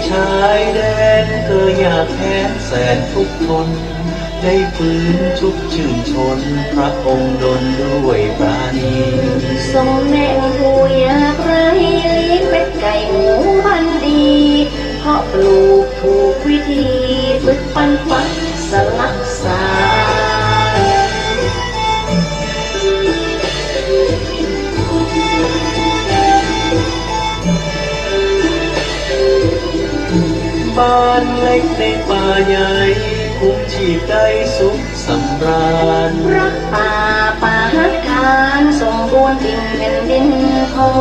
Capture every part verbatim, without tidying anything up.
ชายแดนเกยหยาบแค้นแสนทุกข์ทน ได้ฟื้นชุบชื่นชน พระองค์ดลด้วยปราณี ทรงแบ่งผู้ยากไร้ เลี้ยงเป็ดไก่หมูพันธุ์ดี เพาะปลูกถูกวิธี ฝึกปันฝันสลักสาน บ้านเล็กในป่าใหญ่ คุ้มชีพได้สุขสำราญ รักป่า ป่าฮักฐาน สมบูรณ์อิ่มแผ่นดินทอ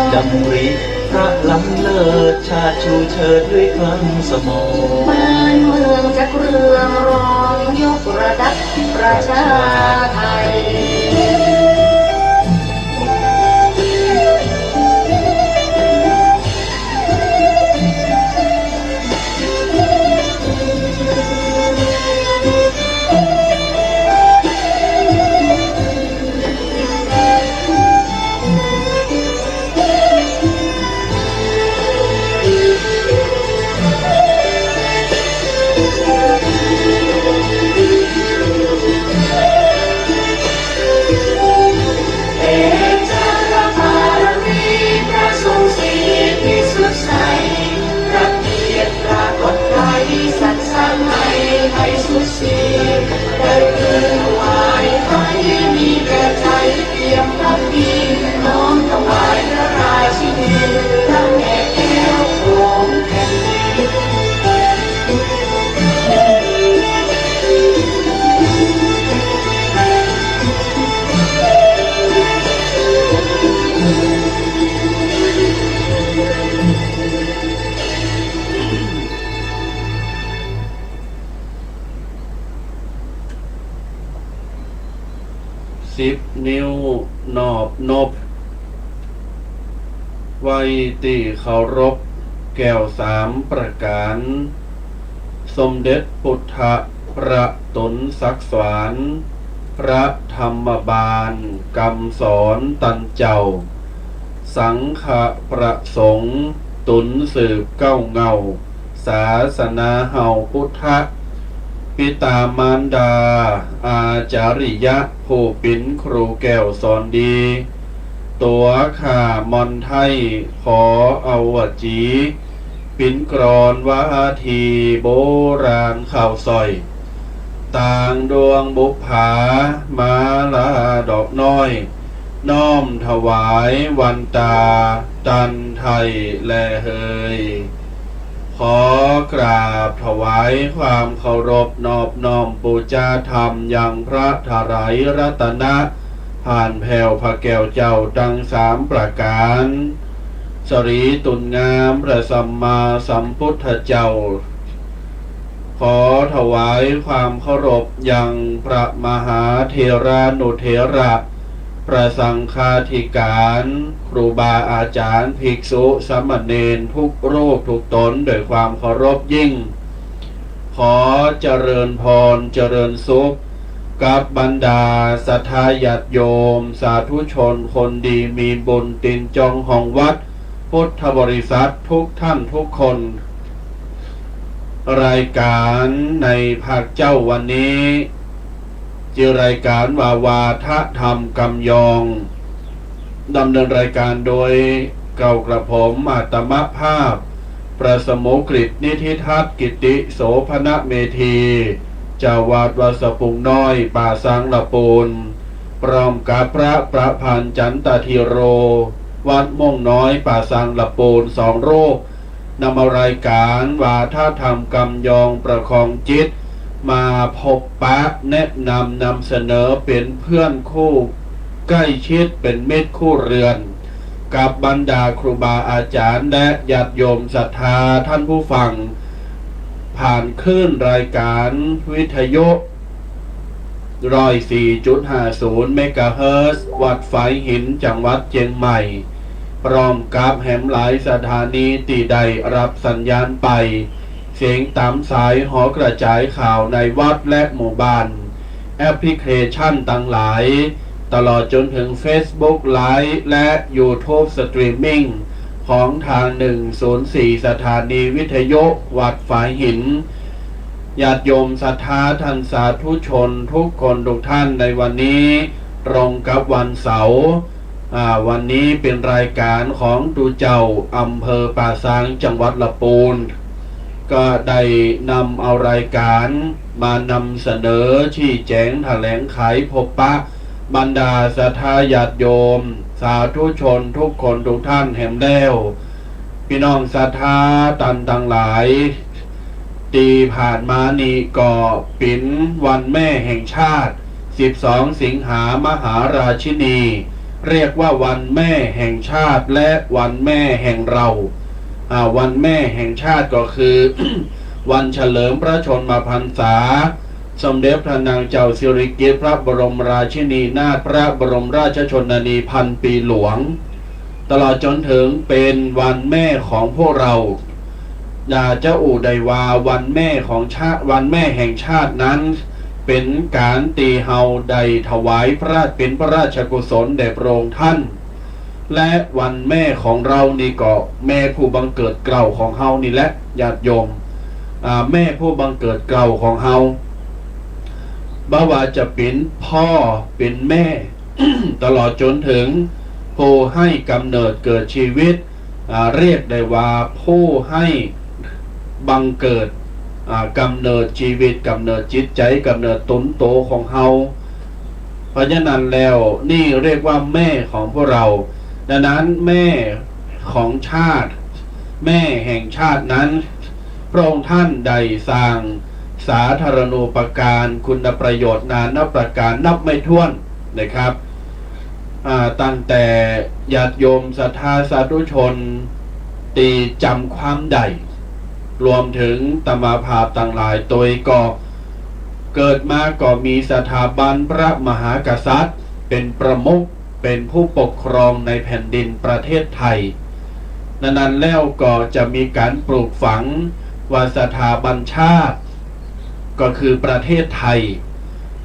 ง ดำริพระล้ำเลิศ ชาติชูเชิดด้วยคลังสมอง บ้านเมืองจะเรืองรอง ยกระดับประชาไทย เอจารปารมีพระทรงศีลพิสุทธิ์ใส พระเกียรติปรากฏไกล สัตย์สร้างไมตรีสุดสี ได้เกิดถวายไทย มีแก่ใจเปี่ยมล้ำยิ่ง น้อมถวายพระราชินี พระแม่แก้วของแผ่นดิน สิบนิ้วนอบนบ ไหว้ตี้เคารพแก้วสามประก๋าน สมเด็จปุทธะพระตุ๋นศักดิ์สวรรค์ พระธรรมบาลกำสอนตันเจ้า สังฆะประสงค์ตุ๋นสืบเก๊าเหง้า ศาสนาเฮาพุทธะ ปิตามารดา อาจาริยะ ผู้เป๋นครูแก้วสอนดี ตั๋วข้าม่อนไท้ ขอเอาวจี เป๋นกลอนวาทีโบราณข่าวสร้อย ต่างดวงบุปผา มาลาดอกน้อย น้อมถวายวันตา ตันไท้แลเหย ขอกราบถวายความเคารพนอบน้อมปู๋จาธรรมยังพระถรายรัตนะ ผ่านแผ้วพระแก้วเจ้าตังสามประก๋าน สรีตุนงามพระสัมมาสัมพุทธเจ้า ขอถวายความเคารพยังพระมหาเถรานุเถระ พระสังฆาธิการ ครูบาอาจ๋ารย์ ภิกษุสามเณรทุกรูปทุกต๋น ด้วยความเคารพยิ่ง ขอเจริญพรเจริญสุข กับบรรดาศรัทธาญาติโยม สาธุชนคนดีมีบุญ ตี๋นจองห้องวัดพุทธบริษัททุกท่านทุกคน รายการในภาคเจ๊าวันนี้ จื้อรายการว่าวาทะธรรมกำยอง ดำเนินรายการโดยเก้ากระผมอาตมาภาพ พระสมุกฤต นิธิทัศน์ กิติโสภณเมธี เจ้าวัดวัดสะพุงน้อย ป่าซางละปูน พร้อมกับพระประพันธ์ จันตธีโร วัดม่วงน้อย ป่าซางละปูน สองรูป นำเอารายการวาทะธรรมกำยองประคองจิต มาพบปะแนะนำนำเสนอเป๋นเพื่อนคู่ใกล้ชิด เป๋นมิตรคู่เรือน กับบรรดาครูบาอาจ๋ารย์และญาติโยมศรัทธาท่านผู้ฟัง ผ่านคลื่นรายการวิทยุ ร้อยสี่จุดห้าศูนย์เมกะเฮิรตซ์ วัดฝายหิน จังหวัดเจียงใหม่ พร้อมกับแหมหลายสถานีตี้ได้ฮับสัญญาณไป เสียงต๋ามสายหอกระจ๋ายข่าวในวัดและหมู่บ้าน แอปพลิเคชันตังหลาย ตลอดจ๋นเถิงเฟซบุ๊กไลฟ์และยูทูบสตรีมมิ่ง ของทางหนึ่งศูนย์สี่สถานีวิทยุวัดฝายหิน ญาติโยมศรัทธาท่านสาธุชนทุกคนทุกท่าน ในวันนี้ตรงกับวันเสาร์ อ่า วันนี้เป๋นรายก๋านของตุ๊เจ้าอำเภอป่าซางจังหวัดละปูน ก็ได้นำเอารายก๋านมานำเสนอ ชี้แจ๋ง แถลงไข พบปะ บรรดาศรัทธาญาติโยม สาธุชนทุกคนทุกท่านแหมแล้ว ปี้น้องศรัทธาต้านตังหลาย ตี้ผ่านมานี้ก็เป๋นวันแม่แห่งชาติ สิบสอง สิงหา มหาราชินี เรียกว่าวันแม่แห่งชาติและวันแม่แห่งเรา อ่า วันแม่แห่งชาติก็คือ วันเฉลิมพระชนมพรรษา สมเด็จพระนางเจ้าสิริกิติ์พระบรมราชินีนาถ พระบรมราชชนนีพันปีหลวง ตลอดจ๋นเถิงเป๋นวันแม่ของพวกเรา อยากจะอู้ได้ว่าวันแม่ของชาติ วันแม่แห่งชาตินั้น เป๋นก๋านตี้เฮาได้ถวายพระ เป๋นพระราชกุศลแด่พระองค์ท่าน และวันแม่ของเรานี้ก็แม่ผู้บังเกิดเกล้าของเฮานี่แหละ ญาติโยม อ่า แม่ผู้บังเกิดเกล้าของเฮา บ่ว่าจะเป๋นพ่อเป๋นแม่ ตลอดจ๋นเถิงผู้หื้อก๋ำเนิดเกิดชีวิต อ่า เรียกได้ว่าผู้หื้อบังเกิด อ่า ก๋ำเนิดชีวิต ก๋ำเนิดจิตใจ๋ ก๋ำเนิดต๋นโตของเฮา เพราะฉะนั้นแล้วนี่เรียกว่าแม่ของพวกเรา ดังนั้นแม่ของชาติ แม่แห่งชาตินั้น พระองค์ท่านได้สร้างสาธารณูปการคุณประโยชน์นานับประก๋านนับไม่ถ้วนนะครับ อ่า ตั้งแต่ญาติโยมศรัทธาสาธุชนตี้จ๋ำความได้ รวมเถิงอาตมาภาพตังหลายตวยก็ เกิดมาก็มีสถาบันพระมหากษัตริย์เป๋นประมุข เป๋นผู้ปกครองในแผ่นดินประเทศไทย ดังนั้นแล้วก็จะมีก๋านปลูกฝังว่าสถาบันชาติ ก็คือประเทศไทย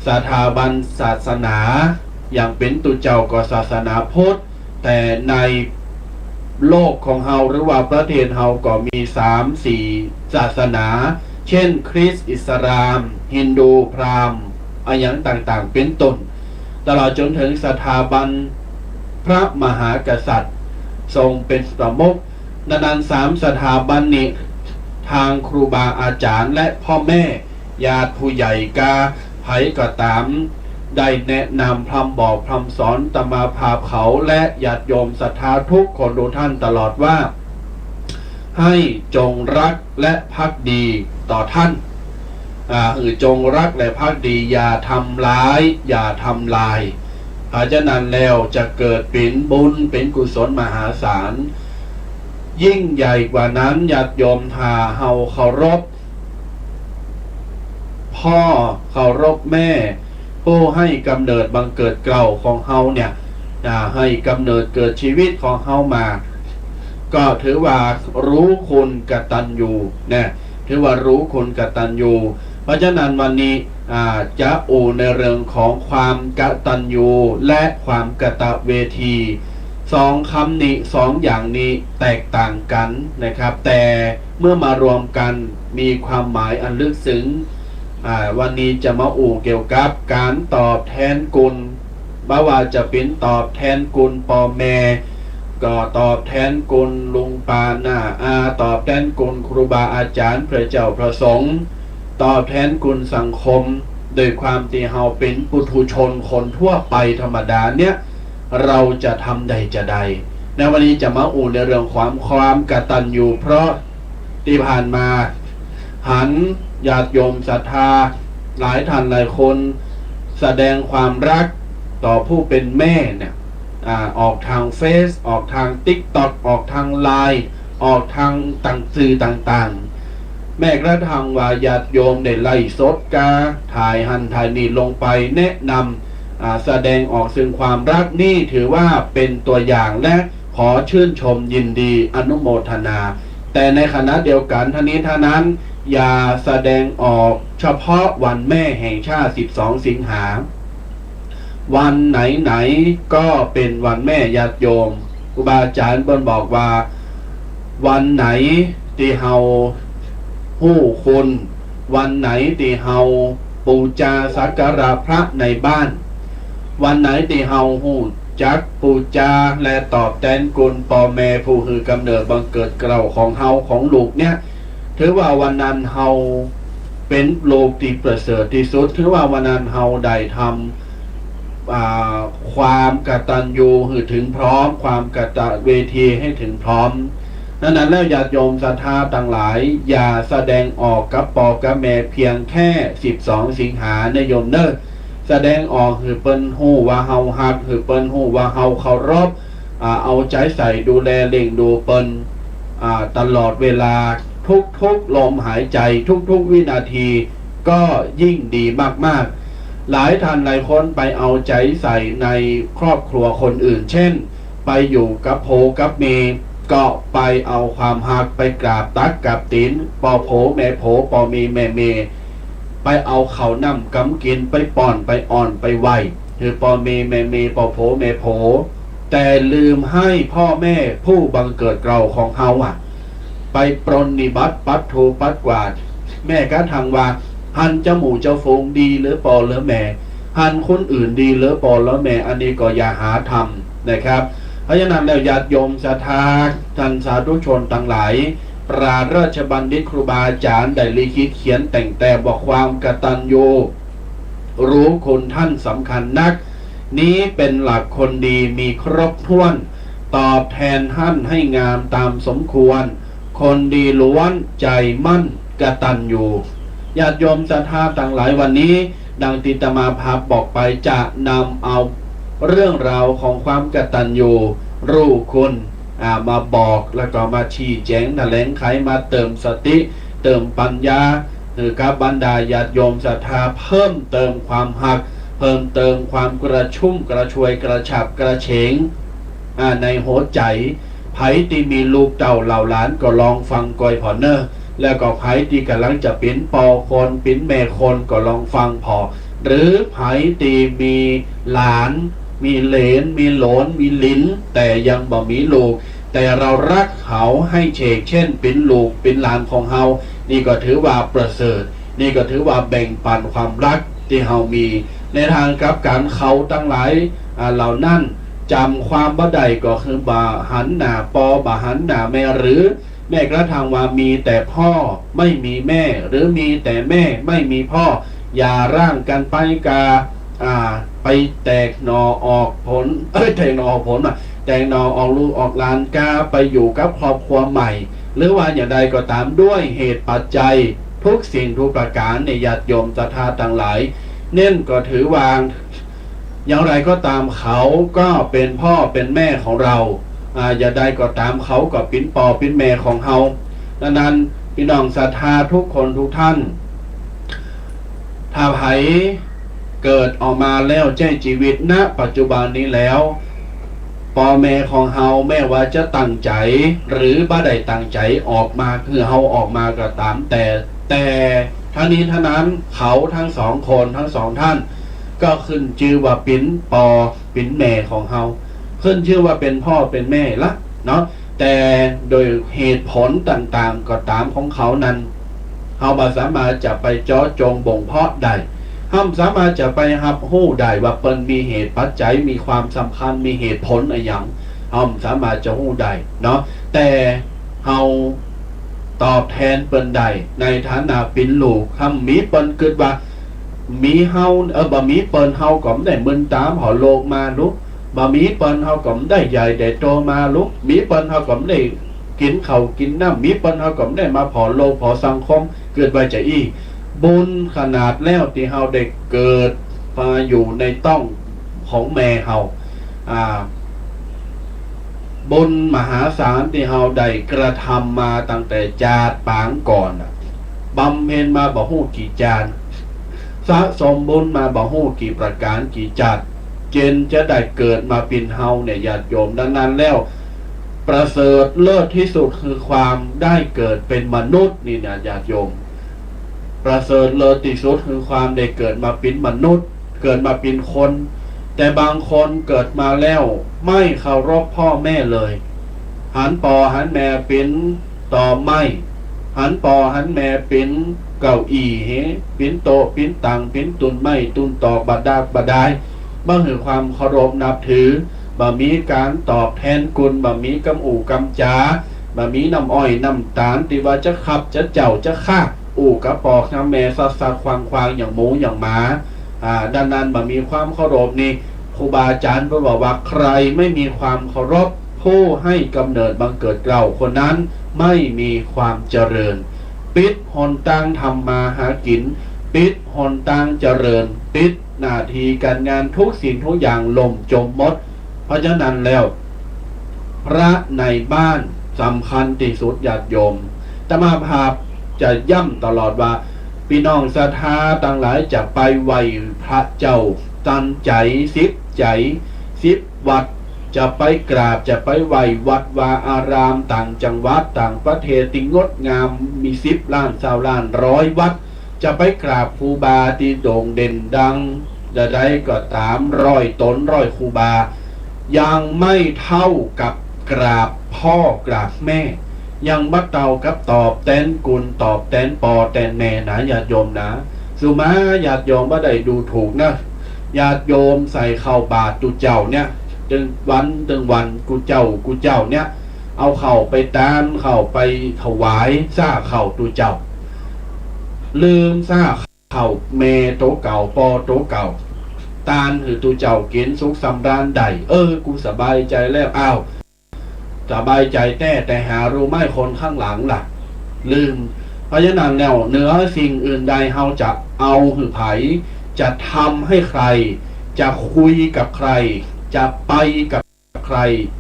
สถาบันศาสนา อย่างเป๋นตุ๊เจ้าก็ศาสนาพุทธ แต่ในโลกของเฮาหรือว่าประเทศเฮาก็มีสามสี่ศาสนา เช่น คริสต์ อิสลาม ฮินดู พราหมณ์ อะหยังต่างๆ เป๋นต้น ตลอดจ๋นเถิงสถาบันพระมหากษัตริย์ทรงเป๋นประมุข ดังนั้นสามสถาบันนี้ ทางครูบาอาจ๋ารย์และพ่อแม่ ญาติผู้ใหญ่กาใผก็ต๋าม ได้แนะนำพร่ำบอกพร่ำสอนอาตมาภาพเขาและญาติโยมศรัทธาทุกคนทุกท่านตลอดว่า ให้จงรักและภักดีต่อท่าน อ่า หื้อจงรักและภักดี อย่าทำร้าย อย่าทำลาย เพราะฉะนั้นแล้วจะเกิดเป๋นบุญเป๋นกุศลมหาศาล ยิ่งใหญ่กว่านั้น ญาติโยม ถ้าเฮาเคารพ พ่อเคารพแม่ ผู้หื้อก๋ำเนิดบังเกิดเกล้าของเฮาเนี่ย อ่า หื้อก๋ำเนิดเกิดชีวิตของเฮามา ก็ถือว่ารู้คุณกตัญญูนะ ถือว่ารู้คุณกตัญญู เพราะฉะนั้นวันนี้ อ่า จะอู้ในเรื่องของความกตัญญูและความกตเวที สองกำนี้ สองอย่างนี้แตกต่างกั๋นนะครับ แต่เมื่อมารวมกั๋นมีความหมายอันลึกซึ้ง อ่า วันนี้จะมาอู้เกี่ยวกับก๋านตอบแทนคุณ บ่ว่าจะเป๋นตอบแทนคุณป้อแม่ ก็ตอบแทนคุณลุงป้าน้าอา ตอบแทนคุณครูบาอาจ๋ารย์ พระเจ้าพระสงฆ์ ตอบแทนคุณสังคม โดยความตี้เฮาเป๋นปุถุชนคนทั่วไปธรรมดาเนี่ย เฮาจะทำได้จาใด ในวันนี้จะมาอู้ในเรื่องความ ความกตัญญู เพราะตี้ผ่านมาหันญาติโยมศรัทธาหลายท่านหลายคนแสดงความรักต่อผู้เป๋นแม่เนี่ย อ่า ออกทางเฟซ ออกทางติ๊กต็อก ออกทางไลน์ ออกทางต่าง สื่อต่างๆ แม้กระทั่งว่าญาติโยมได้ไลฟ์สดกา ถ่ายหั้นถ่ายนี่ลงไปแนะนำ อ่า แสดงออกซึ่งความรัก นี่ถือว่าเป๋นตัวอย่างและขอชื่นชมยินดีอนุโมทนา แต่ในขณะเดียวกั๋นทั้งนี้ทั้งนั้น อย่าแสดงออกเฉพาะวันแม่แห่งชาติ สิบสอง สิงหา วันไหนๆ ก็เป๋นวันแม่ ญาติโยม ครูบาอาจ๋ารย์เปิ้นบอกว่า วันไหนตี้เฮาฮู้คุณ วันไหนตี้เฮาปู๋จาสักการะพระในบ้าน วันไหนตี้เฮาฮู้จักปู๋จาและตอบแตนคุณป้อแม่ผู้หื้อกำเนิดบังเกิดเกล้าของเฮา ของลูกเนี่ย ถือว่าวันนั้นเฮาเป๋นลูกตี้ประเสริฐตี้สุด ถือว่าวันนั้นเฮาได้ทำ อ่า ความกตัญญูหื้อเถิงพร้อม ความกตเวทีหื้อเถิงพร้อม นั้นนั้นแล้วญาติโยมศรัทธาตังหลาย อย่าแสดงออกกับป้อกับแม่เพียงแค่สิบสองสิงหาเน่อโยมเน่อ แสดงออกหื้อเปิ้นฮู้ว่าเฮาฮัก หื้อเปิ้นฮู้ว่าเฮาเคารพ อ่า เอาใจ๋ใส่ดูแลเลี้ยงดูเปิ้น อ่า ตลอดเวลา ทุกๆ ลมหายใจ๋ ทุกๆ วินาที ก็ยิ่งดีมากๆ หลายท่านหลายคนไปเอาใจ๋ใส่ในครอบครัวคนอื่น เช่น ไปอยู่กับโผกับเมย์ ก็ไปเอาความฮัก ไปกราบตั๊กกราบตี๋นป้อโผแม่โผ ป้อเมย์แม่เมย์ ไปเอาข้าวน้ำก๋ำกิ๋น ไปป้อน ไปอ้อน ไปไหว้หื้อป้อเมย์แม่เมย์ ป้อโผแม่โผ แต่ลืมหื้อป้อแม่ผู้บังเกิดเกล้าของเฮาอะ ไปปรนนิบัติปัดถูปัดกวาด แม้กระทั่งว่า หันจาหมู่จาฝูงดีเหลือป้อเหลือแม่ หันคนอื่นดีเหลือป้อเหลือแม่ อันนี้ก็อย่าหาทำนะครับ เพราะฉะนั้นแล้วญาติโยมศรัทธา ท่านสาธุชนตังหลาย พระราชบัณฑิตครูบาอาจ๋ารย์ได้ลิขิตเขียนแต่งแต้มว่า ความกตัญญูรู้คุณท่านสำคัญนัก นี้เป๋นหลักคนดีมีครบถ้วน ตอบแตนท่านหื้องามต๋ามสมควร คนดีล้วนใจ๋มั่นกตัญญู ญาติโยมศรัทธาตังหลาย วันนี้ดังตี้อาตมาภาพบอกไป จะนำเอาเรื่องราวของความกตัญญูรู้คุณ อ่า มาบอก แล้วก็มาชี้แจ๋งแถลงไข มาเติมสติ เติมปัญญา หื้อกับบรรดาญาติโยมศรัทธา เพิ่มเติมความฮัก เพิ่มเติมความกระชุ่มกระชวยกระฉับกระเฉง อ่า ในหัวใจ๋ ใผตี้มีลูกเต้าเหล่าหลานก็ลองฟังกอยผ่อเน่อ แล้วก็ใผตี้ก่ำลังจะเป๋นป้อคนเป๋นแม่คนก็ลองฟังผ่อ หรือใผตี้มีหลาน มีเหลน มีโหลน มีหลิน แต่ยังบ่มีลูก แต่เฮาฮักเขาหื้อเฉกเช่นเป๋นลูกเป๋นหลานของเฮา นี่ก็ถือว่าประเสริฐ นี่ก็ถือว่าแบ่งปันความฮักตี้เฮามี ในทางกลับกั๋นเขาตังหลาย อ่า เหล่านั้นจ๋ำความบ่ได้ ก็คือบ่หันหน้าป้อ บ่หันหน้าแม่ หรือแม้กระทั่งว่ามีแต่พ่อไม่มีแม่ หรือมีแต่แม่ไม่มีพ่อ หย่าร้างกั๋นไปกา อ่า ไปแตกหน่อออกผล เอ้ย แตกหน่อออกผลน่ะ แตกหน่อออกลูกออกหลานกา ไปอยู่กับครอบครัวใหม่ หรือว่าอย่างใดก็ต๋าม ด้วยเหตุปัจจัยทุกสิ่งทุกประก๋านเนี่ย ญาติโยมศรัทธาตังหลาย เน่นก็ถือว่า อย่างไรก็ต๋าม เขาก็เป๋นพ่อเป๋นแม่ของเฮา อ่า อย่างใดก็ต๋าม เขาก็เป๋นป้อเป๋นแม่ของเฮา ดังนั้น ปี้น้องศรัทธาทุกคนทุกท่าน ถ้าใผเกิดออกมาแล้วใจ๊จีวิต ณ ปัจจุบันนี้แล้ว ป้อแม่ของเฮาแม้ว่าจะตั้งใจ๋ หรือบ่ได้ตั้งใจ๋ออกมา คือเฮาออกมาก็ต๋ามแต่ แต่ทั้งนี้ทั้งนั้น เขาทั้งสองคน ทั้งสองท่าน ก็ขึ้นจื้อว่าเป๋นป้อเป๋นแม่ของเฮา ขึ้นจื้อว่าเป๋นพ่อเป๋นแม่ละเนาะ แต่โดยเหตุผลต่างๆ ก็ต๋ามของเขานั้น เฮาบ่สามารถจะไปเจาะจงบ่งเพาะได้ เฮาบ่สามารถจะไปฮับฮู้ได้ว่าเปิ้นมีเหตุปัจจัย มีความสำคัญ มีเหตุผลอะหยัง เฮาบ่สามารถจะฮู้ได้เนาะ แต่เฮาตอบแตนเปิ้นได้ในฐานะเป๋นลูก ถ้าบ่มีเปิ้น กึ๊ดว่า มีเฮา เออ บ่มีเปิ้นเฮาก็บ่ได้มึนต๋าผ่อโลกมาลูก บ่มีเปิ้นเฮาก็บ่ได้ใหญ่ได้โตมาลูก มีเปิ้นเฮาก็บ่ได้กิ๋นข้าวกิ๋นน้ำ มีเปิ้นเฮาก็บ่ได้มาผ่อโลกผ่อสังคม กึ๊ดว่าจาอี้ บุญขนาดแล้วตี้เฮาได้เกิดมาอยู่ในต๊องของแม่เฮา อ่า บุญมหาศาลตี้เฮาได้กระทำมาตั้งแต่จาติปางก่อนน่ะ บำเพ็ญมาบ่ฮู้กี่จาติ สะสมบุญมาบ่ฮู้กี่ประก๋านกี่จาติ เจนจะได้เกิดมาเป๋นเฮาเนี่ย ญาติโยม ดังนั้นแล้ว ประเสริฐเลิศที่สุดคือความได้เกิดเป็นมนุษย์นี่นะ ญาติโยม ประเสริฐเลิศที่สุดคือความได้เกิดมาเป๋นมนุษย์ เกิดมาเป๋นคน แต่บางคนเกิดมาแล้วไม่เคารพพ่อแม่เลย หันป้อหันแม่เป๋นตอไม้ หันป้อหันแม่เป๋นเก้าอี้เห เป๋นโต๊ะเป๋นตั๋ง เป๋นตุ๊นไม้ตุ๊นตอก บ่าดากบ่าดาย บ่หื้อความเคารพนับถือ บ่มีก๋านตอบแทนคุณ บ่มีกำอู้กำจ๋า บ่มีน้ำอ้อยน้ำต๋าลตี้ว่าจะขับจะเจ้าจะฆ่า อู้กับป้อกับแม่สักๆ ควางๆ อย่างหมูอย่างหมา อ่า ดังนั้นบ่มีความเคารพนี่ ครูบาอาจ๋ารย์เปิ้นบอกว่า ใครไม่มีความเคารพผู้ให้กำเนิดบังเกิดเกล้า คนนั้นไม่มีความเจริญ ปิดหนตางทำมาหากิ๋น ปิดหนตางเจริญ ปิดหน้าตี้ก๋านงาน ทุกสิ่งทุกอย่างล่มจมหมด เพราะฉะนั้นแล้ว พระในบ้านสำคัญตี้สุด ญาติโยม อาตมาภาพจะย้ำตลอดว่า ปี้น้องศรัทธาตังหลายจะไปไหว้พระเจ้าตันใจ๋ สิบใจ๋ สิบวัด จะไปกราบ จะไปไหว้วัดวาอาราม ต่างจังหวัด ต่างประเทศตี้งดงาม มีสิบล้าน ซาวล้าน ร้อยวัด จะไปกราบครูบาตี้โด่งเด่นดังใดๆ ก็ต๋าม ร้อยต๋น ร้อยครูบา ยังไม่เท่ากับกราบป้อกราบแม่ ยังบ่เต้ากับตอบแตนคุณ ตอบแตนป้อแตนแม่นะ ญาติโยมนะ สุมา ญาติโยมบ่ได้ดูถูกนะ ญาติโยมใส่เข้าบาตรตุ๊เจ้าเนี่ย ตึงวันตึงวัน กู้เจ้ากู้เจ้าเนี่ย เอาข้าวไปตาน ข้าวไปถวาย ซ้าข้าวตุ๊เจ้า ลืมซ้าข้าวแม่โตเก่า ป้อโตเก่า ตานหื้อตุ๊เจ้ากิ๋นสุขสำราญได้ เออ กูสบายใจ๋แล้ว อ้าว สบายใจ๋แต๊ แต่หารู้ไหมคนข้างหลังล่ะ ลืม เพราะฉะนั้นแล้ว เหนือสิ่งอื่นใด เฮาจะเอาหื้อใผ จะทำให้ใคร จะคุยกับใคร จะไปกับใคร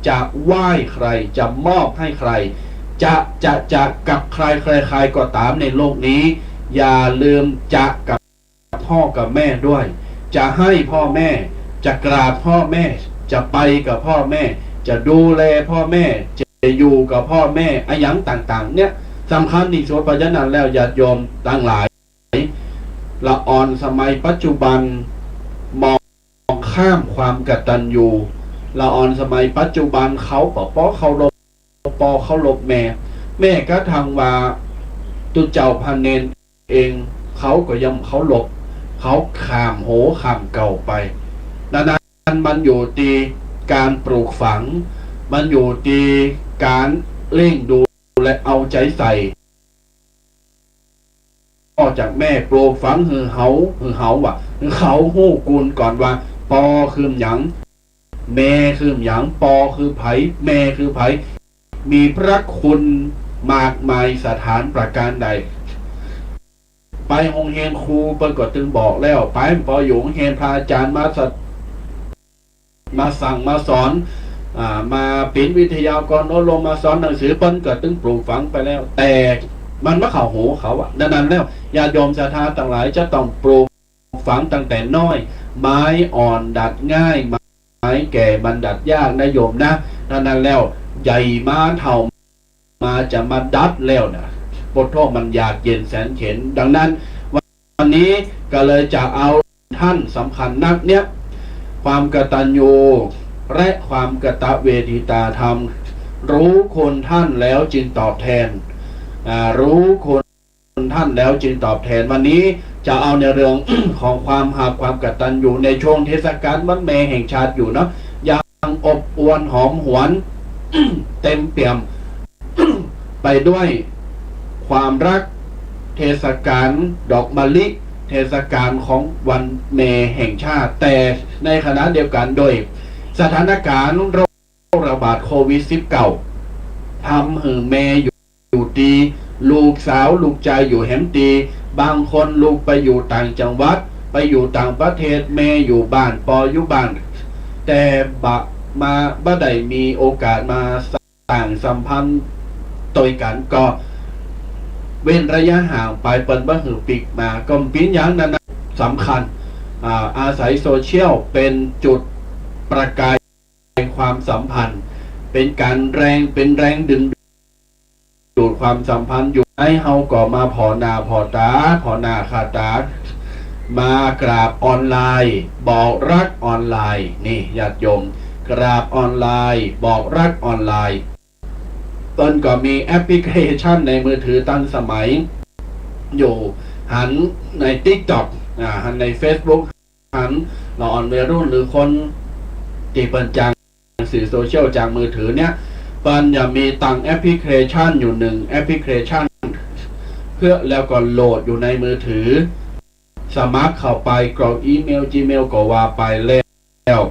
จะไหว้ใคร จะมอบให้ใคร จะ จะ จะกับใคร ใครๆ ก็ต๋ามในโลกนี้ อย่าลืมจะกับป้อกับแม่ด้วย จะให้ป้อแม่ จะกราบป้อแม่ จะไปกับป้อแม่ จะดูแลป้อแม่ จะอยู่กับป้อแม่ อะหยังต่างๆ เนี่ย สำคัญตี้สุด เพราะฉะนั้นแล้ว ญาติโยมตังหลาย ละอ่อนสมัยปัจจุบันมองข้ามความกตัญญู ละอ่อนสมัยปัจจุบันเขาบ่ปอเคารพป้อเคารพแม่ แม้กระทั่งว่าตุ๊เจ้าพระเณรเอง เขาก็ยังเคารพ เขาข้ามหัวข้ามเก่าไป ดังนั้นมันอยู่ตี้ก๋านปลูกฝัง มันอยู่ตี้ก๋านเลี้ยงดูและเอาใจ๋ใส่ ป้อจากแม่ปลูกฝังหื้อเฮา หื้อเฮาว่า หื้อเขาฮู้กู๋นก่อนว่า ป้อคือหยัง แม่คือหยัง ป้อคือใผ แม่คือใผ มีพระคุณมากมายสถานประการใด ไปโฮงเฮียนครูเปิ้นก็ตึงบอกแล้ว ไป ปออยู่โฮงเฮียนพระอาจ๋ารย์มาสะ มาสั่งมาสอน อ่า มาเป๋นวิทยากรอบรม มาสอนหนังสือ เปิ้นก็ตึงปลูกฝังไปแล้ว แต่มันบ่เข้าหูเขาอะ ดังนั้นแล้ว ญาติโยมศรัทธาตังหลายจะต้องปลูกฝังตั้งแต่น้อย ไม้อ่อนดัดง่าย ไม้แก่มันดัดยากนะโยมนะ ดังนั้นแล้ว ใหญ่มาเฒ่ามาจะมาดัดแล้วนะ ปะโถ มันยากเย็นแสนเข็ญ ดังนั้น วันนี้ก็เลยจะเอาท่านสำคัญนักเนี่ย ความกตัญญูและความกตเวทิตาธรรม รู้คุณท่านแล้วจึงตอบแทน อ่า รู้คุณท่านแล้วจึงตอบแทน วันนี้จะเอาในเรื่อง ของความฮักความกตัญญูในช่วงเทศกาลวันแม่แห่งชาติอยู่เนาะ ยังอบอวลหอมหวน เต็มเปี่ยม ไปด้วยความรัก เทศกาลดอกมะลิ เทศกาลของวันแม่แห่งชาติ แต่ในขณะเดียวกันโดยสถานการณ์โรคระบาดโควิดสิบเก้า ทำหื้อแม่อยู่ อยู่ตี้ ลูกสาวลูกจายอยู่แหมตี้ บางคนลูกไปอยู่ต่างจังหวัด ไปอยู่ต่างประเทศ แม่อยู่บ้าน ป้ออยู่บ้าน แต่บ่มา บ่ได้มีโอกาสมาสร้างสัมพันธ์ตวยกั๋น ก็เว้นระยะห่างไป เปิ้นบ่หื้อปิ๊กมา ก็เป๋นอย่างนั้นนะ สำคัญ อ่า อาศัยโซเชียลเป๋นจุดประกาย ความสัมพันธ์ เป๋นก๋านแรง เป๋นแรงดึงดูดความสัมพันธ์อยู่ ไอ้เฮาก็มาผ่อหน้าผ่อต๋า ผ่อหน้าค่าต๋า มากราบออนไลน์ บอกรักออนไลน์ นี่ญาติโยม กราบออนไลน์ บอกรักออนไลน์ เปิ้นก็มีแอปพลิเคชันในมือถือตันสมัยอยู่ หันในติ๊กต็อก อ่า หันในเฟซบุ๊ก หันละอ่อนวัยรุ่นหรือคนตี้เปิ้นจางสื่อโซเชียลจางมือถือเนี่ย เปิ้นจะมีตังแอปพลิเคชันอยู่หนึ่งแอปพลิเคชัน เพื่อแล้วก็โหลดอยู่ในมือถือ สมัครเข้าไปกรอกอีเมล จีเมล ก็ว่าไปแล้ว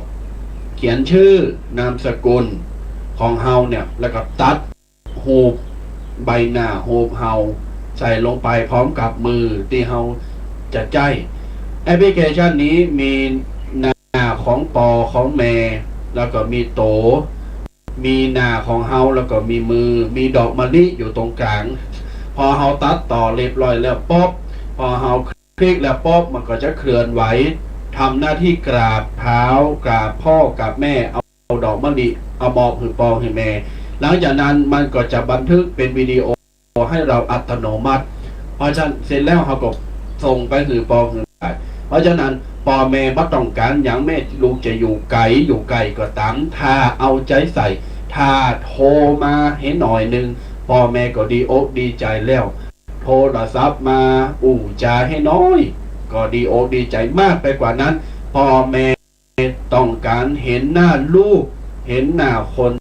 เขียนชื่อนามสกุลของเฮาเนี่ย แล้วก็ตัดรูปใบหน้ารูปเฮาใส่ลงไปพร้อมกับมือตี้เฮาจะใจ๊ แอปพลิเคชันนี้มีหน้าของป้อของแม่ แล้วก็มีโต มีหน้าของเฮา แล้วก็มีมือ มีดอกมะลิอยู่ตรงกลาง พอเฮาตัดต่อเรียบร้อยแล้วปุ๊บ พอเฮาคลิกแล้วปุ๊บ มันก็จะเคลื่อนไหว ทำหน้าที่กราบเท้า กราบป้อ กราบแม่ เอาดอกมะลิ เอามอบหื้อป้อหื้อแม่ หลังจากนั้นมันก็จะบันทึกเป็นวิดีโอให้เราอัตโนมัติ เพราะฉะนั้นเสร็จแล้วเฮาก็ส่งไปหื้อป้อหื้อแม่ เพราะฉะนั้นป้อแม่บ่ต้องก๋านหยัง แม้ลูกจะอยู่ไก๋อยู่ใก้ก็ต๋าม ถ้าเอาใจ๋ใส่ ถ้าโทรมาหื้อหน่อยนึ่ง ป้อแม่ก็ดีอกดีใจ๋แล้ว โทรศัพท์มาอู้จ๋าหื้อหน่อย ก็ดีอกดีใจ๋ มากไปกว่านั้น ป้อแม่ต้องก๋านหันหน้าลูก หันหน้าคน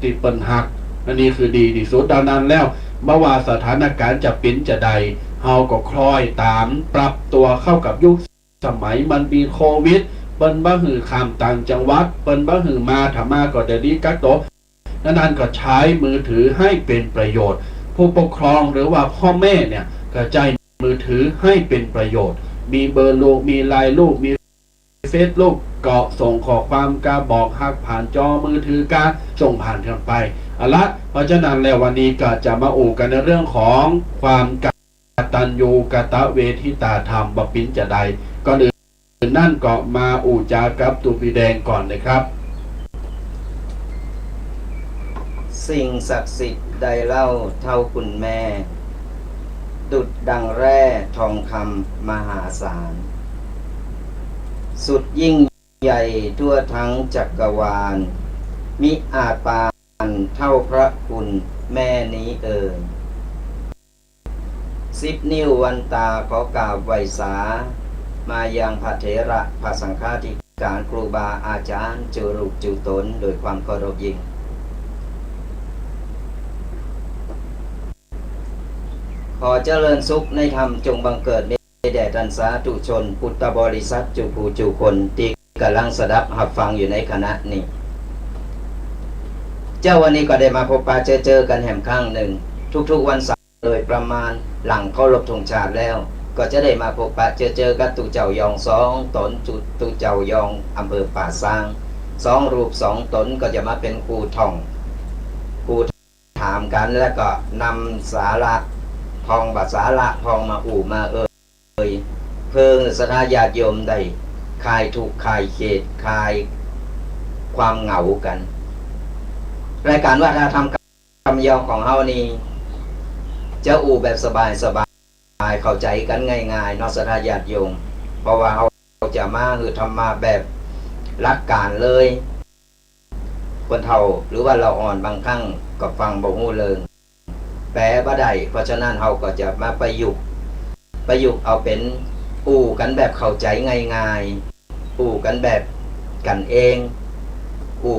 ตี้เปิ้นฮัก อันนี้คือดีตี้สุด ดังนั้นแล้ว บ่ว่าสถานการณ์จะเป๋นจาใด เฮาก็คล้อยต๋าม ปรับตั๋วเข้ากับยุคสมัย มันมีโควิด เปิ้นบ่หื้อข้ามต่างจังหวัด เปิ้นบ่หื้อมา ถ้ามาก็ได้ดีกักตั๋ว ดังนั้นก็ใจ๊มือถือหื้อเป๋นประโยชน์ ผู้ปกครองหรือว่าป้อแม่เนี่ยก็ใจ๊มือถือหื้อเป๋นประโยชน์ มีเบอร์ลูก มีไลน์ลูก มีเฟซลูก ก็ส่งข้อความก้า บอกฮักผ่านจอมือถือก้า ส่งผ่านกั๋นไป เอาละ เพราะฉะนั้นแล้ววันนี้ก็จะมาอู้กั๋นในเรื่องของความกตัญญูกตเวทิตาธรรม ว่าเป๋นจาใด ก่อนอื่น นั้นก็มาอู้จ๋ากับตุ๊ปี้แดงก่อนนะครับ สิ่งศักดิ์สิทธิ์ใดเล่าเท่าคุณแม่ ดุจดังแร่ทองคำมหาศาล สุดยิ่งใหญ่ทั่วทั้งจักรวาล มิอาจปานเท่าพระคุณแม่นี้เอ่ย สิบนิ้ววันตาขอกราบไหว้สา มายังพระเถระพระสังฆาธิการครูบาอาจ๋ารย์จุรูปจุต๋นโดยความเคารพยิ่ง ขอเจริญสุขในธรรมจงบังเกิดมีแด่ต้านสาธุชนพุทธบริษัทจุผู้จุคนตี้ก่ำลังสดับฮับฟังอยู่ในขณะนี้ เจ๊าวันนี้ก็ได้มาพบปะเจอเจอกั๋นแหมครั้งนึ่ง ทุกๆวันเสาร์โดยประมาณหลังเคารพธงชาติแล้ว ก็จะได้มาพบปะเจอเจอกับตุ๊เจ้ายองสองต๋น จุ ตุ๊เจ้ายองอำเภอป่าซาง สองรูปสองต๋นก็จะมาเป๋นครูท่อง ครูถามกั๋น แล้วก็นำสาระพ่องบ่าสาระพ่องมาอู้มาเอ่ย เพื่อศรัทธาญาติโยมได้คลายทุกข์คลายเขตคลายความเหงากั๋น รายการว่าทาธรรม กำยองของเฮานี่จะอู้แบบสบายๆ เข้าใจ๋กั๋นง่ายๆ เนาะศรัทธาญาติโยม เพราะว่าเฮาจะมาหื้อธรรมะแบบหลักการเลย คนเฒ่าหรือว่าละอ่อนบางครั้งก็ฟังบ่ฮู้เรื่อง แปลบ่ได้ เพราะฉะนั้นเฮาก็จะมาประยุกต์ ประยุกต์เอาเป๋นอู้กั๋นแบบเข้าใจ๋ง่ายๆ อู้กั๋นแบบกั๋นเอง อู้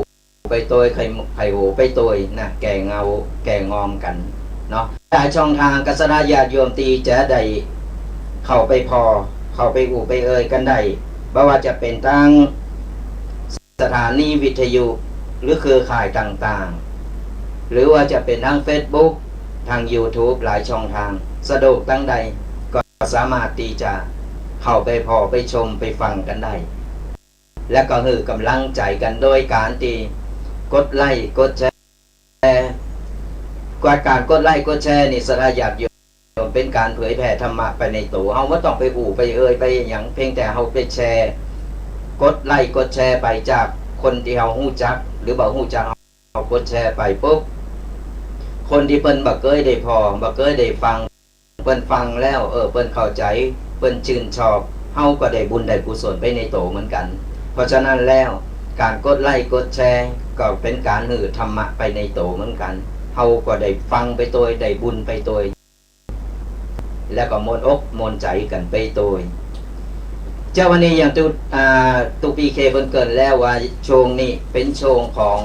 ไปโตย ใค่ ใค่หูไปโตยนะ แก้เหงา แก้งอมกั๋นเนาะ หลายช่องทางกับศรัทธาญาติโยมตี้จะได้เข้าไปผ่อ เข้าไปอู้ไปเอ่ยกั๋นได้ บ่ว่าจะเป๋นตางสถานีวิทยุหรือเครือข่ายต่างๆ หรือว่าจะเป๋นตางเฟซบุ๊ก ตางยูทูบ หลายช่องทาง สะดวกตางใดก็สามารถตี้จะเข้าไปผ่อไปชมไปฟังกั๋นได้ และก็หื้อกำลังใจ๋กั๋นโดยก๋านตี้กดไลก์กดแชร์ ก๋านกดไลก์กดแชร์นี่ศรัทธาญาติโยมเป๋นก๋านเผยแผ่ธรรมะไปในตั๋ว เฮาบ่ต้องไปอู้ไปเอ่ยไปหยัง เพียงแต่เฮาไปแชร์ กดไลก์กดแชร์ไปจากคนตี้เฮาฮู้จักหรือบ่ฮู้จัก เฮากดแชร์ไปปุ๊บ คนตี้เปิ้นบ่เกยได้ผ่อ บ่เกยได้ฟัง เปิ้นฟังแล้ว เออ เปิ้นเข้าใจ๋ เปิ้นจื้นชอบ เฮาก็ได้บุญได้กุศลไปในตั๋วเหมือนกั๋น เพราะฉะนั้นแล้วก๋านกดไลก์กดแชร์ก็เป๋นก๋านหื้อธรรมะไปในตั๋วเหมือนกั๋น เฮาก็ได้ฟังไปตวย ได้บุญไปตวย แล้วก็ม่วนอกม่วนใจ๋กั๋นไปตวย เจ๊าวันนี้อย่างตุ๊ อ่า ตุ๊ปีเคเปิ้นเกริ่นแล้วว่าช่วงนี้เป๋นช่วงของ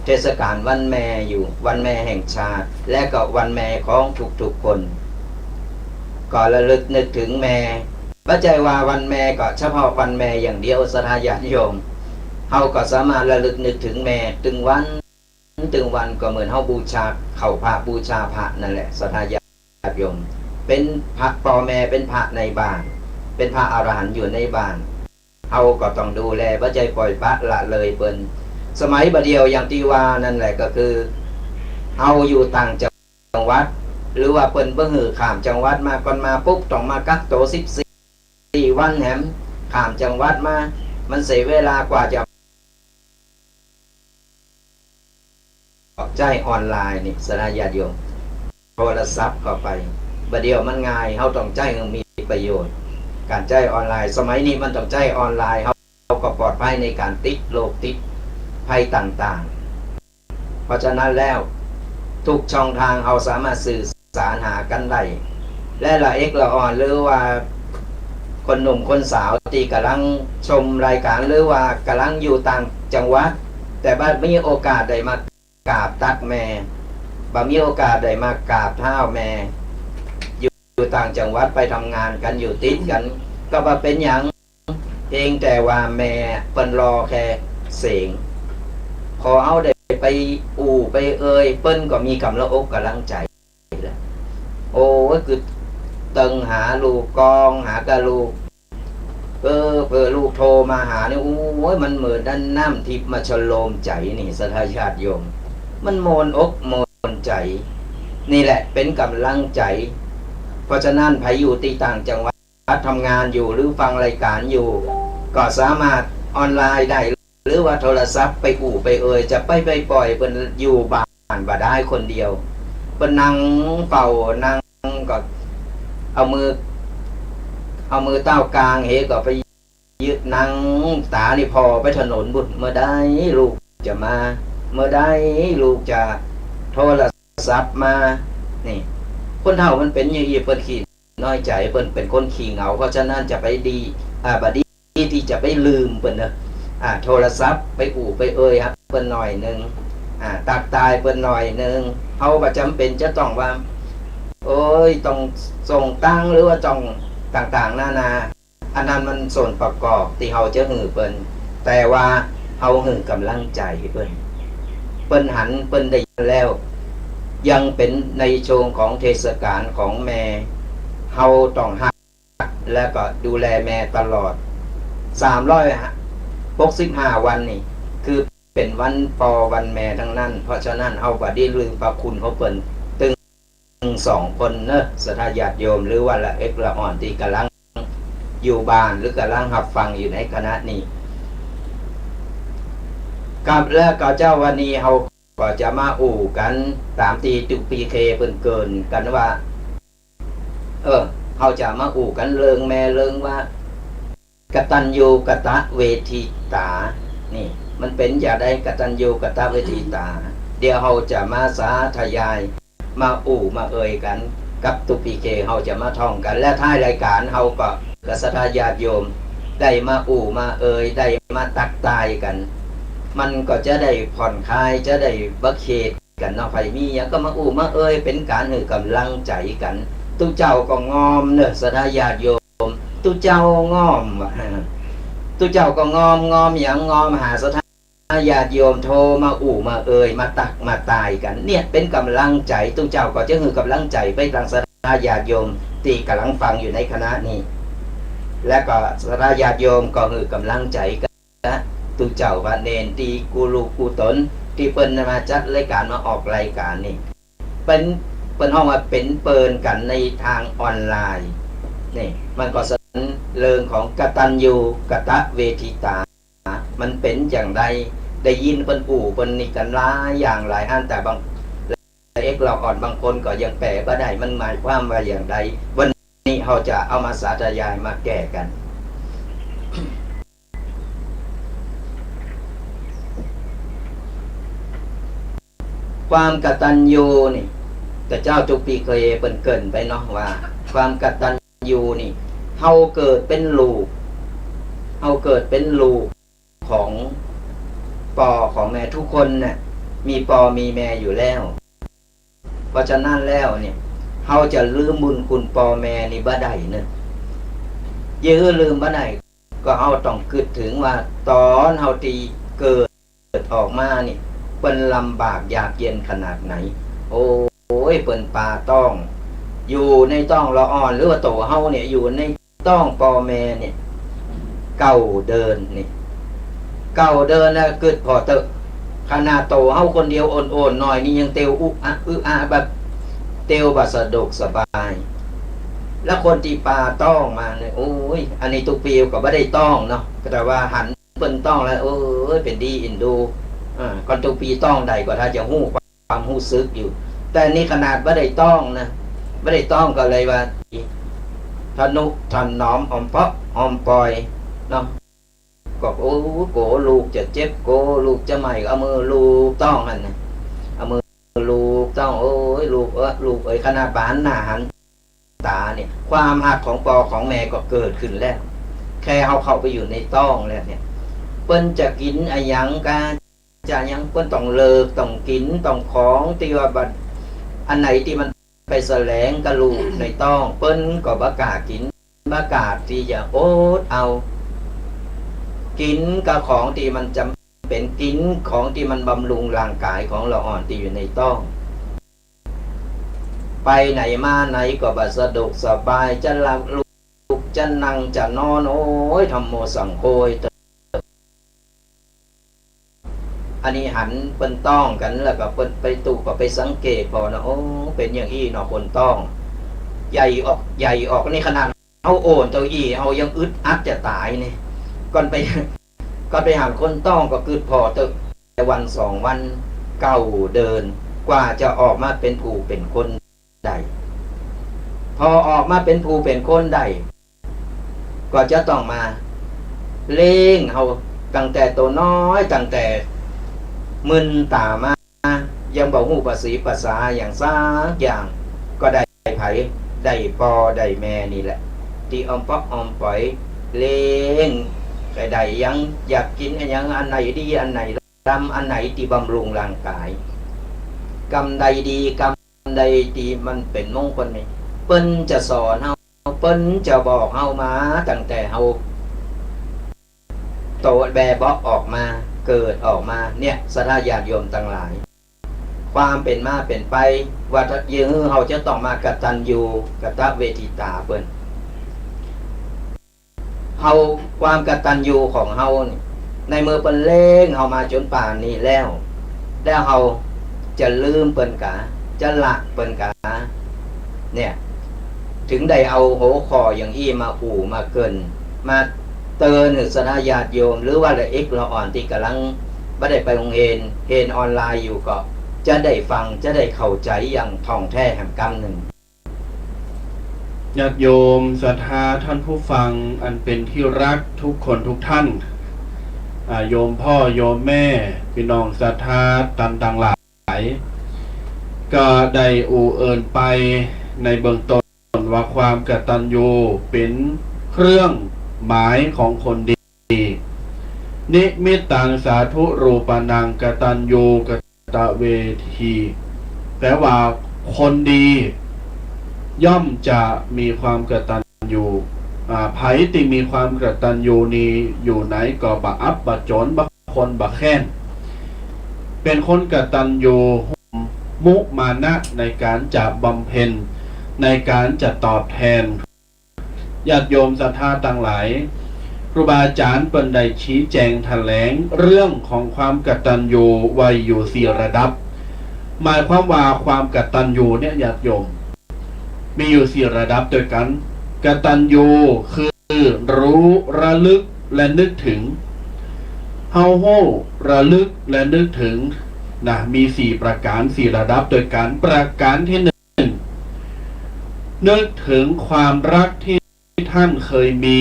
เทศกาลวันแม่อยู่ วันแม่แห่งชาติ และก็วันแม่ของทุกๆ คน ก็ระลึกนึกถึงแม่ บ่ใจ้ว่าวันแม่ก็เฉพาะวันแม่อย่างเดียว ศรัทธาญาติโยม เฮาก็สามารถระลึกนึกถึงแม่ตึงวัน ตึงวันก็เหมือนเฮาบูชาเข้าพระบูชาพระนั่นแหละ ศรัทธาญาติโยม เป๋นพระป้อแม่ เป๋นพระในบ้าน เป๋นพระอรหันต์อยู่ในบ้าน เฮาก็ต้องดูแล บ่ใจ้ปล่อยปละละเลยเปิ้น สมัยบ่าเดี่ยวอย่างตี้ว่านั่นแหละก็คือ เฮาอยู่ต่างจังหวัด หรือว่าเปิ้นบ่หื้อข้ามจังหวัดมา ก่อนมาปุ๊บต้องมากักตั๋วสิบสี่วันแหม ข้ามจังหวัดมา มันเสียเวลากว่าจะ ใจ๊ออนไลน์นี่ ศรัทธาญาติโยม โทรศัพท์เข้าไป บ่าเดี่ยวมันง่าย เฮาต้องใจ๊หื้อมีประโยชน์ ก๋านใจ๊ออนไลน์ สมัยนี้มันต้องใจ๊ออนไลน์ เฮาก็ปลอดภัยในก๋านติดโรคติดภัยต่างๆ เพราะฉะนั้นแล้ว ทุกช่องทางเฮาสามารถสื่อสารหากั๋นได้ และละเอกละอ่อน หรือว่าคนหนุ่มคนสาวตี้ก่ำลังชมรายก๋าน หรือว่าก่ำลังอยู่ต่างจังหวัด แต่บ่มีโอกาสได้มากราบตักแม่ บ่มีโอกาสได้มากราบเท้าแม่ อยู่ อยู่ต่างจังหวัด ไปทำงานกั๋น อยู่ติดกั๋น ก็บ่เป๋นหยัง เพียงแต่ว่าแม่เปิ้นรอแค่เสียง พอเฮาได้ไปอู้ไปเอ่ย เปิ้นก็มีก๋ำลังอกก๋ำลังใจ๋แล้ว โอ้ย กึ๊ดเติงหาลูก กองหาก้าลูก เออ เผื่อลูกโทรมาหานี่ โอ้ย มันเหมือนดังน้ำทิพย์มาชโลมใจ๋นี่ ศรัทธาญาติโยม มันม่วนอกม่วนใจ๋ นี่แหละเป๋นก๋ำลังใจ๋ เพราะฉะนั้นใผอยู่ตี้ต่างจังหวัด ทำงานอยู่ หรือฟังรายก๋านอยู่ ก็สามารถออนไลน์ได้ หรือว่าโทรศัพท์ไปอู้ไปเอ่ย จะไป ไปปล่อยเปิ้นอยู่บ้านบ่ได้คนเดียว เปิ้นนั่งเฝ้า นั่งก็เอามือ เอามือเต๊ากางเหก็ไปยึดนั่ง ต๋านี่ผ่อไปถนนบุญ เมื่อใดลูกจะมา เมื่อใดลูกจะโทร ศัพท์มา นี่ คนเฒ่ามันเป๋นอย่างอี้ เปิ้นขี้น้อยใจ๋ เปิ้นเป๋นคนขี้เหงา เพราะฉะนั้นจะไปดี อ่า บ่ดีตี้จะไปลืมเปิ้นเนาะ อ่า โทรศัพท์ไปอู้ไปเอ่ยหาเปิ้นหน่อยนึ่ง อ่า ตักตายเปิ้นหน่อยนึ่ง เฮาบ่จ๋ำเป๋นจะต้องว่า โอ้ย ต้องส่งตังค์ หรือว่าต้องต่างๆ นานา อันนั้นมันส่วนประกอบตี้เฮาจะหื้อเปิ้น แต่ว่าเฮาหื้อก๋ำลังใจ๋เปิ้น เปิ้นหัน เปิ้นได้ยินแล้ว ยังเป๋นในช่วงของเทศกาลของแม่ เฮาต้องฮัก และก็ดูแลแม่ตลอด สามร้อยหกสิบห้าวันนี่ คือเป๋นวันป้อวันแม่ตังนั้น เพราะฉะนั้นเฮาบ่ดีลืมพระคุณของเปิ้น ตึง ตึงสองคนเนาะ ศรัทธาญาติโยม หรือว่าละเอกละอ่อนตี้ก่ำลังอยู่บ้าน หรือก่ำลังฮับฟังอยู่ในขณะนี้ ครับ แล้วก็เจ๊าวันนี้เฮาก็จะมาอู้กั๋นต๋ามตี้ตุ๊ปีเคเปิ้นเกริ่นกั๋นว่า เออ เฮาจะมาอู้กั๋นเรื่องแม่ เรื่องว่า กตัญญูกตเวทิตา นี่ มันเป๋นจาใด กตัญญูกตเวทิตา เดี๋ยวเฮาจะมาสาธยาย มาอู้มาเอ่ยกั๋น กับตุ๊ปีเค เฮาจะมาท่องกั๋น และท้ายรายก๋านเฮาก็ กับศรัทธาญาติโยม ได้มาอู้มาเอ่ย ได้มาตักตายกั๋น มันก็จะได้ผ่อนคลาย จะได้บ่เข็ด กั๋นเนาะ ใผมีหยังก็มาอู้มาเอ่ย เป๋นก๋านหื้อก๋ำลังใจ๋กั๋น ตุ๊เจ้าก็งอมเนาะ ศรัทธาญาติโยม ตุ๊เจ้างอมว่ะ ตุ๊เจ้าก็งอม งอมหยัง งอมหาศรัทธาญาติโยมโทรมาอู้มาเอ่ย มาตักมาตายกั๋น เนี่ยเป๋นก๋ำลังใจ๋ ตุ๊เจ้าก็จะหื้อก๋ำลังใจ๋ไปตังศรัทธาญาติโยมตี้ก่ำลังฟังอยู่ในขณะนี้ และก็ศรัทธาญาติโยมก็หื้อก๋ำลังใจ๋กั๋น ตุ๊เจ้าว่าเณรตี้กู้ลูกกู้ต๋น ตี้เปิ้นมาจัดรายก๋าน มาออกรายก๋านนี่ เปิ้น เปิ้นฮ้องว่าเป๋นเปิ้นกั๋นในตางออนไลน์ นี่ มันก็สะท้อนเรื่องของกตัญญูกตเวทิตา มันเป๋นจาใด ได้ยินเปิ้นอู้เปิ้นนี่กั๋นหลายอย่างหลายอัน แต่บาง ละเอกละอ่อนบางคนก็ยังแปลบ่ได้ มันหมายความว่าจาใด วันนี้เฮาจะเอามาสาธยายมาแก้กั๋น ความกตัญญูนี่ แต่เจ้าตุ๊กปี๋เคยเปิ้นเกริ่นไปเนาะว่า ความกตัญญูนี่ เฮาเกิดเป๋นลูก เฮาเกิดเป๋นลูกของป้อของแม่ ทุกคนน่ะ มีป้อมีแม่อยู่แล้ว เพราะฉะนั้นแล้วเนี่ย เฮาจะลืมบุญคุณป้อแม่นี่บ่ได้เนาะ เยียะหื้อลืมบ่ได้ ก็เฮาต้องกึ๊ดเถิงว่าต๋อนเฮาตี้เกิดออกมานี่ เปิ้นลำบากยากเย็นขนาดไหน โอ้ย เปิ้นปาต๊อง อยู่ในต๊องละอ่อน หรือว่าตั๋วเฮาเนี่ย อยู่ในต๊องป้อแม่เนี่ย เก้าเดือนนี่ เก้าเดือนแล้วกึ๊ดผ่อเต๊อะ ขนาดตั๋วเฮาคนเดียวอ่อนๆ หน่อยนี่ยังเตียวอุอะอึอะแบบเตียวบ่สะดวกสบาย แล้วคนตี้ปาต๊องมาเนี่ย โอ้ย อันนี้ตุ๊กปี๋ก็บ่ได้ต๊องเนาะ แต่ว่าหันเปิ้นต๊องแล้ว โอ้ย เป๋นดีอินดู อ่า ก่อนตุ๊กปี๋ต๊องได้ก็ถ้าจะฮู้ความฮู้สึกอยู่ แต่นี่ขนาดบ่ได้ต๊องนะ บ่ได้ต๊องก็เลยว่า ทะนุถนอมอ้อมเปาะอ้อมปอยเนาะ ก็ โอ้ กั๋วลูกจะเจ็บ กั๋วลูกจะเมื่อย เอามือลูบต๊องหั้นนะ เอามือลูบต๊อง โอ้ย ลูกเอ้ย ลูกเอ้ย ขนาดบ่หันหน้าหันต๋าเนี่ย ความฮักของป้อของแม่ก็เกิดขึ้นแล้ว แค่เฮาเข้าไปอยู่ในต๊องแล้วเนี่ย เปิ้นจะกิ๋นอะหยังกา จะหยังเปิ้นต้องเลิก ต้องกิ๋น ต้องของตี้ว่าบัด อันไหนตี้มันไปแสลงกับลูกในต๊อง เปิ้นก็บ่กล้ากิ๋น บ่กล้าตี้จะอดเอา กิ๋นกับของตี้มันจ๋ำเป๋น กิ๋นของตี้มันบำรุงร่างก๋ายของละอ่อนตี้อยู่ในต๊อง ไปไหนมาไหนก็บ่สะดวกสบาย จะหลับลุก จะนั่งจะนอน โอ้ย ธัมโมสังโฆ อันนี้หันเปิ้นต๊องกั๋น แล้วก็เปิ้นไปตุ๊ก็ไปสังเกตผ่อนะ โอ้ เป๋นอย่างอี้เนาะ คนต๊อง ใหญ่ออก ใหญ่ออก นี่ขนาดเฮาโอนเต้าอี้ เฮายังอึดอัดจะต๋ายนี่ ก่อนไป ก่อนไปหันคนต๊องก็กึ๊ดผ่อเต๊อะ แต่วันสองวัน เก้าเดือน กว่าจะออกมาเป๋นผู้เป๋นคนได้ พอออกมาเป๋นผู้เป๋นคนได้ ก็จะต้องมาเลี้ยงเฮาตั้งแต่ตั๋วน้อย ตั้งแต่มึนต๋ามา ยังบ่ฮู้ภาษีภาษาอย่างสักอย่าง ก็ได้ไผ ได้ป้อได้แม่นี่แหละ ตี้อ้อมเปาะอ้อมปอย เลี้ยง ใค่ได้หยัง อยากกิ๋นอะหยัง อันไหนดี อันไหนลำ อันไหนตี้บำรุงร่างก๋าย กำใดดี กำใดตี้มันเป๋นมงคลนี่ เปิ้นจะสอนเฮา เปิ้นจะบอกเฮามาตั้งแต่เฮาโตแบเบาะออกมา เกิดออกมา เนี่ย ศรัทธาญาติโยมตังหลาย ความเป๋นมาเป๋นไป ว่าเยียะหื้อเฮาจะต้องมากตัญญูกตเวทิตาเปิ้น เฮา ความกตัญญูของเฮานี่ ในเมื่อเปิ้นเลี้ยงเฮามาจ๋นป่านนี้แล้ว แล้วเฮาจะลืมเปิ้นกา จะละเปิ้นกา เนี่ย เถิงได้เอาหัวข้ออย่างอี้มาอู้มาเกริ่น มาเตือนหื้อศรัทธาญาติโยม หรือว่าละเอกละอ่อนตี้ก่ำลังบ่ได้ไปโฮงเฮียน เฮียนออนไลน์อยู่ก็จะได้ฟัง จะได้เข้าใจ๋อย่างถ่องแท้แหมกำนึ่ง ญาติโยมศรัทธาท่านผู้ฟังอันเป๋นตี้ฮักทุกคนทุกท่าน อ่า โยมป้อโยมแม่ ปี้น้องศรัทธาต้านตังหลาย ก็ได้อู้เอิ้นไปในเบื้องต้นว่าความกตัญญูเป๋นเครื่องหมายของคนดี นิมิตตังสาธุรูปานังกตัญญูกตเวทิ แปลว่าคนดีย่อมจะมีความกตัญญู อ่า ใผตี้มีความกตัญญูนี้อยู่ไหนก็บ่อับบ่จ๋น บ่ข้นบ่แค้น เป๋นคนกตัญญู มุมานะในก๋านจะบำเพ็ญ ในก๋านจะตอบแทน ญาติโยมศรัทธาตังหลาย ครูบาอาจ๋ารย์เปิ้นได้ชี้แจ๋งแถลงเรื่องของความกตัญญูไว้อยู่สี่ระดับ หมายความว่าความกตัญญูเนี่ยญาติโยม มีอยู่สี่ระดับตวยกั๋น กตัญญูคือรู้ ระลึก และนึกถึง เฮาฮู้ ระลึก และนึกถึง นะ มีสี่ประก๋าน สี่ระดับตวยกั๋น ประก๋านตี้นึ่ง นึกถึงความฮักตี้ท่านเคยมี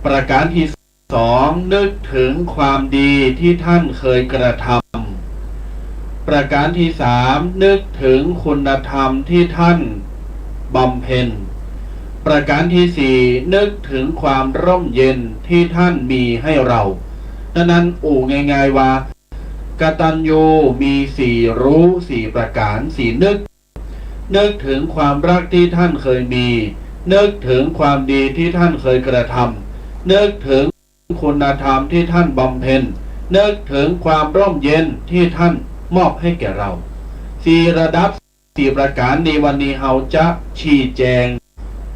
ประก๋านตี้สอง นึกถึงความดีตี้ท่านเคยกระทำ ประการที่สาม นึกถึงคุณธรรมที่ท่านบำเพ็ญ ประการที่สี่ นึกถึงความร่มเย็นที่ท่านมีให้เรา ดังนั้น อู้ง่ายๆ ว่า กตัญญูมีสี่รู้ สี่ประการ สี่นึก นึกถึงความรักที่ท่านเคยมี นึกถึงความดีที่ท่านเคยกระทำ นึกถึงคุณธรรมที่ท่านบำเพ็ญ นึกถึงความร่มเย็นที่ท่านมอบให้แก่เรา สี่ระดับ สี่ประการนี้ วันนี้เฮาจะชี้แจง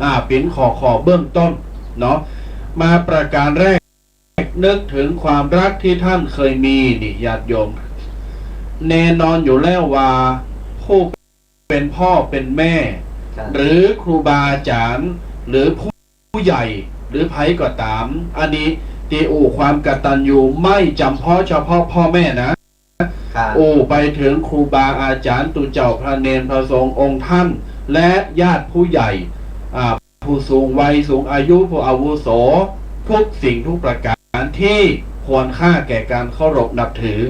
อ่า เป๋นข้อๆ เบื้องต้นเนาะ มาประการแรก นึกถึงความรักที่ท่านเคยมี นี่ ญาติโยม แน่นอนอยู่แล้วว่า ผู้เป๋นพ่อเป๋นแม่ ครับ หรือครูบาอาจ๋ารย์ หรือผู้ ผู้ใหญ่ หรือใผก็ต๋าม อันนี้ตี้อู้ความกตัญญู ไม่จำเพาะเฉพาะพ่อแม่นะ ครับ อู้ไปเถิงครูบาอาจ๋ารย์ ตุ๊เจ้าพระเณรพระสงฆ์องค์ท่าน และญาติผู้ใหญ่ อ่า ผู้สูงวัยสูงอายุ ผู้อาวุโส ทุกสิ่งทุกประการที่ควรค่าแก่การเคารพนับถือ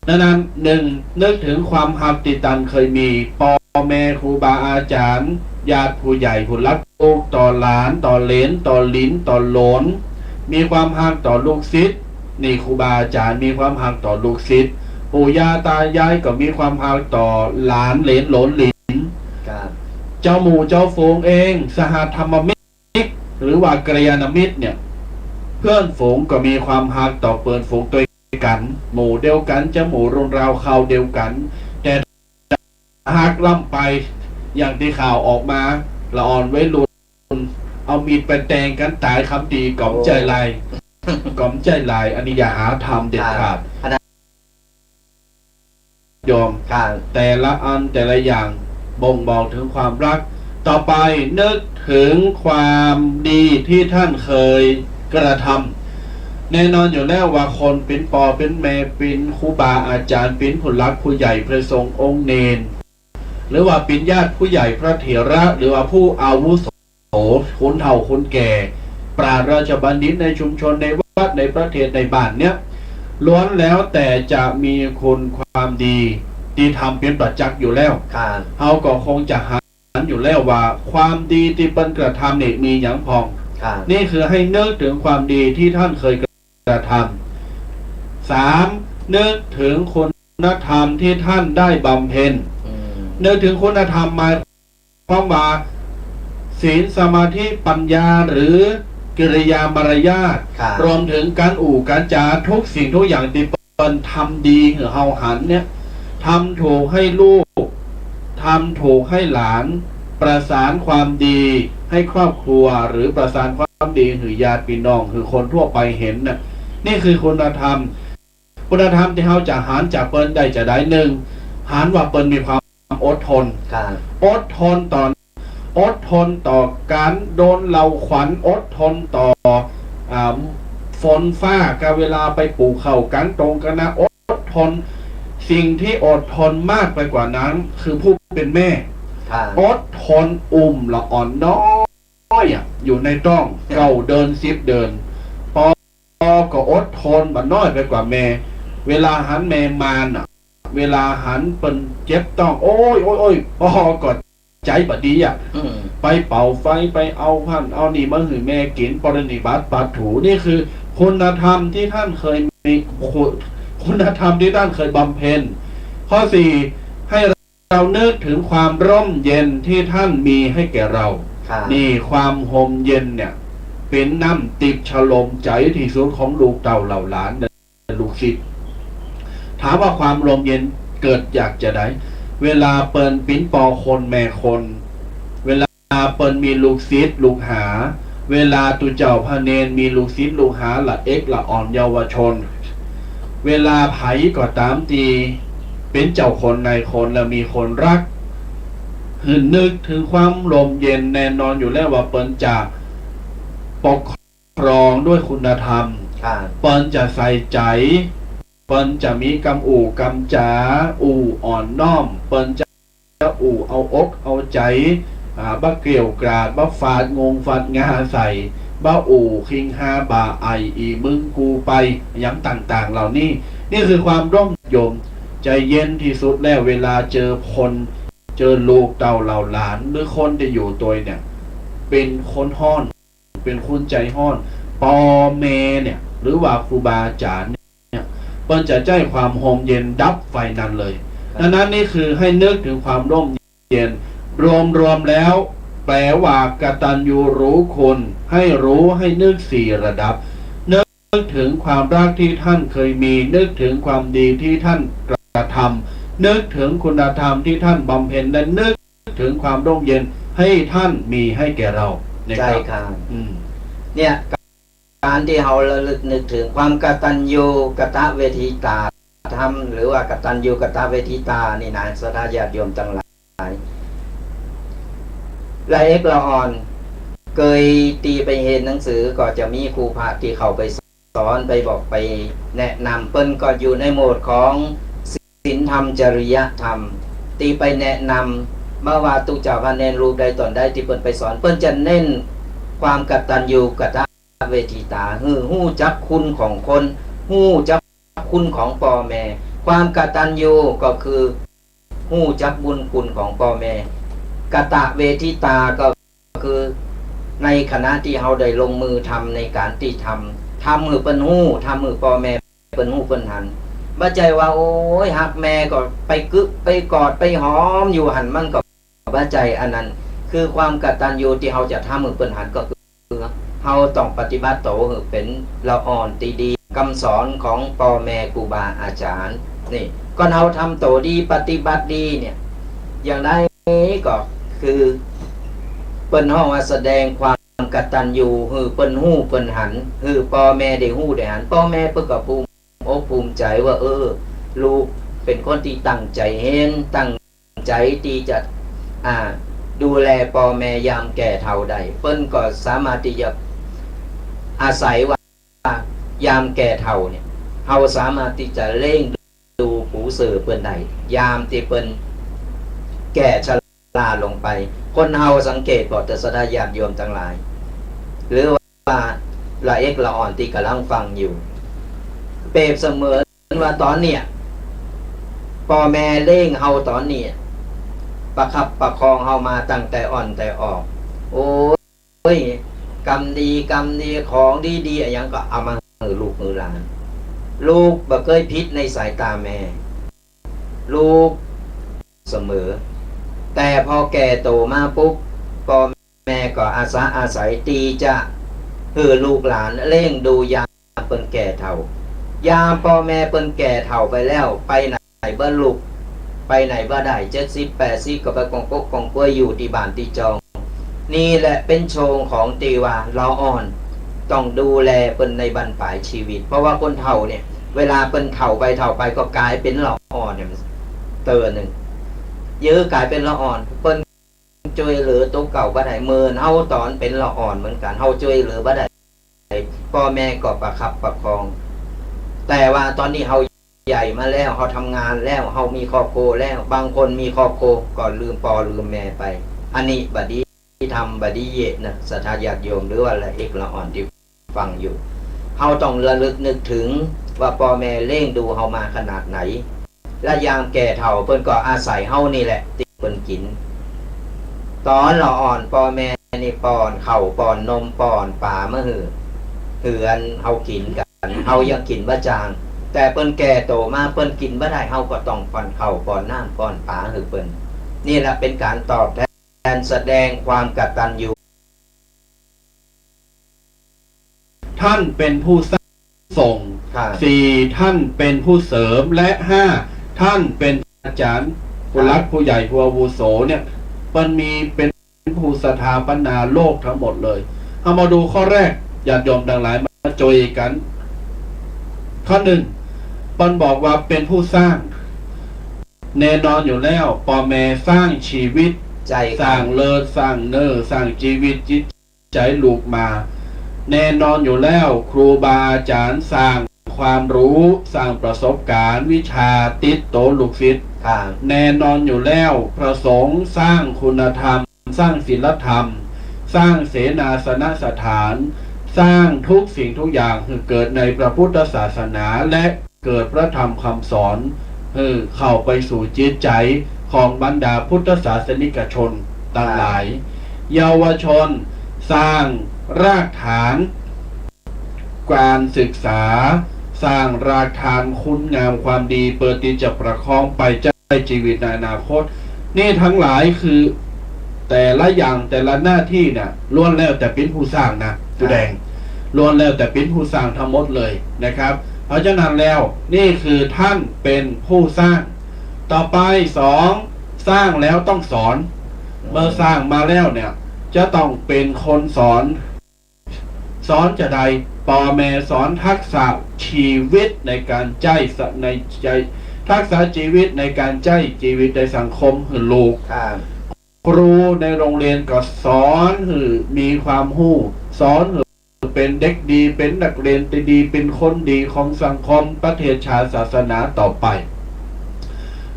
ดังนั้น นึ่ง นึกถึงความฮักตี้ตันเคยมี ป้อแม่ ครูบาอาจ๋ารย์ ญาติผู้ใหญ่ผู้หลัก ลูกต่อหลาน ต่อเหลน ต่อหลิน ต่อหลน มีความฮักต่อลูกศิษย์ นี่ ครูบาอาจ๋ารย์มีความฮักต่อลูกศิษย์ ปู่ย่าตายายก็มีความฮักต่อหลานเหลนหลนหลิน ครับ เจ้าหมู่เจ้าฝูงเอง สหธรรมมิตร หรือว่ากัลยาณมิตรเนี่ย เปื้อนฝูงก็มีความฮักต่อเปื้อนฝูงตวยกั๋น หมู่เดียวกั๋น จะหมู่รุ่นราวคราวเดียวกั๋น แต่ฮักล้ำไป อย่างตี้ข่าวออกมา ละอ่อนวัยรุ่น เอามีดไปแตงกั๋นต๋าย กำตี้ ก๋อมใจ้ลาย ก๋อมใจ้ลาย อันนี้อย่าหาทำเด็ดขาด ครับ โยม ครับ แต่ละอันแต่ละอย่างบ่งบอกเถิงความฮัก ต่อไป นึกเถิงความดีตี้ต้านเคยกระทำ แน่นอนอยู่แล้วว่าคนเป๋นป้อเป๋นแม่ เป๋นครูบาอาจ๋ารย์ เป๋นผู้หลักผู้ใหญ่ พระสงฆ์องค์เณร หรือว่าเป๋นญาติผู้ใหญ่ พระเถระ หรือว่าผู้อาวุโส คนเฒ่าคนแก่ ปราชญ์ราชบัณฑิตในชุมชน ในวัด ในประเทศ ในบ้านเนี่ย ล้วนแล้วแต่จะมีคุณความดีตี้ทำเป๋นประจักษ์อยู่แล้ว ครับ เฮาก็คงจะหันอยู่แล้วว่าความดีตี้เปิ้นกระทำนี่มีหยังพ่อง ครับ นี่คือหื้อนึกเถิงความดีตี้ต้านเคยกระทำ สาม นึกเถิงคุณธรรมตี้ต้านได้บำเพ็ญ อืม นึกเถิงคุณธรรมหมายความว่า ศีล สมาธิ ปัญญา หรือกิริยามารยาท ครับ รวมเถิงก๋านอู้ก๋านจ๋า ทุกสิ่งทุกอย่างตี้เปิ้นทำดีหื้อเฮาหันเนี่ย ทำถูกหื้อลูก ทำถูกหื้อหลาน ประสานความดีหื้อครอบครัว หรือประสานความดีหื้อญาติปี้น้อง หื้อคนทั่วไปหันน่ะ นี่คือคุณธรรม คุณธรรมตี้เฮาจะหันจากเปิ้นได้จะใด นึ่ง หันว่าเปิ้นมีความอดทน ครับ อดทนต่อ อดทนต่อก๋านโดนเหล่าขวัญ อดทนต่อ อ่า ฝนฟ้า กาเวลาไปปลูกข้าวก๋างตงก๋างนา อดทน สิ่งตี้อดทนมากไปกว่านั้น คือผู้เป๋นแม่ ครับ อดทนอุ้มละอ่อนน้อย น้อยอะ อยู่ในต๊อง เก้าเดือน สิบเดือน ป้อก็อดทนบ่น้อยไปกว่าแม่ เวลาหันแม่มานน่ะ เวลาหันเปิ้นเจ็บต๊อง โอ๊ย โอ๊ย โอ๊ย ป้อก็ใจ๋บ่ดีอะ อืม ไปเป่าไฟ ไปเอาหั้นเอานี่มาหื้อแม่กิ๋น ปรนนิบัติปัดถู นี่คือคุณธรรมตี้ต้านเคยมี คุณ คุณธรรมตี้ต้านเคยบำเพ็ญ ข้อสี่ หื้อ เรานึกเถิงความร่มเย็นตี้ต้านมีหื้อแก่เรา ครับ นี่ความฮ่มเย็นเนี่ย เป๋นน้ำติ๊บชโลมใจ๋ตี้สุดของลูกเต้าเหล่าหลาน ลูกศิษย์ ถามว่าความร่มเย็นเกิดจากจะใด เวลาเปิ้นเป๋นป้อคนแม่คน เวลาเปิ้นมีลูกศิษย์ลูกหา เวลาตุ๊เจ้าพระเณรมีลูกศิษย์ลูกหา ละเอ็กละอ่อนเยาวชน เวลาใผก็ต๋ามตี้เป๋นเจ้าคนนายคน และมีคนฮัก หื้อนึกเถิงความร่มเย็น แน่นอนอยู่แล้วว่าเปิ้นจะปกครองด้วยคุณธรรม ครับ เปิ้นจะใส่ใจ๋ เปิ้นจะมีกำอู้กำจ๋า อู้อ่อนน้อม เปิ้นจะ จะอู้เอาอกเอาใจ๋ อ่า บ่เกลี้ยวกราด บ่ฟาดงงฟาดงาใส่ บ่อู้คิงฮาบ่าไอ่ อี่มึงกูไป หยังต่างๆ เหล่านี้ นี่คือความร่มโยม จะเย็นตี้สุดแล้ว เวลาเจอคน เจอลูกเต้าเหล่าหลาน หรือคนตี้อยู่ตวยเนี่ย เป๋นคนฮ้อน เป๋นคนใจ๋ฮ้อน ป้อแม่เนี่ย หรือว่าครูบาอาจ๋ารย์เนี่ย เปิ้นจะใจ๊ความฮ่มเย็นดับไฟนั้นเลย ดังนั้นนี่คือหื้อนึกเถิงความฮ่มเย็น รวมๆ แล้ว แปลว่ากตัญญูรู้คุณ หื้อรู้ หื้อนึกสี่ระดับ นึกเถิงความฮักตี้ต้านเกยมี นึกเถิงความดีตี้ต้านกระทำ นึกเถิงคุณธรรมตี้ต้านบำเพ็ญ และนึกเถิงความฮ่มเย็นตี้ต้านมีหื้อแก่เฮา นะครับ ใจ้ครับ อืม เนี่ย ก๋านตี้เฮาระลึกนึกเถิงความกตัญญูกตเวทิตาธรรม หรือว่ากตัญญูกตเวทิตานี่นะ ศรัทธาญาติโยมตังหลาย ละเอกละอ่อน เกยตี้ไปเฮียนหนังสือก็จะมีครูพระตี้เข้าไปสอน ไปบอก ไปแนะนำ เปิ้นก็อยู่ในโหมดของศีลธรรม จริยธรรม ตี้ไปแนะนำ บ่ว่าตุ๊เจ้าพระเณรรูปใดต๋นใดตี้เปิ้นไปสอน เปิ้นจะเน้นความกตัญญูกตเวทิตา หื้อฮู้จักคุณของคน ฮู้จักคุณของป้อแม่ ความกตัญญูก็คือฮู้จักบุญคุณของป้อแม่ กตเวทิตาก็คือในขณะตี้เฮาได้ลงมือทำในก๋านตี้ทำ ทำหื้อเปิ้นฮู้ ทำหื้อป้อแม่เปิ้นฮู้เปิ้นหัน บ่ใจ้ว่า โอ๊ย ฮักแม่ก็ไปกึ๊บไปกอดไปหอมอยู่หั้น มันก็ บ่ใจ้ อันนั้นคือความกตัญญูตี้เฮาจะทำหื้อเปิ้นหัน ก็คือเฮาต้องปฏิบัติโตหื้อเป๋นละอ่อนตี้ดี กำสอนของป้อแม่ครูบาอาจ๋ารย์ นี่ ก่อนเฮาทำโตดี ปฏิบัติดีเนี่ย อย่างใดก็คือเปิ้นฮ้องว่าแสดงความกตัญญู หื้อเปิ้นฮู้เปิ้นหัน หื้อป้อแม่ได้ฮู้ได้หัน ป้อแม่เปิ้นก็ภูมิอกภูมิใจ๋ว่า เออ ลูกเป๋นคนตี้ตั้งใจ๋เฮียน ตั้ง ใจ๋ตี้จะ อ่า ดูแลป้อแม่ยามแก่เฒ่าได้ เปิ้นก็สามารถตี้จะ อาศัยว่ายามแก่เฒ่าเนี่ย เฮาสามารถตี้จะเลี้ยงดูปูเสือเปิ้นได้ ยามตี้เปิ้นแก่ชราลงไป คนเฮาสังเกตบ่ ศรัทธาญาติโยมตังหลาย หรือว่า ว่าละเอกละอ่อนตี้ก่ำลังฟังอยู่ เปรียบเสมือนว่าต๋อนเนี่ย ป้อแม่เลี้ยงเฮาต๋อนเนี่ย ประคับประคองเฮามาตั้งแต่อ่อนแต่ออก โอ๊ย กำดีกำดี ของดีๆ อะหยังก็เอามาหื้อลูกหื้อหลาน ลูกบ่เกยผิดในสายต๋าแม่ ลูกเสมอ แต่พอแก่โตมาปุ๊บ ป้อแม่ก็อาสาอาศัยตี้จะหื้อลูกหลานเลี้ยงดูยามเปิ้นแก่เฒ่า ยามป้อแม่เปิ้นแก่เฒ่าไปแล้ว ไปไหนบ่ลุก ไปไหนบ่ได้ เจ็ดสิบแปดสิบก็ไปกองก๊กกองก๊วยอยู่ตี้บ้านตี้จอง นี่แหละเป๋นโชคของตี้ว่าละอ่อน ต้องดูแลเปิ้นในบั้นปลายจีวิต เพราะว่าคนเฒ่าเนี่ย เวลาเปิ้นเฒ่าไปเฒ่าไปก็ก๋ายเป๋นละอ่อนเนี่ย เตื้อนึ่ง เย้ยก๋ายเป๋นละอ่อน เปิ้นจ้วยเหลือตั๋วเก่าบ่ได้ เหมือนเฮาต๋อนเป๋นละอ่อนเหมือนกั๋น เฮาจ้วยเหลือบ่ได้ ป้อแม่ก็ประคับประคอง แต่ว่าต๋อนนี้เฮาใหญ่มาแล้ว เฮาทำงานแล้ว เฮามีครอบครัวแล้ว บางคนมีครอบครัวก็ลืมป้อลืมแม่ไป อันนี้บ่ดี ธรรมบ่ดีเยะนะ ศรัทธาญาติโยม หรือว่าละเอกละอ่อนตี้ฟังอยู่ เฮาต้องระลึกนึกเถิงว่าป้อแม่เลี้ยงดูเฮามาขนาดไหน และยามแก่เฒ่าเปิ้นก็อาศัยเฮานี่แหละตี้เปิ้นกิ๋น ต๋อนละอ่อนป้อแม่นี่ป้อนข้าวป้อนนมป้อนป๋ามาหื้อ หื้ออันเฮากิ๋นกั๋น เฮายังกิ๋นบ่จาง แต่เปิ้นแก่โตมาเปิ้นกิ๋นบ่ได้ เฮาก็ต้องป้อนข้าวป้อนน้ำป้อนป๋าหื้อเปิ้น นี่แหละเป๋นก๋านตอบแทน แสดงความกตัญญู ท่านเป็นผู้สร้างสงฆ์ ครับ สี่ ท่านเป็นผู้เสริม และ ห้า ท่านเป็นอาจ๋ารย์ ครับ ผู้หลักผู้ใหญ่ผู้อาวุโสเนี่ย เปิ้นมีเป๋นผู้สถาปนาโลกตึงหมดเลย เฮามาดูข้อแรก ญาติโยมตังหลายมาจ้วยกั๋น ข้อนึ่ง เปิ้นบอกว่าเป๋นผู้สร้าง แน่นอนอยู่แล้ว ป้อแม่สร้างจีวิต ใจ้ครับ สร้างเลือด สร้างเนื้อ สร้างจีวิตจิตใจ๋ลูกมา แน่นอนอยู่แล้ว ครูบาอาจ๋ารย์สร้างความรู้ สร้างประสบก๋ารณ์ วิชาติดตั๋วลูกศิษย์ ครับ แน่นอนอยู่แล้ว พระสงฆ์สร้างคุณธรรม สร้างศีลธรรม สร้างเสนาสนสถาน สร้างทุกสิ่งทุกอย่างหื้อเกิดในพระพุทธศาสนา และเกิดพระธรรมคำสอน หื้อเข้าไปสู่จิตใจ๋ของบรรดาพุทธศาสนิกชนตังหลาย เยาวชน สร้างรากฐาน ก๋านศึกษา สร้างรากฐานคุณงามความดี เปื้อตี้จะประคองไปใจ๊จีวิตในอนาคต นี่ตังหลายคือ แต่ละอย่างแต่ละหน้าตี้เนี่ย ล้วนแล้วแต่เป๋นผู้สร้างนะ ผู้แดง ล้วนแล้วแต่เป๋นผู้สร้างตังหมดเลยนะครับ เพราะฉะนั้นแล้ว นี่คือต้านเป๋นผู้สร้าง ต่อไป สอง สร้างแล้วต้องสอน เมื่อสร้างมาแล้วเนี่ย จะต้องเป๋นคนสอน สอนจาใด ป้อแม่สอนตักษะจีวิตในก๋านใจ๊สะ ในใจ๊ ตักษะจีวิตในก๋านใจ๊จีวิตในสังคมหื้อลูก ครับ ครูในโฮงเฮียนก็สอนหื้อมีความฮู้ สอนหื้อเป๋นเด็กดี เป๋นนักเฮียนตี้ดี เป๋นคนดีของสังคม ประเทศชาติ ศาสนาต่อไป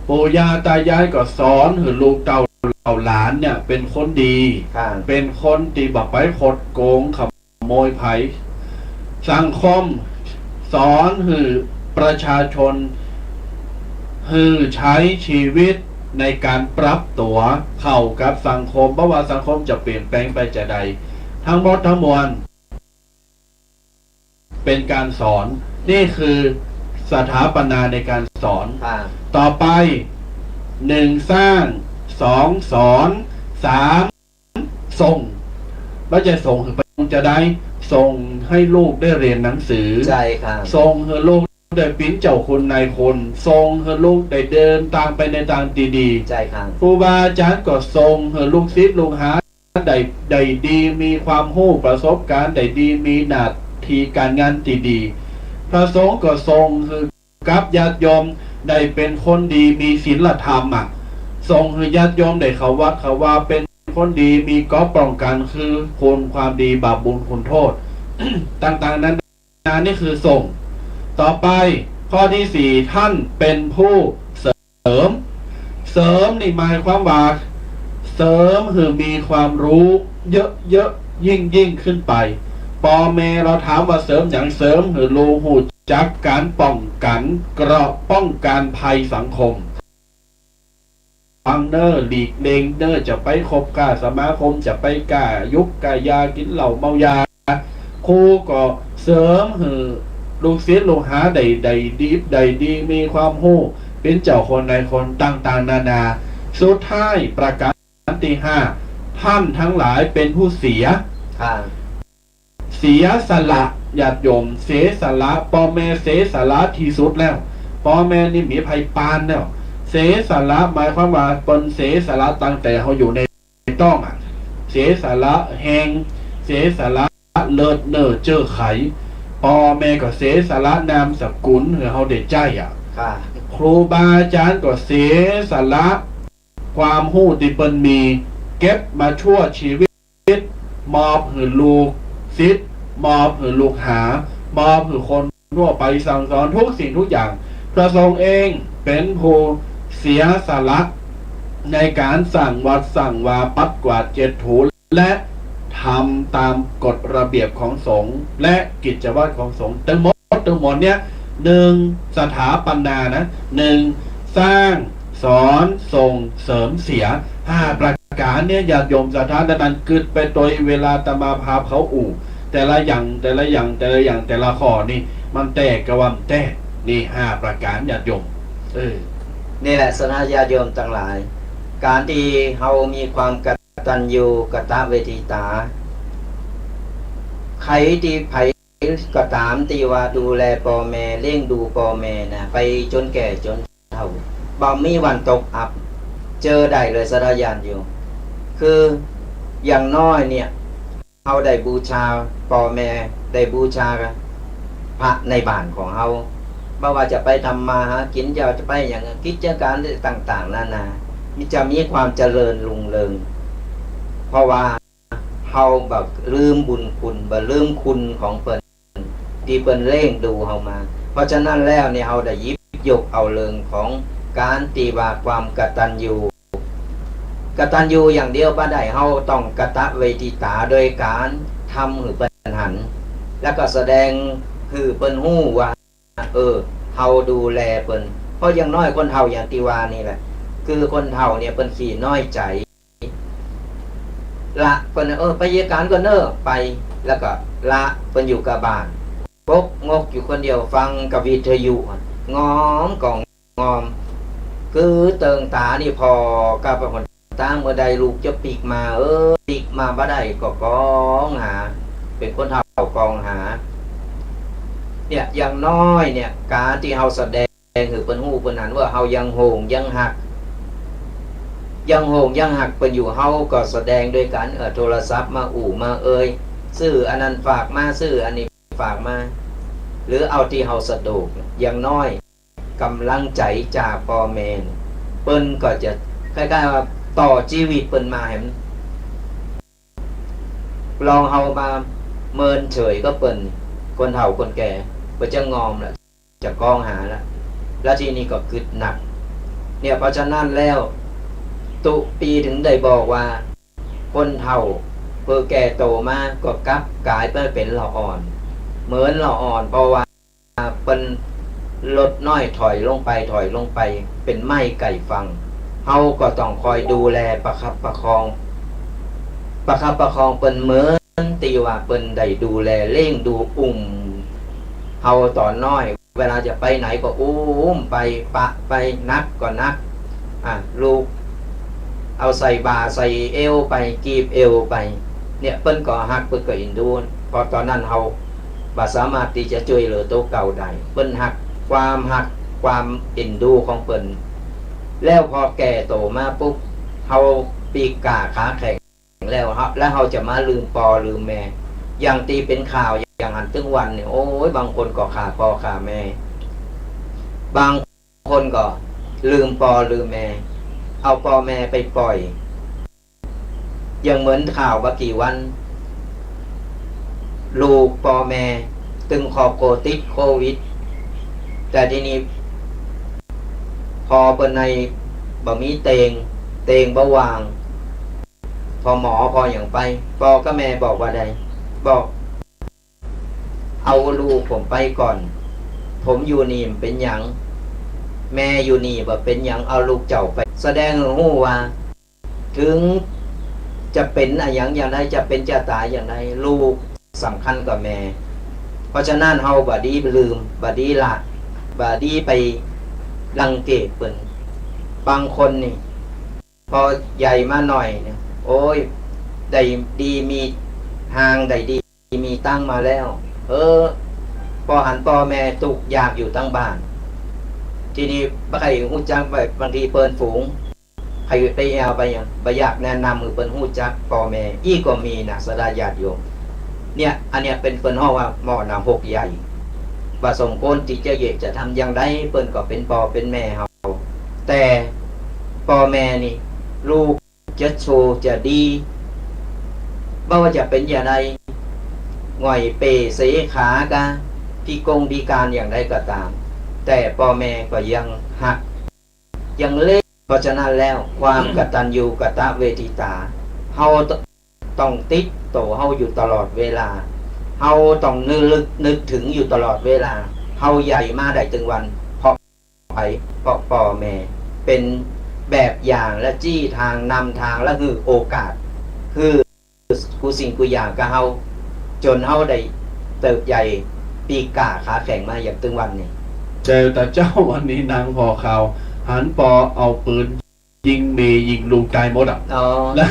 ปู่ย่าตายายก็สอนหื้อลูกเต้าเหล่าหลานเนี่ยเป๋นคนดี ครับ เป๋นคนตี้บ่ไปคดโกงขโมยใผ สังคมสอนหื้อประชาชน หื้อใจ๊จีวิตในก๋านปรับตั๋วเข้ากับสังคม บ่ว่าสังคมจะเปลี่ยนแปลงไปจาใด ตังหมดตังมวล เป๋นก๋านสอน นี่คือสถาปนาในก๋านสอน ครับ ต่อไป หนึ่ง สร้าง สอง สอน สาม ส่ง บ่ใจ้ส่งหื้อไปจาใด ส่งหื้อลูกได้เฮียนหนังสือ ใจ้ครับ ส่งหื้อลูกได้เป๋นเจ้าคุณนายคุณ ส่งหื้อลูกได้เดินตางไปในตางตี้ดี ใจ้ครับ ครูบาอาจ๋ารย์ก็ส่งหื้อลูกศิษย์ลูกหา ได้ ได้ดี มีความฮู้ประสบก๋ารณ์ได้ดี มีหน้าตี้ก๋านงานตี้ดี พระสงฆ์ก็ส่งหื้อกับญาติโยมได้เป๋นคนดี มีศีลธรรมอะ ส่งหื้อญาติโยมได้เข้าวัดเข้าวา เป๋นคนดี มีเกราะป้องกั๋น คือคุณความดี บาปบุญคุณโทษ ต่างๆ นานา นี่คือส่ง ต่อไป ข้อตี้สี่ ต้านเป๋นผู้เสริม เสริมนี่หมายความว่า เสริมหื้อมีความฮู้เยอะๆ ยิ่งๆ ขึ้นไป ป้อแม่เฮาถามว่าเสริมหยัง เสริมหื้อลูกฮู้จักก๋านป้องกั๋น เกราะป้องกั๋นภัยสังคม ระวังเน่อ หลีกเลี่ยงเน่อ จะไปคบก้าสมาคม จะไปก้ายุกก้ายา กิ๋นเหล้าเมายา ครูก็เสริมหื้อลูกศิษย์ลูกหาได้ ได้ดี ได้ดี มีความฮู้ เป๋นเจ้าคนนายคน ต่างๆ นานา สุดท้ายประก๋านตี้ห้า ต้านตังหลายเป๋นผู้เสีย ครับ เสียสละ ญาติโยม เสียสละ ป้อแม่เสียสละตี้สุดแล้ว ป้อแม่นี่บ่มีใผปานแล้ว เสียสละหมายความว่าเปิ้นเสียสละตั้งแต่เฮาอยู่ใน ต้องอะ เสียสละแฮง เสียสละเลือดเนื้อเจื้อไข ป้อแม่ก็เสียสละนามสกุลหื้อเฮาได้ใจ๊อะ ครับ ครูบาอาจ๋ารย์ก็เสียสละความฮู้ตี้เปิ้นมี เก็บมาชั่วจีวิต มอบหื้อลูกศิษย์ มอบหื้อลูกหา มอบหื้อคน ทั่วไปสั่งสอนทุกสิ่งทุกอย่าง พระสงฆ์เองเป๋นผู้เสียสละในก๋านสร้างวัดสร้างวา ปัดกวาดเช็ดถู และทำตามกฎระเบียบของสงฆ์ และกิจวัตรของสงฆ์ ตึงหมดตึงมวลเนี่ย หนึ่ง สถาปนานะ หนึ่ง สร้าง สอน ส่ง เสริม เสีย ห้าประก๋านเนี่ย ญาติโยมศรัทธาตังนั้น กึ๊ดไปโตยเวลาอาตมาภาพเขาอู้ แต่ละอย่าง แต่ละอย่าง แต่ละอย่าง แต่ละข้อนี่ มันแต๊กะว่ามันแต๊ นี่ห้าประก๋าน ญาติโยม เออ นี่แหละศรัทธาญาติโยมตังหลาย ก๋านตี้เฮามีความกตัญญูกตเวทิตา ใผตี้ ใผก็ต๋ามตี้ว่าดูแลป้อแม่ เลี้ยงดูป้อแม่นะ ไปจ๋นแก่จ๋น เฒ่า บ่มีวันตกอับ เจอได้เลยศรัทธาญาติโยม คืออย่างน้อยเนี่ย เฮาได้บูชาป้อแม่ ได้บูชาพระในบ้านของเฮา บ่ว่าจะไปทำมาหากิ๋น จะไปอย่างกิจก๋านต่างๆ นานา มันจะมีความเจริญรุ่งเรือง เพราะว่า เฮาบ่ลืมบุญคุณ บ่ลืมคุณของเปิ้น ตี้เปิ้นเลี้ยงดูเฮามา เพราะฉะนั้นแล้วเนี่ย เฮาได้หยิบยกเอาเรื่องของก๋านตี้ว่าความกตัญญู กตัญญูอย่างเดียวบ่ได้ เฮาต้องกตเวทิตา โดยก๋านทำหื้อเปิ้นหัน แล้วก็แสดงหื้อเปิ้นฮู้ว่า เออ เฮาดูแลเปิ้น เพราะอย่างน้อยคนเฒ่าอย่างตี้ว่านี่แหละ คือคนเฒ่าเนี่ยเปิ้นขี้น้อยใจ๋ ละเปิ้น เออ ไปเยียะก๋านก่อนเน่อ ไป แล้วก็ละ เปิ้นอยู่ก้าบ้าน ปกงกอยู่คนเดียว ฟังก้าวิทยุ งอมก็งอม คือเติงต๋านี่ผ่อก้าไปหนตาง เมื่อใดลูกจะปิ๊กมา เออ ปิ๊กมาบ่ได้ก็ก้องหา เป๋นคนเฒ่าก้องหา เนี่ย อย่างน้อยเนี่ย ก๋านตี้เฮาแสดง แสดงหื้อเปิ้นฮู้เปิ้นหันว่าเฮายังโฮ่งยังฮัก ยังโฮ่งยังฮักเปิ้นอยู่ เฮาก็แสดงโดยก๋าน เอ่อ โทรศัพท์มาอู้มาเอ่ย ซื้ออันนั้นฝากมา ซื้ออันนี้ฝากมา หรือเอาตี้เฮาสะดวก อย่างน้อยก๋ำลังใจ๋จากป้อแม่ เปิ้นก็จะคล้ายๆ ว่าต่อจีวิตเปิ้นมาแหม ลองเฮามาเมินเฉยก็เปิ้น คนเฒ่าคนแก่ เปิ้นจะงอมละ จะก้องหาละ แล้วทีนี้ก็กึ๊ดหนัก เนี่ย เพราะฉะนั้นแล้ว ตุ๊ปี้ถึงได้บอกว่า คนเฒ่าเปื้อแก่โตมาก็กลับก๋ายไปเป๋นละอ่อน เหมือนละอ่อน เพราะว่าเปิ้นลดน้อยถอยลงไป ถอยลงไป เป๋นไม้ใก้ฟั่ง เฮาก็ต้องคอยดูแลประคับประคอง ประคับประคองเปิ้นเหมือนตี้ว่าเปิ้นได้ดูแลเลี้ยงดูอุ้มเฮาต๋อนน้อย เวลาจะไปไหนก็อุ้มไป ปะไป หนักก็หนัก อ่ะ ลูกเอาใส่บ่าใส่เอวไป กีบเอวไป เนี่ย เปิ้นก็ฮัก เปิ้นก็เอ็นดู เพราะต๋อนนั้นเฮาบ่สามารถตี้จะจ้วยเหลือตั๋วเก่าได้ เปิ้นฮัก ความฮัก ความเอ็นดูของเปิ้น แล้วพอแก่โตมาปุ๊บ เฮาปีกก๋าขาแข็งแล้ว เฮา แล้วเฮาจะมาลืมป้อลืมแม่ อย่างตี้เป๋นข่าวอย่างหั้นตึงวันนี่ โอ้ย บางคนก็ฆ่าป้อฆ่าแม่ บางคนก็ลืมป้อลืมแม่ เอาป้อแม่ไปป่อย อย่างเหมือนข่าวบ่กี่วัน ลูกป้อแม่ตึงครอบครัวติดโควิด แต่ทีนี้ พ่อเปิ้นในบ่มีเตียง เตียงบ่ว่าง พ่อหมอพ่อหยังไป ป้อกับแม่บอกว่าใด บอก เอาลูกผมไปก่อน ผมอยู่นี่บ่เป๋นหยัง แม่อยู่นี่บ่เป๋นหยัง เอาลูกเจ้าไป แสดงหื้อฮู้ว่า ถึงจะเป๋นอะหยังอย่างใด จะเป๋นจะต๋ายอย่างใด ลูกสำคัญกว่าแม่ เพราะฉะนั้นเฮาบ่ดีลืม บ่ดีละ บ่ดีไปรังเกียจเปิ้น บางคนนี่ พอใหญ่มาหน่อยเนี่ย โอ้ย ได้ดีมีฮาง ได้ดีมีตังค์มาแล้ว เออ พอหันป้อแม่ตุ๊กยากอยู่ตังบ้าน ทีนี้บ่ใค่ฮู้จัก บางทีเปิ้นฝูง ใค่ไปแอ่วไปหยัง บ่อยากแนะนำหื้อเปิ้นฮู้จักป้อแม่ อี้ก็มีนะ ศรัทธาญาติโยม เนี่ย อันเนี้ยเป๋น เปิ้นฮ้องว่ามรณะหกใหญ่ บ่สมควรตี้จะเยียะจะทำอย่างใด เปิ้นก็เป๋นป้อเป๋นแม่เฮา แต่ป้อแม่นี่ ลูกจะชั่วจะดี บ่ว่าจะเป๋นอย่างใด หง่อยเป๋เสขาก้า พิกงพิการอย่างใดก็ต๋าม แต่ป้อแม่ก็ยังฮัก ยังเลี้ยง เพราะฉะนั้นแล้ว ความกตัญญูกตเวทิตา เฮาต้องติดตั๋วเฮาอยู่ตลอดเวลา เฮาต้องนึก นึกถึงอยู่ตลอดเวลา เฮาใหญ่มาได้ตึงวัน เพราะ ใผ เพราะป้อแม่เป๋นแบบอย่างและจี้ทางนำทางและหื้อโอกาส หื้อกู้สิ่งกู้อย่างกับเฮา จ๋นเฮาได้เติบใหญ่ปีกก๋าขาแข็งมาอย่างตึงวันนี้ แต่ แต่เจ้าวันนี้นังผ่อข่าว หันป้อเอาปืนยิงเมียยิงลูกต๋ายหมดอะ อ๋อ แล้ว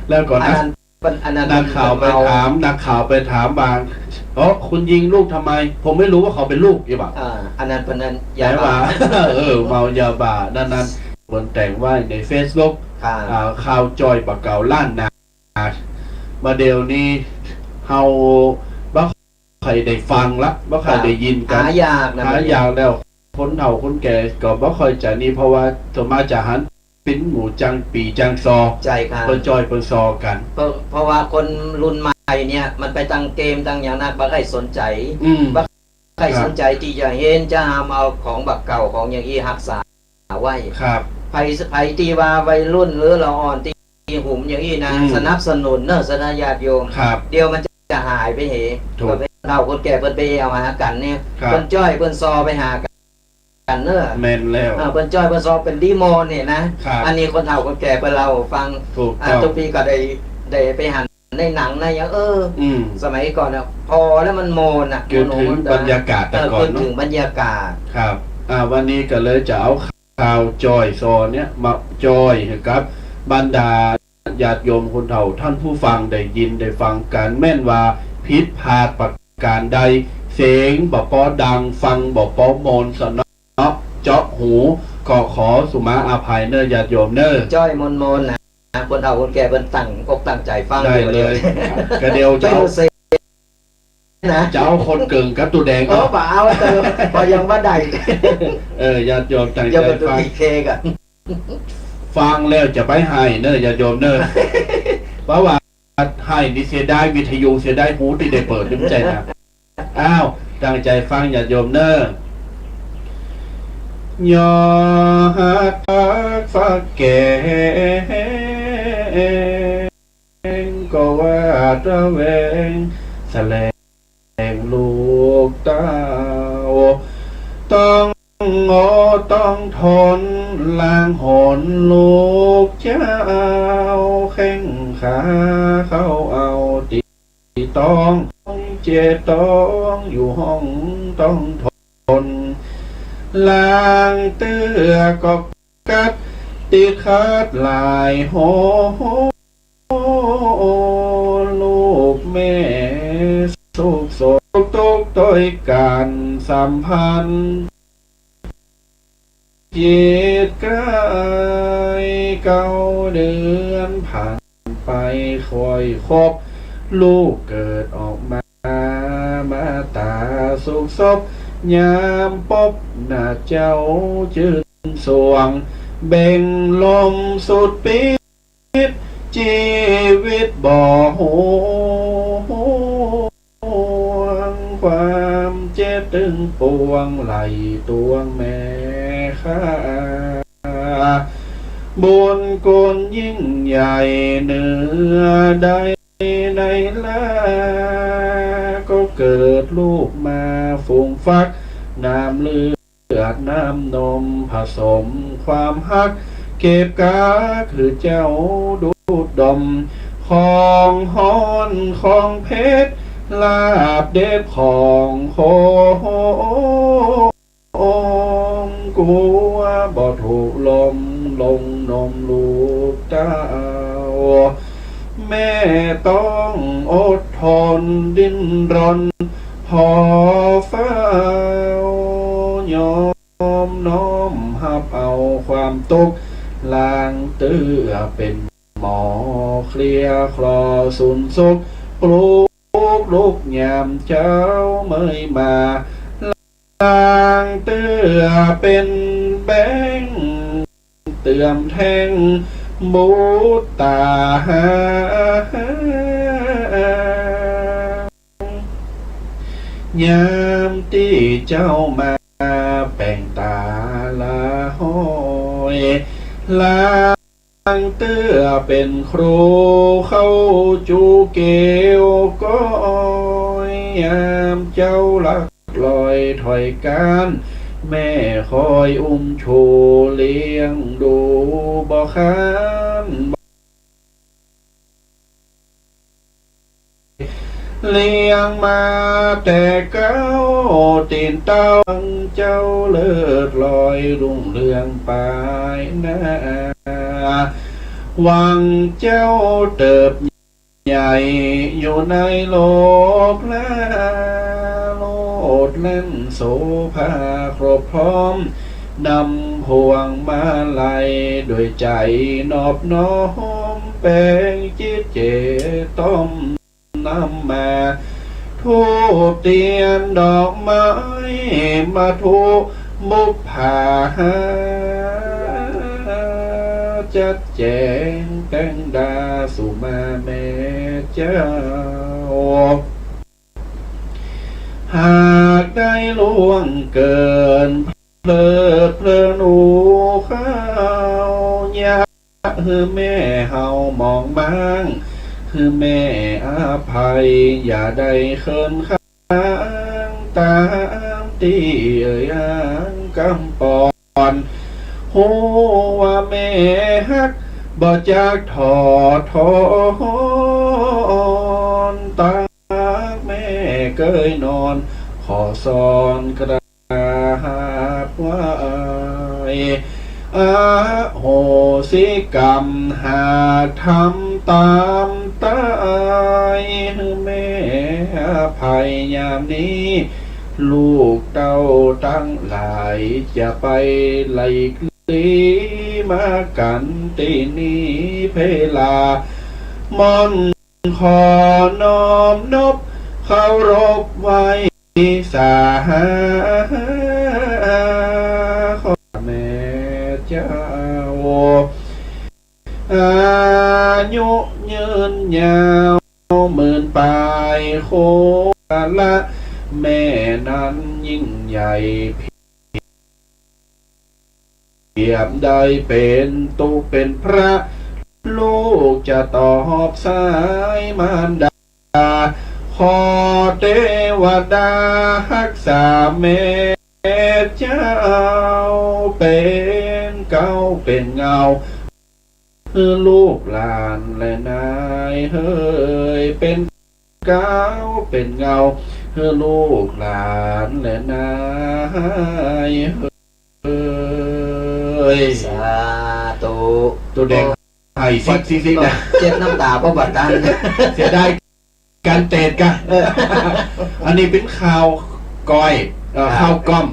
แล้วก่อน อันนั้น นั้น อันนั้น นักข่าวไปถาม นักข่าวไปถามบาง "เอ้อ คุณยิงลูกทำไม ผมไม่รู้ว่าเขาเป็นลูก" อย่างว่า อ่า อันนั้นเปิ้นนั้น แต่ว่า ยาบ้า เออ เมายาบ้า นั้น นั้น เปิ้นแต่งไว้ในเฟซบุ๊ก ค่ะ อ่า ข่าวจ้อยบ่าเก่าล้านนา บ่าเดี่ยวนี้เฮาบ่ค่อยได้ฟังละ บ่ค่อยได้ยินกั๋น หายากนะ หายากแล้ว คนเฒ่าคนแก่ก็บ่ค่อยจะนี่ เพราะว่าส่วนมากจะหัน ปิ้นหมู่จังปี๋จังซอ ใจ้ค่ะ เปิ้นจ้อยเปิ้นซอกั๋น เพราะ เพราะว่าคนรุ่นใหม่เนี่ย มันไปตั้งเกมตั้งหยังนัก บ่ใค่อยสนใจ๋ อืม บ่ใค่อย ครับ สนใจ๋ตี้จะเห็นจะหามเอาของบ่าเก่าของอย่างอี้ฮักษาไว้ ครับ ใผ ใผตี้ว่าวัยรุ่นหรือละอ่อนตี้หุ่มอย่างอี้นะ อืม สนับสนุนเน่อ ศรัทธาญาติโยม ครับ เดี๋ยวมันจะหายไปเห ถูก คนเฒ่าคนแก่เปิ้นไปแอ่วหากั๋นเนี่ย ครับ เปิ้นจ้อยเปิ้นซอไปหากั๋น กันเน่อ แม่นแล้ว อ่า เปิ้นจ้อยเปิ้นซอเปิ้นดีโมนนี่นะ ครับ อันนี้คนเฒ่าคนแก่เปิ้นเล่าฟัง ถูกต้อง อ่า ตุ๊กปี้ก็ได้ ได้ไปหันในหนังในหยัง เออ อืม สมัยก่อนน่ะ ผ่อแล้วมันโมนน่ะ กึ๊ดเถิง โมนโหน บรรยากาศแต่ก่อนเนาะ เออ กึ๊ดเถิงบรรยากาศ ครับ อ่า วันนี้ก็เลยจะเอา ข่าวจ้อยซอเนี่ยมาจ้อยหื้อกับบรรดาญาติโยมคนเฒ่าท่านผู้ฟังได้ยินได้ฟังกั๋น แม่นว่าผิดพลาดประก๋านใด เสียงบ่ปอดัง ฟังบ่ปอโมนสนอ เจาะหู ก็ขอสุมาอภัยเน่อญาติโยมเน่อ จ้อยโมนๆ นะ คนเฒ่าคนแก่เปิ้นตั้งอกตั้งใจ๋ฟัง ได้เลย อยู่ ครับ ก็เดี๋ยวจะเอา เปิ้นเส นะ จะเอาคนเกิ่งกับตุ๊แดง เออ บ่เอาเติม บ่ยังบ่ได้ เออ ญาติโยมตั้งใจ๋ฟัง เดี๋ยวเปิ้นตุ๊ขี้เคกั๋น ฟังแล้วจะไปไห้เน่อญาติโยมเน่อ เพราะว่าไห้นี่เสียดายวิทยุ เสียดายหูตี้ได้เปิด นี่บ่ใจ้นะ อ้าว ตั้งใจ๋ฟังญาติโยมเน่อ ยอดฮักฟักแกง ก็ว่าตระแวง แสลงลูกเต้า ต้องอดต้องทน ลางหนลูกเจ้า แข้งขาเข้าเอาติดต้อง เจ็บต้องอยู่ห้องต้องทน ลางเตื้อก็กัด ติดขัดหลายหน ลูกแม่สุขสน ตกตวยกั๋นสัมพันธ์ จิตใกล้ เก้าเดือนผ่านไปค่อยครบ ลูกเกิดออกมา มาต๋าสุขสบ ยามปบหน้าเจ้าจื้นสว่าง เบ่งลมสุดปิ๊ด จีวิตบ่ฮู้ ความเจ็บตึงปวงไหลตวงแม่ข้า บุญคุณยิ่งใหญ่เหนือใดในลา ก็เกิดลูกมาฝูงฟัก น้ำเลือด เลือดน้ำนมผสมความฮัก เก็บกักหื้อเจ้าดูดดม ของฮ้อนของเผ็ด ลาบเด็บของขม กลัวบ่ถูกลมลงนมลูกเต้า แม่ต้องอดทนดิ้นรน ผ่อเฝ้ายอมน้อมฮับเอาความตุ๊กข์ ลางเตื้อเป๋นหมอเคลียร์คลอสูนสุข ปลุกลุกยามเจ๊าเมยมา ลางเตื้อเป๋นแบง เติมแทงบุตรต๋า ยามตี้เจ้ามาแป้งต๋าละห้อย ลางเตื้อเป๋นครูเข้าจูเกวก้อย ยามเจ้าลัก ลอยถอยก๋าน แม่คอยอุ้มชูเลี้ยงดูบ่ค้าน เลี้ยงมาแต่เก๊าตี๋นเต้า เจ้าเลิศลอยรุ่งเรืองปายหน้า หวังเจ้าเติบ ใหญ่อยู่ในโลกา โลดแล่นโสภาครบพร้อม นำพวงมาลัยด้วยใจ๋นอบน้อม แป๋งจิตเจตน้อมนำมา ธูปเตียนดอกไม้ มาธุบุปผา จัดแจ๋งแต่งดาสู่มาแม่เจ้า หากได้ล่วงเกินเพลิดเพลินอู้เข้า อย่า หื้อแม่เฮามองม้าง หื้อแม่อภัย อย่าได้เคินค้าง ต๋ามตี้เอ่ยอ้างกำป ว่าแม่ฮัก บ่จักถอดถอน ตากแม่เกยนอน ขอซ้อนกราบไหว้ อโหสิกรรม หากทำตามตาย แม่อภัยยามนี้ ลูกเต้าตังหลาย จะไปหลีกหลีมากั๋นตี้นี้ เพลาม่อนขอน้อมนบเคารพไหว้สา ขอแม่เจ้า อายุยืนยาวหมื่นปลายโคละ แม่นั้นยิ่งใหญ่เพียบได้เป๋นตุ๊เป็นพระ ลูกจะตอบสายมารดา ขอเตวดาฮักษาแม่เจ้า เป๋นเก๊าเป๋นเงา หื้อลูกหลานแลนาย เฮ้ย เป๋นเก๊าเป๋นเงา หื้อลูกหลานแลนาย เฮ้ย สาธุ ตุ๊แดงไห้ซิกซิกซิกนะ เจ็บน้ำต๋าเพราะบ่ตัน เสียดาย กันเตดกะ เออ อันนี้เป๋นข้าวก้อย เอ่อ ครับ ข้าวก้อม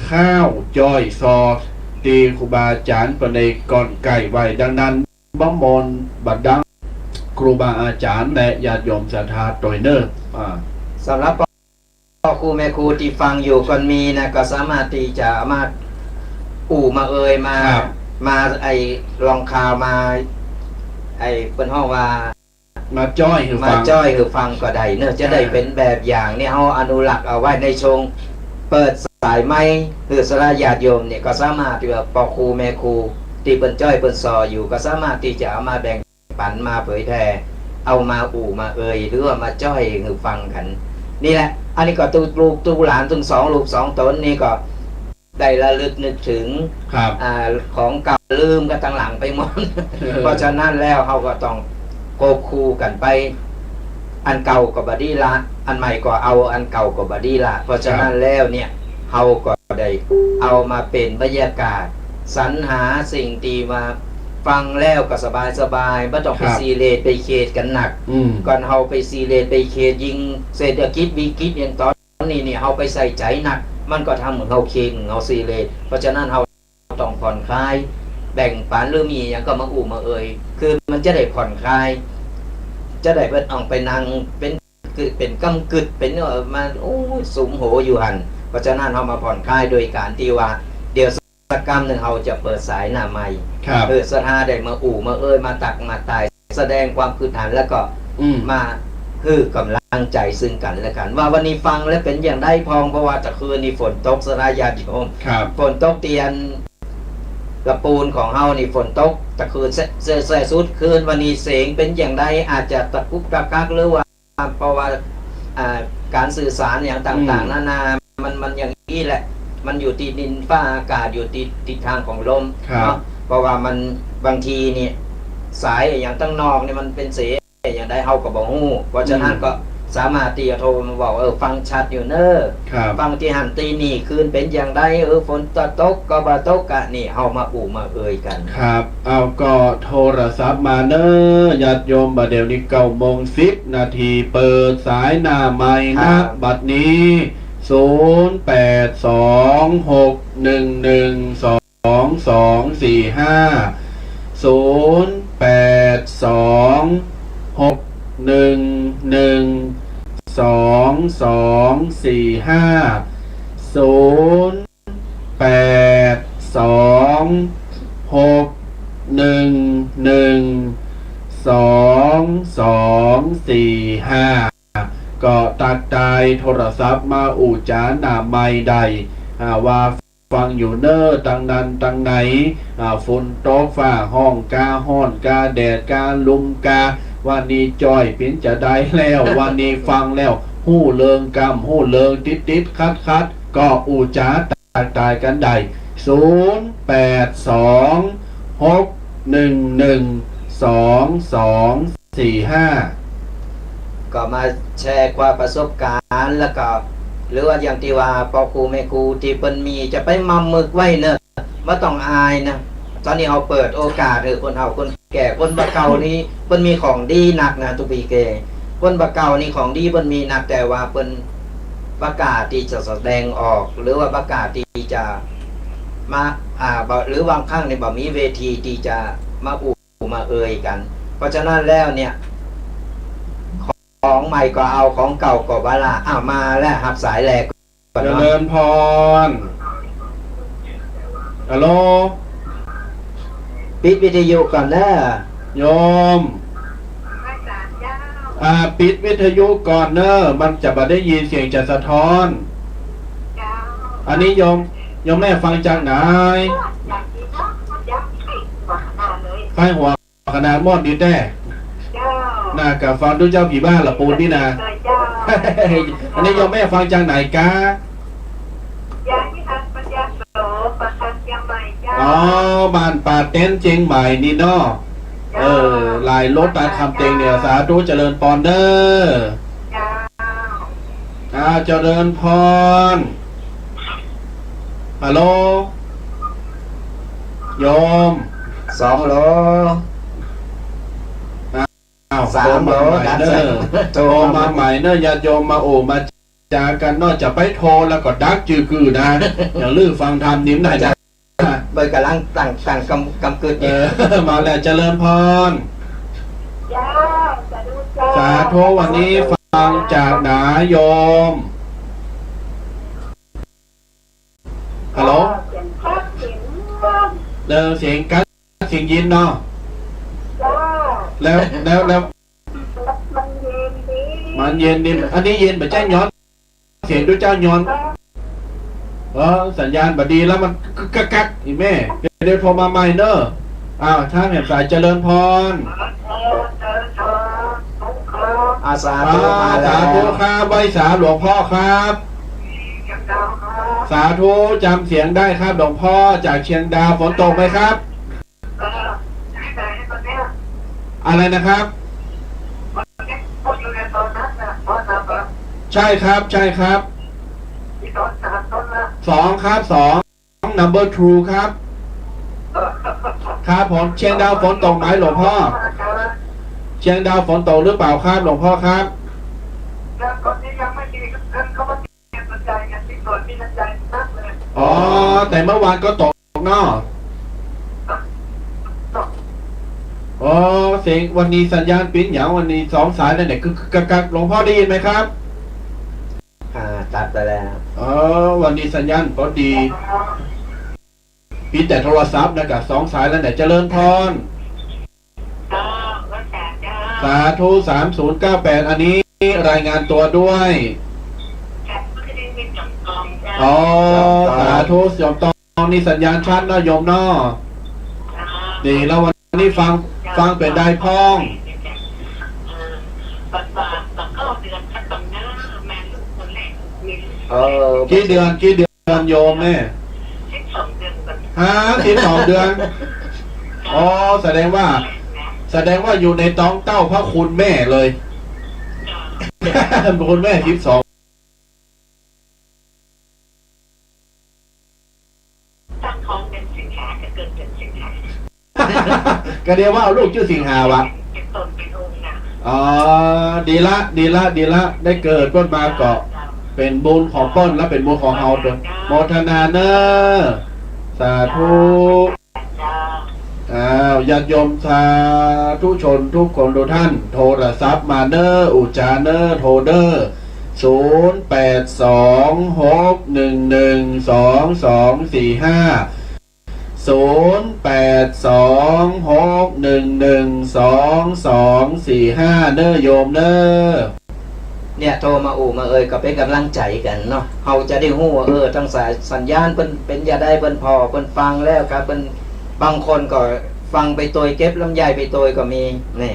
ข้าวจ้อยซอ ตี้ครูบาอาจ๋ารย์เปิ้นได้ก้อนไก่ไว้ ดังนั้น บ่มนต์บ่ดัง ครูบาอาจ๋ารย์และญาติโยมศรัทธาตวยเน่อ อ่า สำหรับ พ่อครูแม่ครูตี้ฟังอยู่ก็มีนะ ก็สามารถตี้จะเอามาอู้มาเอ่ยมา ครับ มาไอ้ลองข่าวมา ไอ้เปิ้นฮ้องว่า มาจ้อยหื้อฟัง มาจ้อยหื้อฟังก็ได้เนาะ จะได้ อ่า เป๋นแบบอย่างนี่ เฮาอนุรักษ์เอาไว้ในช่วงเปิดสายไมค์หื้อศรัทธาญาติโยมนี่ ก็สามารถตี้ว่าพ่อครูแม่ครูตี้เปิ้นจ้อยเปิ้นซออยู่ ก็สามารถตี้จะเอามาแบ่ง ปั๋นมาเผยแผ่ เอามาอู้มาเอ่ย หรือว่ามาจ้อยหื้อฟังกั๋น นี่แหละ อันนี้ก็ตุ๊ลูกตุ๊หลานตึงสองลูกสองต๋นนี่ก็ได้ระลึกนึกถึง ครับ อ่า ของเก่าลืมกั๋นตังหลังไปหมด เออ เพราะฉะนั้นแล้วเฮาก็ต้องควบคู่กั๋นไป อันเก่าก็บ่ดีละ อันใหม่ก็เอา อันเก่าก็บ่ดีละ เพราะฉะนั้น ครับ แล้วเนี่ย เฮาก็ได้เอามาเป๋นบรรยากาศ สรรหาสิ่งตี้ว่าฟังแล้วก็สบายๆ บ่ต้องไป ครับ ซีเรียสไปเครียดกั๋นนัก อืม ก่อนเฮาไปซีเรียสไปเครียด ยิ่งเศรษฐกิจวิกฤตอย่างต๋อนนี้นี่ เฮาไปใส่ใจ๋นัก มันก็ทำหื้อเฮาเครียด หื้อเฮาซีเรียส เพราะฉะนั้นเฮาต้องผ่อนคลาย แบ่งปั๋นหรือมีหยังก็มาอู้มาเอ่ย คือมันจะได้ผ่อนคลาย จะได้บ่ต้องไปนั่งเป๋น คือเป๋นก้ำกึ่ด เป๋น เอ่อ มา โอ้ย สุมหัวอยู่หั้น เพราะฉะนั้นเฮามาผ่อนคลายโดยก๋านตี้ว่า เดี๋ยวสักกำนึ่งเฮาจะเปิดสายหน้าไมค์ ครับ เออ ศรัทธาได้มาอู้มาเอ่ย มาตักมาตาย แสดงความคิดหัน แล้วก็ อืม มาหื้อก๋ำลังใจ๋ซึ่งกั๋นและกั๋น ว่าวันนี้ฟังแล้วเป๋นอย่างใดพ่อง เพราะว่าตะคืนนี้ฝนตก ศรัทธาญาติโยม ครับ ฝนตกตี้อันละปูนของเฮานี่ฝนตกตะคืนแซ่ แซ่ แซ่สุดคืน วันนี้เสียงเป๋นอย่างใด อาจจะตะกุกตะกัก หรือว่า เพราะว่า อ่า ก๋านสื่อสารอย่างต่างๆ อืม นานา มัน มันอย่างอี้แหละ มันอยู่ตี้ดินฟ้าอากาศ อยู่ตี้ทิศทางของลม ครับ เนาะ เพราะว่ามัน บางทีนี่ สายอย่างตังนอกนี่มันเป๋นเสียงอย่างใดเฮาก็บ่ฮู้ เพราะฉะนั้น อืม ก็สามารถตี้จะโทรมาบอก เออ ฟังชัดอยู่เน้อ ครับ ฟังตี้หั้นตี้นี่ คืนเป๋นอย่างใด เออ ฝนจะตกก็บ่ตกกะ นี่ เฮามาอู้มาเอ่ยกั๋น ครับ เอา ก็โทรศัพท์มาเน้อ ญาติโยม บ่าเดี่ยวนี้เก้าโมงสิบนาที เปิดสายหน้าไมค์ ครั นะ บ บัดนี้ ศูนย์แปดสองหกหนึ่งหนึ่งสองสองสี่ห้า ศูนย์แปดสองหกหนึ่งหนึ่งสองสองสี่ห้า ศูนย์ แปดสองหกหนึ่งหนึ่งสองสองสี่ห้า ก็ตักตายโทรศัพท์มาอู้จ๋าหน้าไมค์ได้ อ่า ว่าฟังอยู่เน้อ ตังนั้นตังไหน อ่า ฝนตกฟ้าฮ้องกา ฮ้อนกา แดดกา ลุมกา วันนี้จ้อยเป๋นจะใดแล้ว วันนี้ฟังแล้ว ฮู้เลิงกำ ฮู้เลิงติดๆ ขัดๆ ก็อู้จ๋า ตักตายกั๋นได้ ศูนย์แปดสอง หกหนึ่งหนึ่ง สองสองสี่ห้า ก็มาแชร์ความประสบการณ์ แล้วก็ หรือว่าอย่างตี้ว่าป้อครูแม่ครูตี้เปิ้นมี จะไปมำมึกไว้เน่อ บ่ต้องอายนะ ตอนนี้เฮาเปิดโอกาสหื้อคนเฒ่าคนแก่ คนบ่าเก่านี้เปิ้นมีของดีนักนะ ตุ๊ปีเก คนบ่าเก่านี้ของดีเปิ้นมีนัก แต่ว่าเปิ้นบ่กล้าตี้จะแสดงออก หรือว่าบ่กล้าตี้จะมา อ่า บ่ หรือบางครั้งนี่บ่มีเวทีตี้จะมาอู้มาเอ่ยกั๋น เพราะฉะนั้นแล้วเนี่ย ของใหม่ก็เอา ของเก่าก็บ่ละ อ้าว มาแล้ว ฮับสายแรกก่อนเนาะ เจริญพร ฮัลโหล ปิดวิทยุก่อนเน่อ โยม อ่า ปิดวิทยุก่อนเน่อ มันจะบ่ได้ยินเสียงจะสะท้อน อันนี้โยม โยมแม่ฟังจากไหน ใค่หัว ขนาดหมดดีแต๊ เจ้า น่าก็ฟังตุ๊เจ้าผีบ้าละปูนนี่นะ เจ้า อันนี้โยมแม่ฟังจากไหนก๊ะ ย้ายที่พักปัญญาโส ปากทางเชียงใหม่เจ้า อ๋อ บ้านป่าเต็นเชียงใหม่นี่เนาะ เจ้า เออ หลายรถตาคำเต็งเนี่ย สาธุเจริญปอนเด้อ เจ้า อ่า เจริญพร ฮัลโหล โยม สองโหล อ้าว สามโหล โทรมาใหม่เน่อ ตัดสาย โทรมาใหม่เน่อ ญาติโยมมาโอ้มาจากั๋นเนาะ จะไปโทรแล้วก็ดักจื้อกือนะ อย่างลือฟังธรรมนี่มันได้นะ เปิ้นก่ำลังตั้ง ตั้งกำ กำกึด เออ มาแล้ว เจริญพร เจ้า สาธุเจ้า สาธุ วันนี้ฟังจากไหนโยม ฮัลโหล เสียงคักเสียงเสียงกั๊กเสียงยินเนาะ เจ้า แล้ว แล้ว แล้ว มันเย็นดี มันเย็นดี อันนี้เย็นบ่ใจ้ย้อน เสียงตุ๊เจ้าย้อน เออ สัญญาณบ่ดีแล้วมันกึกกักกัก อีแม่ เดี๋ยวโทรมาใหม่เน่อ อ้าว ทางแหมสาย เจริญพร อาสาธุ อ่า มาแล้ว สาธุครับ ไหว้สาหลวงพ่อครับ สาธุ จ๋ำเสียงได้ครับ หลวงพ่อ จากเชียงดาว ฝนตกไหมครับ อะไรนะครับ ใช่ครับ ใช่ครับ สองครับ สอง number two ครับ ครับผม เชียงดาวฝนตกไหมหลวงพ่อ เชียงดาวฝนตกหรือเปล่าครับ หลวงพ่อครับ อ๋อ แต่เมื่อวานก็ตกเนาะ อ๋อ เสียง วันนี้สัญญาณปิ้นหยัง วันนี้สองสายแล้วเนี่ย กึกกักกัก หลวงพ่อได้ยินไหมครับ อ่า ตัดไปแล้ว อ๋อ วันนี้สัญญาณบ่ดี มีแต่โทรศัพท์นะกะ สองสายแล้วเนี่ย เจริญพร สาธุ สามศูนย์เก้าแปด อันนี้รายงานตัวด้วย อ๋อ สาธุ โยมตองนี่สัญญาณชัดเนาะโยมเนาะ ดีแล้ววันนี้ฟัง ฟังเป๋นได้พ่อง เออ กี่เดือน กี่เดือน โยมแม่ ฮะ สิบสองเดือน อ๋อ แสดงว่า แสดงว่าอยู่ในต๊องเต้าพระคุณแม่เลย คุณแม่สิบสอง ตั้งท้องเดือนสิงหา จะเกิดเดือนสิงหา ก็เดียวว่าเอาลูกจื้อสิงหาวะ เป็นตนเป็นองค์น่ะ อ๋อ ดีละ ดีละ ดีละ ได้เกิดขึ้นมาก็ เจ้า เป๋นบุญของเปิ้นและเป๋นบุญของเฮาด้วย โมทนาเน้อ สาธุ เจ้า อ้าว ญาติโยมสาธุชนทุกคนทุกท่าน โทรศัพท์มาเน้อ อุจจาเน้อ โทรเน้อ ศูนย์แปดสอง หกหนึ่งหนึ่ง สองสองสี่ห้า ศูนย์แปดสอง หกหนึ่งหนึ่ง สองสองสี่ห้า เน้อโยมเน้อ เนี่ย โทรมาอู้มาเอ่ยก็เป๋นก๋ำลังใจ๋กั๋นเนาะ เฮาจะได้ฮู้ว่า เออ ตางสายสัญญาณเปิ้นเป๋นจะใด เปิ้นผ่อ เปิ้นฟังแล้วครับ เปิ้น บางคนก็ฟังไปตวย เก็บลำไยไปตวยก็มี นี่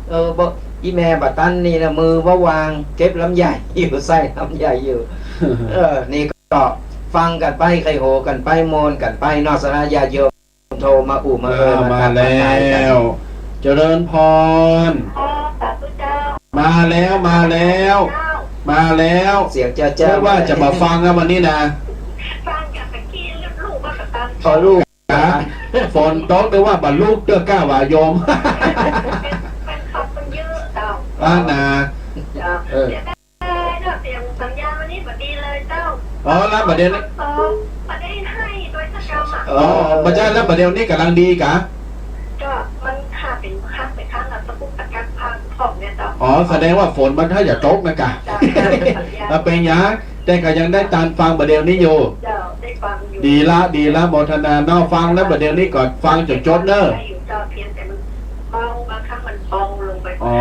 เออ บ่ อีแม่บ่าตันนี่นะ มือบ่ว่าง เก็บลำไยอยู่ ใส่ลำไยอยู่ เออ นี่ก็ ฟังกั๋นไป ใค่โหกั๋นไป ม่วนกั๋นไปเนาะ สำหรับญาติโยมโทรมาอู้มาเอิญ อ่า มาทัก มาทายกั๋น มาแล้ว เจริญพร อ๋อ สาธุเจ้า มาแล้ว มาแล้ว เจ้า มาแล้ว เสียงเจ้าๆ นึกว่าจะมาฟังนะวันนี้นะ ฟังจากตะกี้ลูกๆ ว่ากั๋น อ๋อ ลูก ฮะ ฝนตกนึกว่าบ่ลูกเตื้อก้าหว่าโยม เป็น เป็นขับคนเยอะเจ้า อ่า นะ เจ้า เออ เสียดายเนาะ เสียงสัญญาณวันนี้บ่ดีเลยเจ้า อ๋อ แล้วบ่าเดี่ยวนี้ บ่ได้ให้โดยเฉพาะอะ อ๋อ บ่ใจ้ แล้วบ่าเดี่ยวนี้ก่ำลังดีกา ก็มันข้ามไปข้ามไปข้ามมาตะกุกตะกักข้ามของเนี่ยเจ้า อ๋อ แสดงว่าฝนมันถ้าจะตกนะกา เจ้า สัญญาณ อ่ะ เป๋นหยัง แต่ก็ยังได้ตานฟังบ่าเดี่ยวนี้อยู่ เจ้า ได้ฟังอยู่ ดีละ ดีละ โมทนาเนาะ ฟังแล้วบ่าเดี่ยวนี้ก็ฟังจ๋นจบเนาะ ได้อยู่เจ้า เพียงแต่มันเบา บางครั้งมันเบาลงไป อ๋อ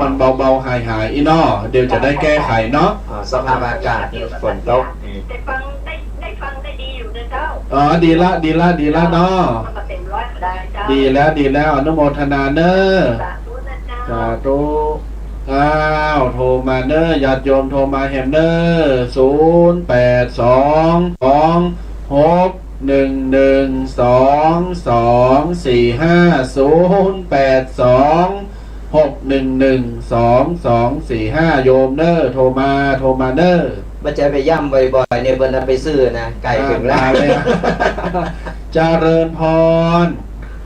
มันเบาๆ หายๆ อี้เนาะ เดี๋ยวจะได้แก้ไขเนาะ อ๋อ สภาพอากาศนี่ฝนตก ได้ฟัง ได้ ได้ฟังได้ดีอยู่นะเจ้า อ๋อ ดีละ ดีละ ดีละเนาะ มันก็เต็มร้อยก็ได้เจ้า ดีแล้ว ดีแล้ว อนุโมทนาเนาะ สาธุนะเจ้า สาธุ อ้าว โทรมาเนาะ ญาติโยมโทรมาแหมเนาะ ศูนย์แปดสอง สองหกหนึ่งหนึ่งสองสองสี่ห้า ศูนย์แปดสองหกหนึ่งหนึ่งสองสองสี่ห้า โยมเนาะ โทรมา โทรมาเนาะ บ่ใจ้ไปย้ำบ่อยๆ เนี่ย เปิ้นเอาไปซื้อนะ ใก้เถิงแล้ว อ่า มาแล้ว เจริญพร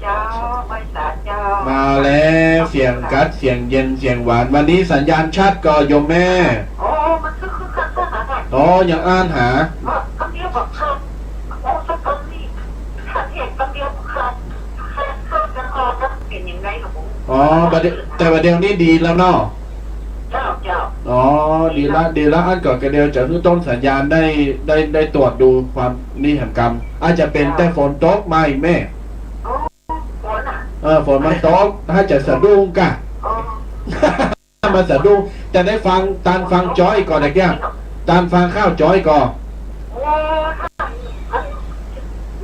เจ้า ไหว้สาเจ้า มาแล้ว เสียงกั๊ด เสียงเย็น เสียงหวาน วันนี้สัญญาณชัดก่อโยมแม่ อ๋อ มันคือ คือ คือ คือ อ๋อ ยังอ้านหา อ๋อ คำเดียวกับคำ โอ้ สักคำนี่ คำเอกคำเดียวกับคำ คำ คำ คำ คำ เป๋นอย่างไรล่ะผม อ๋อ บ่าเดี่ยว แต่บ่าเดี่ยวนี้ดีแล้วเนาะ เจ้า เจ้า อ๋อ ดีละ ดีละ อันก่อนกะเดียวจะหื้อต้นสัญญาณได้ ได้ ได้ตรวจดูความนี่แหมกำ อาจจะเป๋น เจ้า แต่ฝนตกมาอีกแม่ อ๋อ ฝนอะ เออ ฝนมันตก ถ้าจะสะดุ้งกะ อ๋อ มาสะดุ้ง แต่ได้ฟัง ตานฟังจ๊อยก่อ ตะกี้ ตานฟังข้าวจ๊อยก่อ โอ้ อัน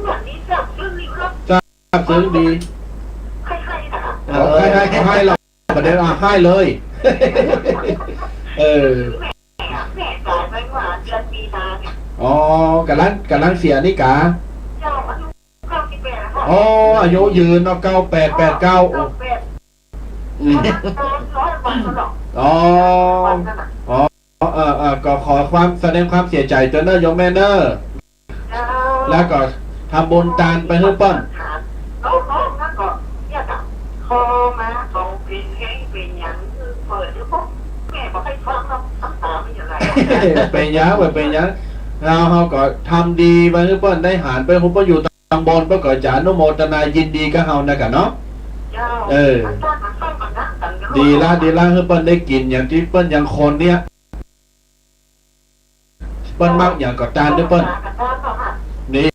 อันนี้ซาบซึ้งดีครับ ซาบซึ้งดี ใครๆ นะ อ๋อ ใครๆ ก็ไห้ละ บ่าเดี่ยว อ่ะ ไห้เลย เออ แม่ แม่ต๋ายไปเมื่อเดือนมีนาเนี่ย อ๋อ ก่ำลัง ก่ำลังเสียนี่กา เจ้า อายุเก้าสิบแปดแล้วค่ะ อ๋อ อายุยืนเนาะ เก้าแปด แปดเก้า เก้าแปด อืม ร้อยวันแล้วเหรอ อ๋อ วันนั่นน่ะ อ๋อ เออ เออ ก็ขอความ แสดงความเสียใจ๋ตวยเนาะ โยมแม่เนาะ เจ้า แล้วก็ทำบุญตานไปหื้อเปิ้น แล้ว แล้ว แล้วก็เนี่ยค่ะ โทรมา เขาเป๋นแฮงเป๋นหยัง คือเปิดอยู่ปุ๊บ แม่บ่ใค่ฟังแล้ว น้ำต๋ามันจะไหล เป๋นหยัง เป๋นหยัง เฮา เฮาก็ทำดีไปหื้อเปิ้นได้หารไป หื้อเปิ้นอยู่ ตางบนเปิ้นก็จะอนุโมทนายินดีกับเฮานะกะเนาะ เจ้า เออ ดีละ ดีละ หื้อเปิ้นได้กิ๋นอย่างตี้เปิ้นยังคนเนี่ย เปิ้นมักหยังก็ตานหื้อเปิ้น นี่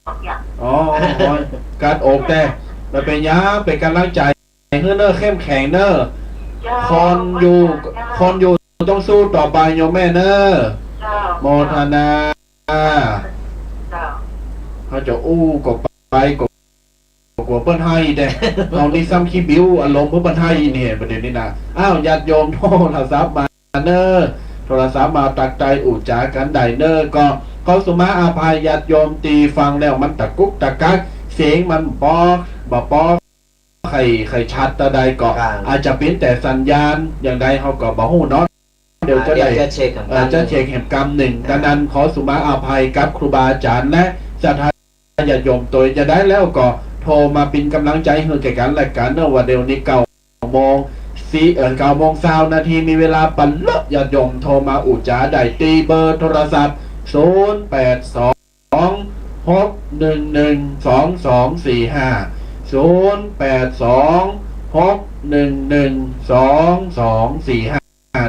อ๋อ กัดอกแต่ บ่เป๋นหยัง เป๋นก๋ำลังใจ๋หื้อเนาะ เข้มแข็งเนาะ คนอยู่ คนอยู่ต้องสู้ต่อไปโยมแม่เนาะ โมทนา อ่า เจ้า เฮาจะอู้ก็ไปก็กั๋วเปิ้นไห้แต๊ เฮานี่ซ้ำขี้บิ้วอารมณ์เปิ้นไห้เนี่ย ประเด็นนี้นะ อ้าว ญาติโยมโทรศัพท์มาเนาะ โทรศัพท์มาตักไตอู้จ๋ากั๋นได้เนาะ ก็ขอสุมาอภัยญาติโยมตี้ฟังแล้วมันตะกุกตะกัก เสียงมันบ่ บ่ปอ ใค่ ใค่ชัดเต้าใดก็ ครับ อาจจะเป๋นแต่สัญญาณ อย่างใดเฮาก็บ่ฮู้เนาะ เดี๋ยวจะได้ อ่า เดี๋ยวจะเช็คแหม เอ่อ กำนึ่ง จะเช็คแหมกำนึ่ง อ่า ดังนั้นขอสุมาอภัยกับครูบาอาจ๋ารย์และศรัทธาญาติโยมตวย จะได้แล้วก็โทรมาเป๋นก๋ำลังใจ๋หื้อแก่กั๋นและกั๋นเนาะ ว่าเดี๋ยวนี้เก้าโมงสี่ เอ่อ เก้าโมงซาวนาที มีเวลาปะเลอะ ญาติโยมโทรมาอู้จ๋าได้ตี้เบอร์โทรศัพท์ ศูนย์แปดสอง หกหนึ่งหนึ่งสองสองสี่ห้า ศูนย์แปดสอง หกหนึ่งหนึ่งสองสองสี่ห้า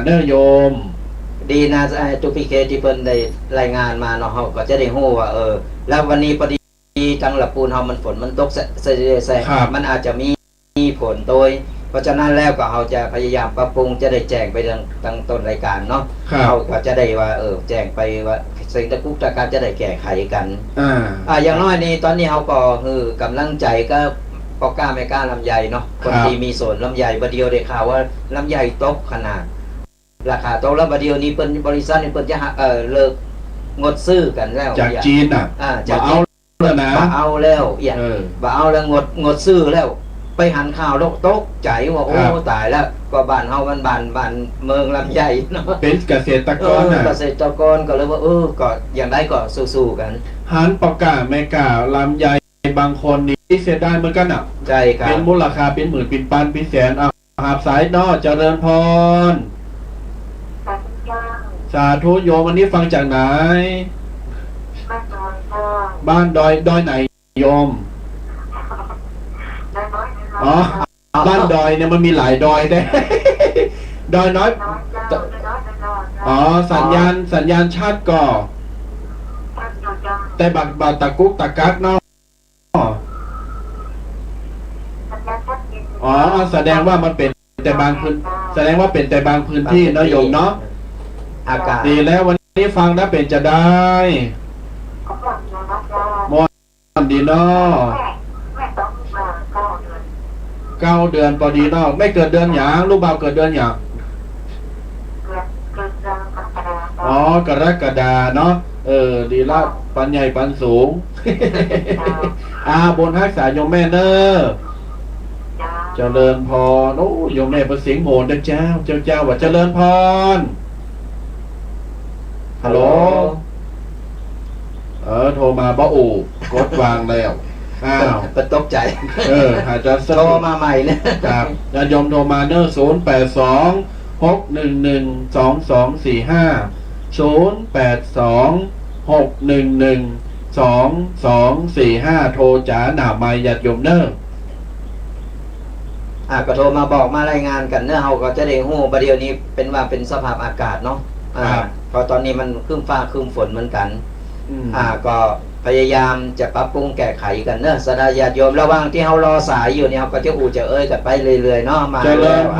เนาะโยม ดีนะ ไอ้ ตุ๊กพีเค ตี้เปิ้นได้รายงานมาเนาะ เฮาก็จะได้ฮู้ว่า เออ แล้ววันนี้ปอดี ตังละปูนเฮามันฝนมันตกแซะ แซะ แซะ ครับ มันอาจจะมี มีฝนตวย เพราะฉะนั้นแล้วก็เฮาจะพยายามปรับปรุง จะได้แจ้งไปตัง ตังต้นรายก๋านเนาะ ครับ เฮาก็จะได้ว่า เออ แจ้งไปว่าเสียงตะกุกตะกักจะได้แก้ไขกั๋น อ่า อ่า อย่างน้อยนี่ต๋อนนี้เฮาก็หื้อก๋ำลังใจ๋กับป้อก๊าแม่ก๊าลำไยเนาะ คน ครับ ตี้มีสวนลำไย บ่าเดี่ยวได้ข่าวว่าลำไยตกขนาด ราคาตก แล้วบ่าเดี่ยวนี้เปิ้น บริษัทนี่เปิ้นจะหา เอ่อ เลิก งดซื้อกั๋นแล้ว จากจีนน่ะ อ่า จากจีน บ่เอาแล้วนะ บ่เอาแล้ว เออ บ่เอาแล้ว งด งดซื้อแล้ว ไปหันข่าวแล้วตกใจ๋ว่า โอ้ ครับ ต๋ายแล้ว ก็บ้านเฮามันบ้าน บ้านเมืองลำไยเนาะ เป๋นเกษตรกรน่ะ เออ เกษตรกรก็เลยว่า เออ ก็อย่างใดก็สู้ๆ กั๋น หันปากก้าแม่ก้าลำไยบางคนนี่เสียดายเหมือนกั๋นน่ะ ใจ้ครับ เป๋นมูลค่าเป๋นหมื่น เป๋นปัน เป๋นแสน อ่ะ หับสายเนาะ เจริญพร สาธุโยม วันนี้ฟังจากไหน บ้านดอย ดอยไหนโยม อ๋อ บ้านดอยเนี่ยมันมีหลายดอยแต๊ ดอยน้อย อ๋อ สัญญาณ สัญญาณชัดก่อ แต่บ่า บ่าตะกุกตะกักเนาะ อ๋อ แสดงว่ามันเป๋นแต่บางพื้น แสดงว่าเป๋นแต่บางพื้นตี้เนาะโยมเนาะ อากาศ ดีแล้ว วันนี้ฟังแล้วเป๋นจาใด ม่วนดีเนาะ เก้าเดือนปอดีเนาะ แม่เกิดเดือนหยัง ลูกบ่าวเกิดเดือนหยัง อ๋อ กรกฎาเนาะ เออ ดีละ ปันใหญ่ปันสูง อ่า บุญฮักษาโยมแม่เน่อ เจริญพร โอ้ โยมแม่เปิ้นเสียงโหนเด้อเจ้า เจ้า เจ้า ว่าเจริญพร ฮัลโหล เออ โทรมาบ่อู้ กดวางแล้ว อ้าว เปิ้นตกใจ๋ เออ อาจจะ โทรมาใหม่เนี่ย ครับ ญาติโยมโทรมาเน่อ ศูนย์แปดสอง หกหนึ่งหนึ่ง สองสองสี่ห้า ศูนย์แปดสอง หกหนึ่งหนึ่ง สองสองสี่ห้า โทรจ๋าหน้าไมค์ญาติโยมเน่อ อ่า ก็โทรมาบอกมารายงานกั๋นเน่อ เฮาก็จะได้ฮู้ บ่าเดี่ยวนี้เป๋นว่าเป๋นสภาพอากาศเนาะ อ่า ครับ เพราะต๋อนนี้มันครึ้มฟ้าครึ้มฝนเหมือนกั๋น อืม อ่า ก็พยายามจะปรับปรุงแก้ไขกั๋นเน่อ ศรัทธาญาติโยม ระหว่างตี้เฮารอสายอยู่นี่ เฮาก็จะอู้จะเอ่ยกั๋นไปเรื่อยๆ เนาะ มา เจริญพ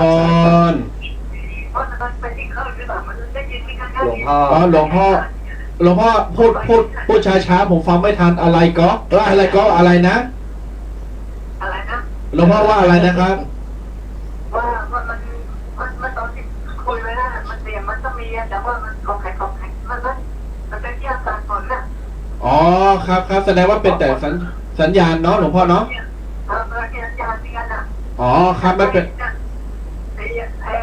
ร หลวงพ่อ อ๋อ หลวงพ่อ หลวงพ่อพูด พูด พูดช้าๆ ผมฟังไม่ทัน อะไรก็ เออ อะไรก็ อะไรนะ อะไรนะ หลวงพ่อว่าอะไรนะครับ ว่า ว่ามัน มัน มันต๋อนตี้คุยไว้นั่นน่ะ มันเสียงมันก็มีอะ แต่ว่ามันของใครของใคร มัน มัน มันเป็นที่อาจารย์สอนน่ะ อ๋อ ครับ ครับ แสดงว่าเป๋นแต่สัญ สัญญาณเนาะ หลวงพ่อเนาะ เออ เออ ที่อาจารย์เรียนน่ะ อ๋อ ครับ ไม่เป็น ไอ้ ไอ้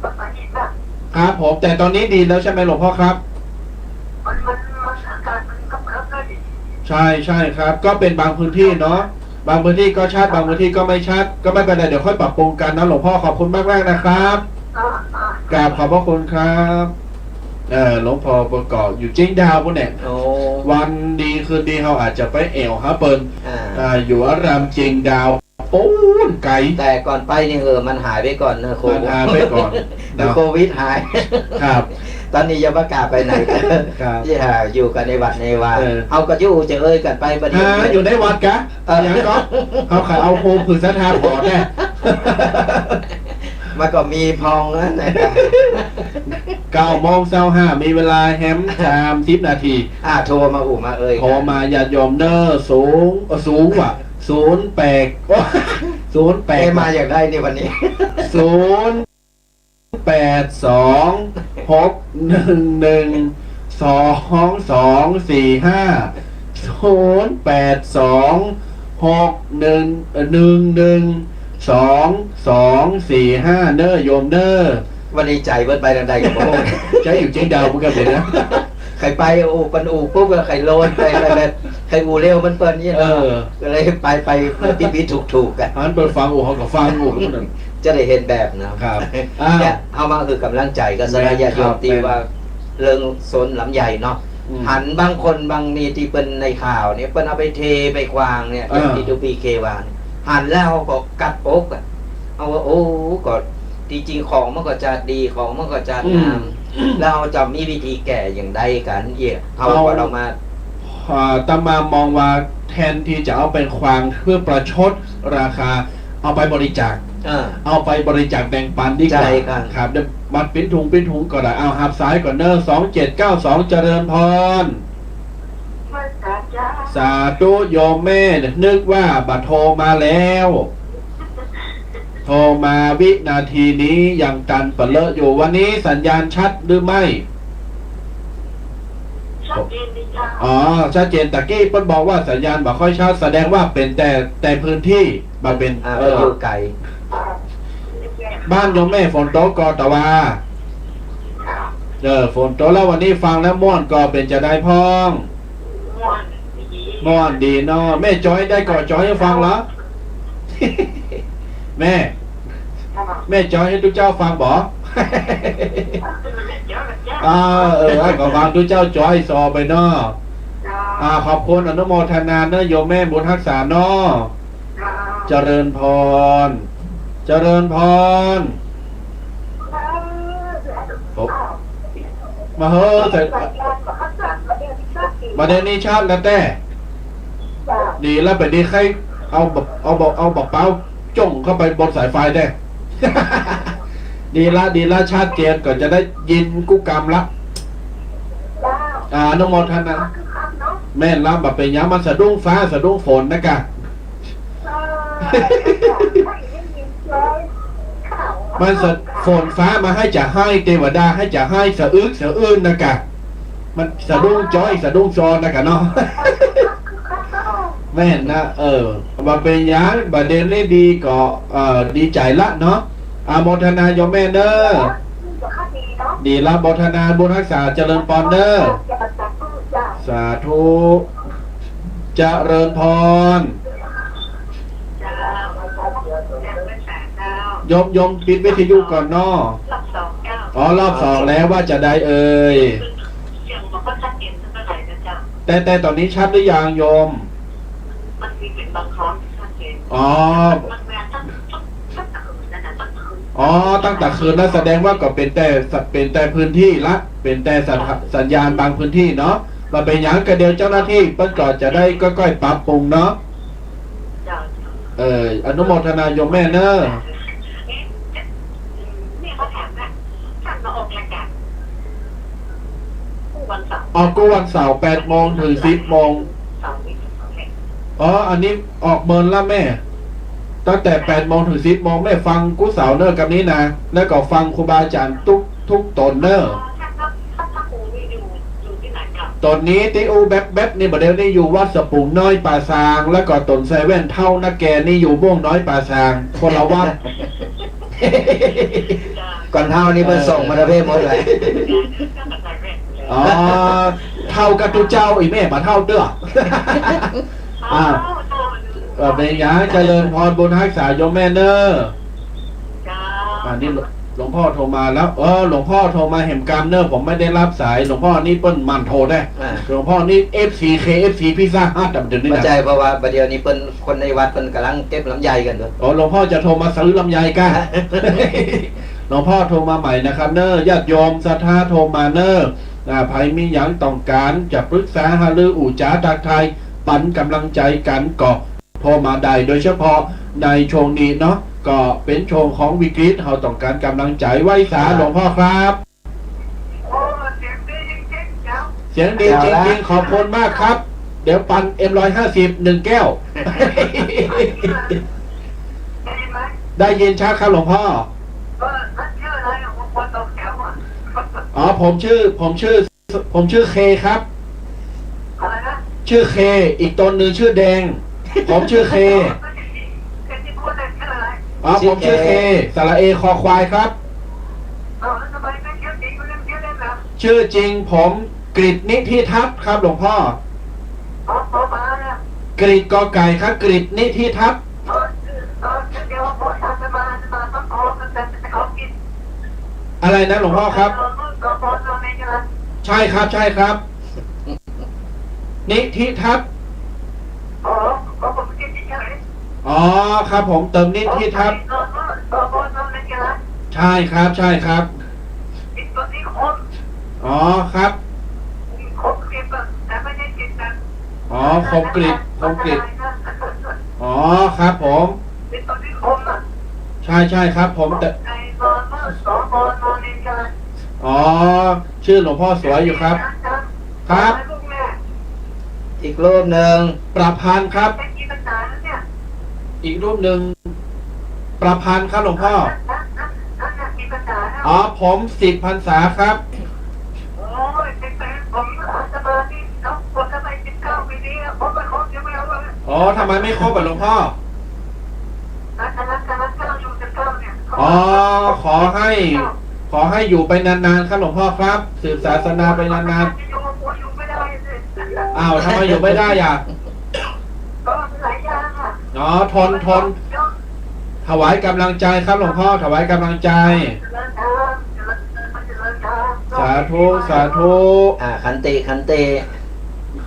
ภาษาอังกฤษน่ะ ครับผม แต่ต๋อนนี้ดีแล้วใช่ไหมหลวงพ่อครับ มัน มัน มัน อากาศมันก็เพิ่มขึ้น ใช่ ใช่ครับ ก็เป๋นบางพื้นตี้เนาะ บางพื้นตี้ก็ชัด บางพื้นตี้ก็ไม่ชัด ก็ไม่เป็นไร เดี๋ยวค่อยปรับปรุงกันนะหลวงพ่อ ขอบคุณมากๆ นะครับ อ่า อ่า กราบขอบพระคุณครับ เอ่อ หลวงพ่อประกอบอยู่เจียงดาวปู๊นเนี่ย โอ้ วันดีคืนดีเฮาอาจจะไปแอ่วหาเปิ้น อ่า อ่า อยู่อารามเจียงดาว ปู๊นไก๋ แต่ก่อนไปนี่ เออ มันหายไปก่อนเนอะ โควิด มันหายไปก่อน เดี๋ยว เนาะ โควิดหาย ครับ ต๋อนนี้ยังบ่กล้าไปไหน ครับ ที่หาอยู่กั๋นในวัดในวา เออ เฮาก็จะอู้จะเอ่ยกั๋นไป บ่าเดี่ยว อ่า นี้ อยู่ในวัดกะ เออ อย่างก็ เฮาขอเอาโฮมคือศรัทธาขอแน่ มันก็มีพองนะ เก้าโมงซาวห้า มีเวลาแหมสามสิบนาที อ่า โทรมาอู้มาเอ่ยกั๋น โทรมาญาติโยมเน่อ สูง เอ่อ สูงว่ะ ศูนย์แปด โอ้ ศูนย์แปด เอ๊ะ มาอย่างไรนี่วันนี้ ศูนย์แปดสอง หกหนึ่งหนึ่ง สองสองสี่ห้า ศูนย์แปดสอง หกหนึ่ง เอ่อ หนึ่งหนึ่ง สองสองสี่ห้า เน่อโยมเน่อ วันนี้ใจ๋เปิ้นไปตางใดก็บ่ฮู้ ใจ๋อยู่เจียงดาวเหมือนกั๋นเลยนะ ใค่ไปอู้เปิ้นอู้ปุ๊บก็ใค่โลนไป ไปแบบ ใค่อู้เร็วเหมือนเปิ้นเนี่ยเนาะ เออ ก็เลยไป ไปผิดๆ ถูกๆ กั๋น อันเปิ้นฟังอู้ เฮาก็ฟังอู้ จะได้หันแบบนะ ครับ อ้าว เนี่ย เฮามาหื้อก๋ำลังใจ๋กับศรัทธาญาติโยม แม่นครับ ตี้ว่า แม่น เรื่องสวนลำไยเนาะ อืม หันบางคนบางนี่ตี้เปิ้นในข่าวเนี่ย เปิ้นเอาไปเทไปขว้างเนี่ย อ่า ตี้ตุ๊ปี้เคว่าเนี่ย หันแล้วก็กัดอกอะ เอาว่า โอ้ ก็ตี้จริงของมันก็จะดี ของมันก็จะงาม อืม แล้วเฮาจะมีวิธีแก้อย่างใดกั๋น เอี้ย เฮา เฮาก็ลองมา อ่า อาตมามองว่าแทนตี้จะเอาไปขว้างเพื่อประชดราคา เอาไปบริจาค เออ เอาไปบริจาคแบ่งปันดีกว่า ใช่ครับ ครับ เดี๋ยวมาปิ้นถุงปิ้นถุงก็ได้ เอาหับสายก่อนเน่อ สองเจ็ดเก้าสอง เจริญพร สาธุโยมแม่ นึกว่าบ่โทรมาแล้ว โทรมาวินาทีนี้ยังตันปะเลอะอยู่ วันนี้สัญญาณชัดหรือไม่ ชัดเจนดีจ้า อ๋อ ชัดเจน ตะกี้เปิ้นบอกว่าสัญญาณบ่ค่อยชัด แสดงว่าเป๋นแต่ แต่พื้นที่ บ่าเป๋น อ่า เออ อยู่ไกล บ้านโยมแม่ฝนตกก่อตะวา เออ ฝนตกแล้ว วันนี้ฟังแล้วม่วนก่อ เป๋นจาใดพ่อง ม่วนดี ม่วนดีเนาะ แม่จอยได้ก่อ จอยหื้อฟังเหรอ แม่ แม่จอยหื้อตุ๊เจ้าฟังบ่ อ่า เออ ก็ฟังตุ๊เจ้าจอยซอไปเนาะ อ่า ขอบคุณอนุโมทนาเนาะ โยมแม่บุญฮักษาเนาะ เจริญพร เจริญพร โอ้ มาเฮ้อ แต่ บ่าเดี่ยวนี้ชัดแล้วแต๊ ดีแล้ว บ่าเดี่ยวนี้ใค่เอาบัก เอาบัก เอาบักเป๊าจ้องเข้าไปบนสายไฟแต๊ ดีละ ดีละ ชัดเจน ก็จะได้ยินกู้กำละ อ่า อนุโมทนา แม่นละ บ่าเป๋นหยัง มันสะดุ้งฟ้า สะดุ้งฝนนะกะ มันสะ ฝนฟ้ามาหื้อจะไห้ เตวดาหื้อจะไห้ สะอึกสะอื้นนะกะ มันสะดุ้งจ้อย สะดุ้งซอนะกะเนาะ แม่นนะ เออ บ่าเป๋นหยัง บ่าเดี่ยวนี้ดีก็ เอ่อ ดีใจ๋ละเนาะ อนุโมทนาโยมแม่เน้อ ดีละ โมทนาบุญฮักษา เจริญพรเน้อ สาธุ เจริญพร โยม โยมปิดวิทยุก่อนเนาะ รอบสองเจ้า อ๋อ รอบสองแล้ว ว่าจาใดเอ่ย เสียงมันก็ชัดเจนขึ้นเท่าไหร่นะเจ้า แต่ แต่ต๋อนนี้ชัดหรือยังโยม มันมีเป๋นบางครั้งที่ชัดเจน อ๋อ มันมาตั้ง ตั้ง ตั้งแต่คืนนั่นน่ะ ตั้งแต่คืน อ๋อ ตั้งแต่คืนนะ แสดงว่าก็เป๋นแต่ เป๋นแต่พื้นที่ละ เป๋นแต่สัญ สัญญาณบางพื้นที่เนาะ บ่าเป๋นหยัง ก็เดี๋ยวเจ้าหน้าที่เปิ้นก็จะได้ก้อยๆ ปรับปรุงเนาะ เจ้า เออ อนุโมทนาโยมแม่เน้อ เอ๊ะ จะ อืม เนี่ยเขาถามว่า ท่านมาออกรายการกู้วันเสาร์ ออกกู้วันเสาร์ แปดโมงถึงสิบโมง เสาร์นี้ อ๋อ อันนี้ออกเมินละแม่ ตั้งแต่แปดโมงถึงสิบโมง แม่ฟังกู้เสาร์เน้อกำนี้นะ แล้วก็ฟังครูบาอาจ๋ารย์ทุก ทุกต๋นเน้อ อ๋อ ท่านก็ ท่านพระครูนี่อยู่ อยู่ที่ไหนครับ ต๋อนนี้ตี้อู้แบ๊บๆ นี่ บ่าเดี่ยวนี้อยู่วัดสะปุงน้อยป่าซาง แล้วก็ต๋นใส่แว่นเฒ่านักแก่นี่อยู่ม่วงน้อยป่าซาง คนละวัด ก่อนเฒ่านี่เปิ้นส่งมาประเทศหมดเลย อ๋อ เฒ่ากับตุ๊เจ้า อี่แม่บ่าเฒ่าเตื้อ อ่า เออ เป๋นหยัง เจริญพรบุญฮักษาโยมแม่เน้อ เจ้า อันนี้หลวงพ่อโทรมาแล้ว เออ หลวงพ่อโทรมาแหมกำเน้อ ผมไม่ได้รับสาย หลวงพ่อนี่เปิ้นหมั่นโทรแต๊ อ่า หลวงพ่อนี่ เอฟซี เค เอฟซี พิซซ่าฮัท เดี๋ยวนี้นะ บ่ใจ้ เพราะว่าบ่าเดี่ยวนี้เปิ้น คนในวัดเปิ้นก่ำลังเก็บลำไยกั๋นอยู่ อ๋อ หลวงพ่อจะโทรมาซื้อลำไยก้า หลวงพ่อโทรมาใหม่นะครับเน้อ ญาติโยมศรัทธาโทรมาเน้อ อ่า ใผมีหยังต้องก๋านจะปรึกษาหารือ อู้จ๋าทักทาย ปั๋นก๋ำลังใจ๋กั๋นก็โทรมาได้ โดยเฉพาะในช่วงนี้เนาะ ก็เป๋นช่วงของวิกฤต เฮาต้องก๋านก๋ำลังใจ๋ ไหว้สา อ่า หลวงพ่อครับ โอ้ เสียงดีจริงๆ เจ้า เสียงดีจริงๆ ขอบคุณมากครับ เดี๋ยวปัน เอ็มร้อยห้าสิบ หนึ่งแก้ว ได้ยินไหม ได้ยินชัดครับหลวงพ่อ เออ ท่านชื่ออะไรอ่ะ ผมคนตกแถวอ่ะ อ๋อ ผมชื่อ ผมชื่อ ผมชื่อเคครับ อะไรนะ ชื่อเค อีกต๋นหนึ่งชื่อแดง ผมชื่อเค เคที่พูดเนี่ยชื่ออะไร อ๋อ ผมชื่อเค ชื่อเค สระเอ คอควายครับ เอ้า แล้วทำไมไม่ชื่อจริง ไม่เรียกชื่อเล่นล่ะ ชื่อจริงผมกฤษ นิธิทัศน์ครับหลวงพ่อ อ๋อ ปอปลาเนี่ย กฤษ กอไก่ครับ กฤษ นิธิทัศน์ เออ ชื่อ เออ ชื่อเดียวกับผม อาตมา อาตมาต้องขอ แต่ แต่ขอกิน อะไรนะหลวงพ่อครับ เออ เออ เออ ใช่ครับ ใช่ครับ นิธิทัศน์ อ๋อ ขอผมกินเฉยๆ อ๋อ ครับผม เติมนิธิทัศน์ เออ เออ เออ เออ ใช่ครับ ใช่ครับ กินตัวนี้ขม อ๋อ ครับ ขมกริบอะ แต่ไม่ได้กินแบบ อ๋อ ขมกริบ ขมกริบ อันตรายนะ อ๋อ ครับผม กินตัวนี้ขมอะ ใช่ ใช่ครับผม แต่ ไอ้นอนเมื่อสองคนนอนเรียนกัน อ๋อ ชื่อหลวงพ่อสวยอยู่ครับ ครับ อีกรูปหนึ่ง ประพันธ์ครับ อีกรูปหนึ่ง ประพันธ์ครับหลวงพ่อ อ๋อ ผมสิทธิ์พรรษาครับ โอ้ย เป็นแฟนผม อาตมา อ๋อ ทำไมไม่ครบอ่ะหลวงพ่อ อ๋อ ขอให้ ขอให้อยู่ไปนานๆ ครับหลวงพ่อครับ สืบศาสนาไปนานๆ อ้าว ทำไมอยู่ไม่ได้อ่ะ อ๋อ ทน ทน ถวายกำลังใจครับหลวงพ่อ ถวายกำลังใจ สาธุ สาธุ อ่า ขันติ ขันติ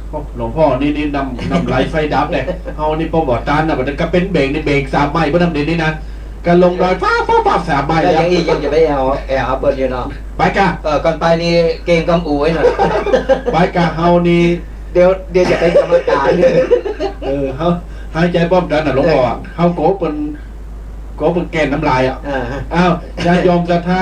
โอ้ หลวงพ่อนี่ นี่น้ำ น้ำไหลไฟดับเนี่ย เฮานี่ปอบ่ตันนะ บัดนี้ก็เป๋นเบรกนี่ เบรกสาบไหม้ เปิ้นนำเดี๋ยวนี้นะ ก็ลงดอย ฟ้าบ ฟ้าบ ฟ้าบ สาบไหม้ ก็ แล้ว ยังอี้ยังจะไปแอ่ว แอ่วเอาเปิ้นอยู่เนาะ ไปก่ะ เออ ก่อนไปนี่เกรงกำอูไว้หน่อย ไปก่ะ เฮานี่ เดี๋ยว เดี๋ยวจะเป็นกรรมการ เออ เฮาหายใจ๋ป้องกั๋นน่ะหลวงพ่อ เออ เฮากั๋วเปิ้น กั๋วเปิ้นแก่นน้ำลายอ่ะ อ่า อ้าว ญาติโยมศรัทธา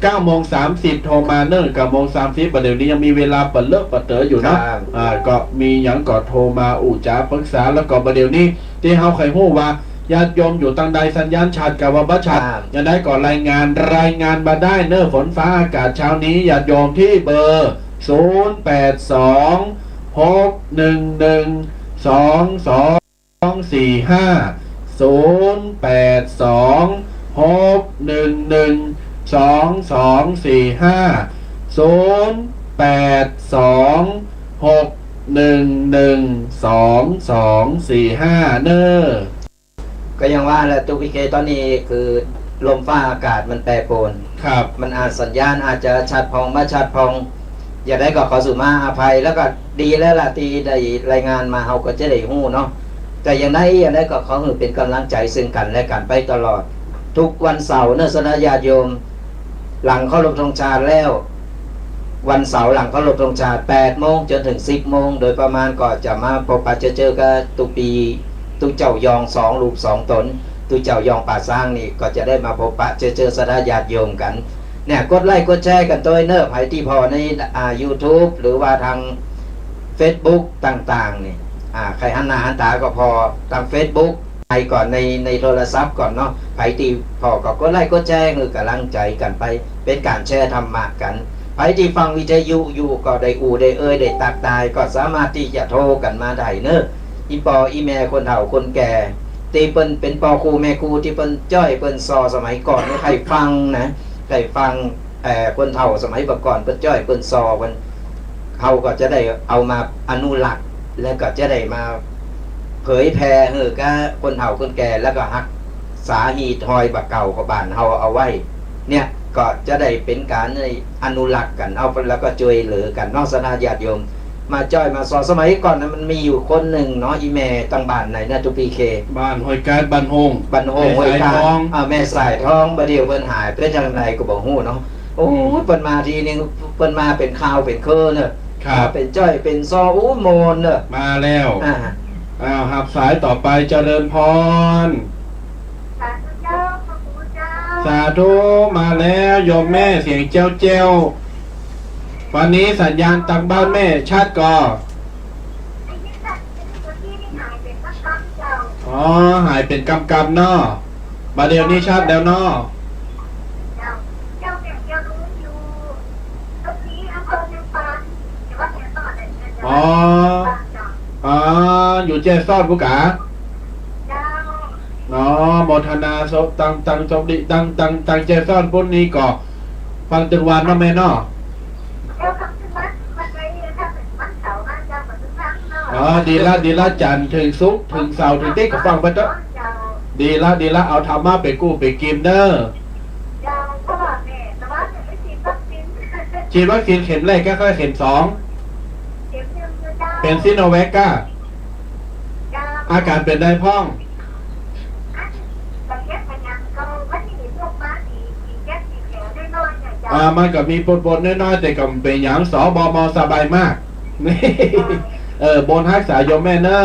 เก้าโมงสามสิบโทรมาเนิ่น เก้าโมงสามสิบ บ่าเดี่ยวนี้ยังมีเวลาปะเลอะปะเต๋ออยู่เนาะ ครับ อ่า ก็มีหยังก็โทรมาอู้จ๋าปรึกษา แล้วก็บ่าเดี่ยวนี้ตี้เฮาใค่ฮู้ว่าญาติโยมอยู่ตังใด สัญญาณชัดกาว่าบ่ชัด ครับ จะใดก็รายงาน รายงานมาได้เน่อ ฝนฟ้าอากาศเช้านี้ ญาติโยมตี้เบอร์ ศูนย์แปดสอง หกหนึ่งหนึ่ง สองสอง สองสี่ห้า ศูนย์แปดสอง หกหนึ่งหนึ่ง สองสองสี่ห้า ศูนย์แปดสอง หกหนึ่งหนึ่ง สองสองสี่ห้า เน่อ ก็ยังว่าแหละ ตุ๊กพีเค ต๋อนนี้คือลมฟ้าอากาศมันแปรปรวน ครับ มันอาจสัญญาณอาจจะชัดผ่องบ่ชัดผ่อง จะใดก็ขอสุมาอภัย แล้วก็ดีแล้วล่ะตี้ได้รายงานมา เฮาก็จะได้ฮู้เนาะ แต่จะใด จะใดก็ขอหื้อเป๋นก๋ำลังใจ๋ซึ่งกั๋นและกั๋นไปตลอด ทุกวันเสาร์เน่อ ศรัทธาญาติโยม หลังเคารพธงชาติแล้ว วันเสาร์หลังเคารพธงชาติ แปดโมงจ๋นเถิงสิบโมง โดยประมาณก็จะมาพบปะเจอเจอกับตุ๊ปี๋ ตุ๊เจ้ายองสองรูปสองต๋น ตุ๊เจ้ายองป่าซางนี่ก็จะได้มาพบปะเจอเจอศรัทธาญาติโยมกั๋น เนี่ย กดไลก์กดแชร์กั๋นตวยเน่อ ใผตี้ผ่อใน อ่า ยูทูบ หรือว่าตางเฟซบุ๊กต่างๆ นี่ อ่า ใค่หันหน้าหันต๋าก็ผ่อตางเฟซบุ๊ก ไปก่อนใน ในโทรศัพท์ก่อนเนาะ ใผตี้ผ่อก็กดไลก์กดแชร์หื้อก๋ำลังใจ๋กั๋นไป เป๋นก๋านแชร์ธรรมะกั๋น ใผตี้ฟังวิทยุอยู่ก็ได้อู้ได้เอ่ยได้ตักตาย ก็สามารถตี้จะโทรกั๋นมาได้เน่อ อี่ป้ออี่แม่คนเฒ่าคนแก่ ตี้เปิ้นเป๋นป้อครูแม่ครู ตี้เปิ้นจ้อยเปิ้นซอสมัยก่อนนี่ ใค่ฟังนะ ใค่ฟัง เอ่อ คนเฒ่าสมัยบ่าก่อนเปิ้นจ้อยเปิ้นซอเปิ้น เฮาก็จะได้เอามาอนุรักษ์ แล้วก็จะได้มาเผยแผ่หื้อกับคนเฒ่าคนแก่ แล้วก็ฮักษาฮีตฮอยบ่าเก่าของบ้านเฮาเอาไว้ เนี่ย ก็จะได้เป๋นก๋านอนุรักษ์กั๋น เอา แล้วก็จ้วยเหลือกั๋นเนาะ ศรัทธาญาติโยม มาจ้อยมาซอ สมัยก่อนนะมันมีอยู่คนนึ่งเนาะ อี่แม่ตังบ้านไหนนะ ตุ๊กพีเค บ้านห้วยกาด บ้านโฮง บ้านโฮง แม่สายทอง ห้วยกาด อ่า แม่สายทอง บ่าเดี่ยวเปิ้นหายไปจังใดก็บ่ฮู้เนาะ โอ้ย อืม เปิ้นมาทีนึ่ง เปิ้นมาเป๋นคาวเป๋นเครือเน่อ ครับ เป๋นจ้อยเป๋นซอ อู้ ม่วนเน่อ มาแล้ว อ่า อ้าว ฮับสายต่อไป เจริญพร สาธุเจ้า พระครูเจ้า สาธุ มาแล้ว โยมแม่เสียงแจ้วๆ วันนี้สัญญาณตังบ้านแม่ชัดก่อ อ๋อ หายเป๋นกำๆ เนาะ บ่าเดี่ยวนี้ชัดแล้วเนาะ อ๋อ อ๋อ อยู่แจ้ซ้อนปู้ก๋า อ๋อ โมทนาศพ ตัง ตังศพดี ตัง ตัง ตังแจ้ซ้อนปู้นนี้ก่อ ฟังตึงวันเนาะแม่เนาะ อ๋อ ดีละ ดีละ จันทร์เถิงศุกร์ เถิงเสาร์ เถิงอาทิตย์ก็ฟังไปเต๊อะ ดีละ ดีละ เอาธรรมะเป๋นกู้เป๋นกิมเน่อ ฉีดวัคซีนเข็มแรกก็เข็มสอง เป๋นซิโนแวคก้า อาก๋านเป๋นใดพ่อง อ่า มันก็มีปนๆ น้อยๆ แต่ก็บ่เป๋นหยัง สบม สบายมาก เออ บุญฮักษาโยมแม่เน่อ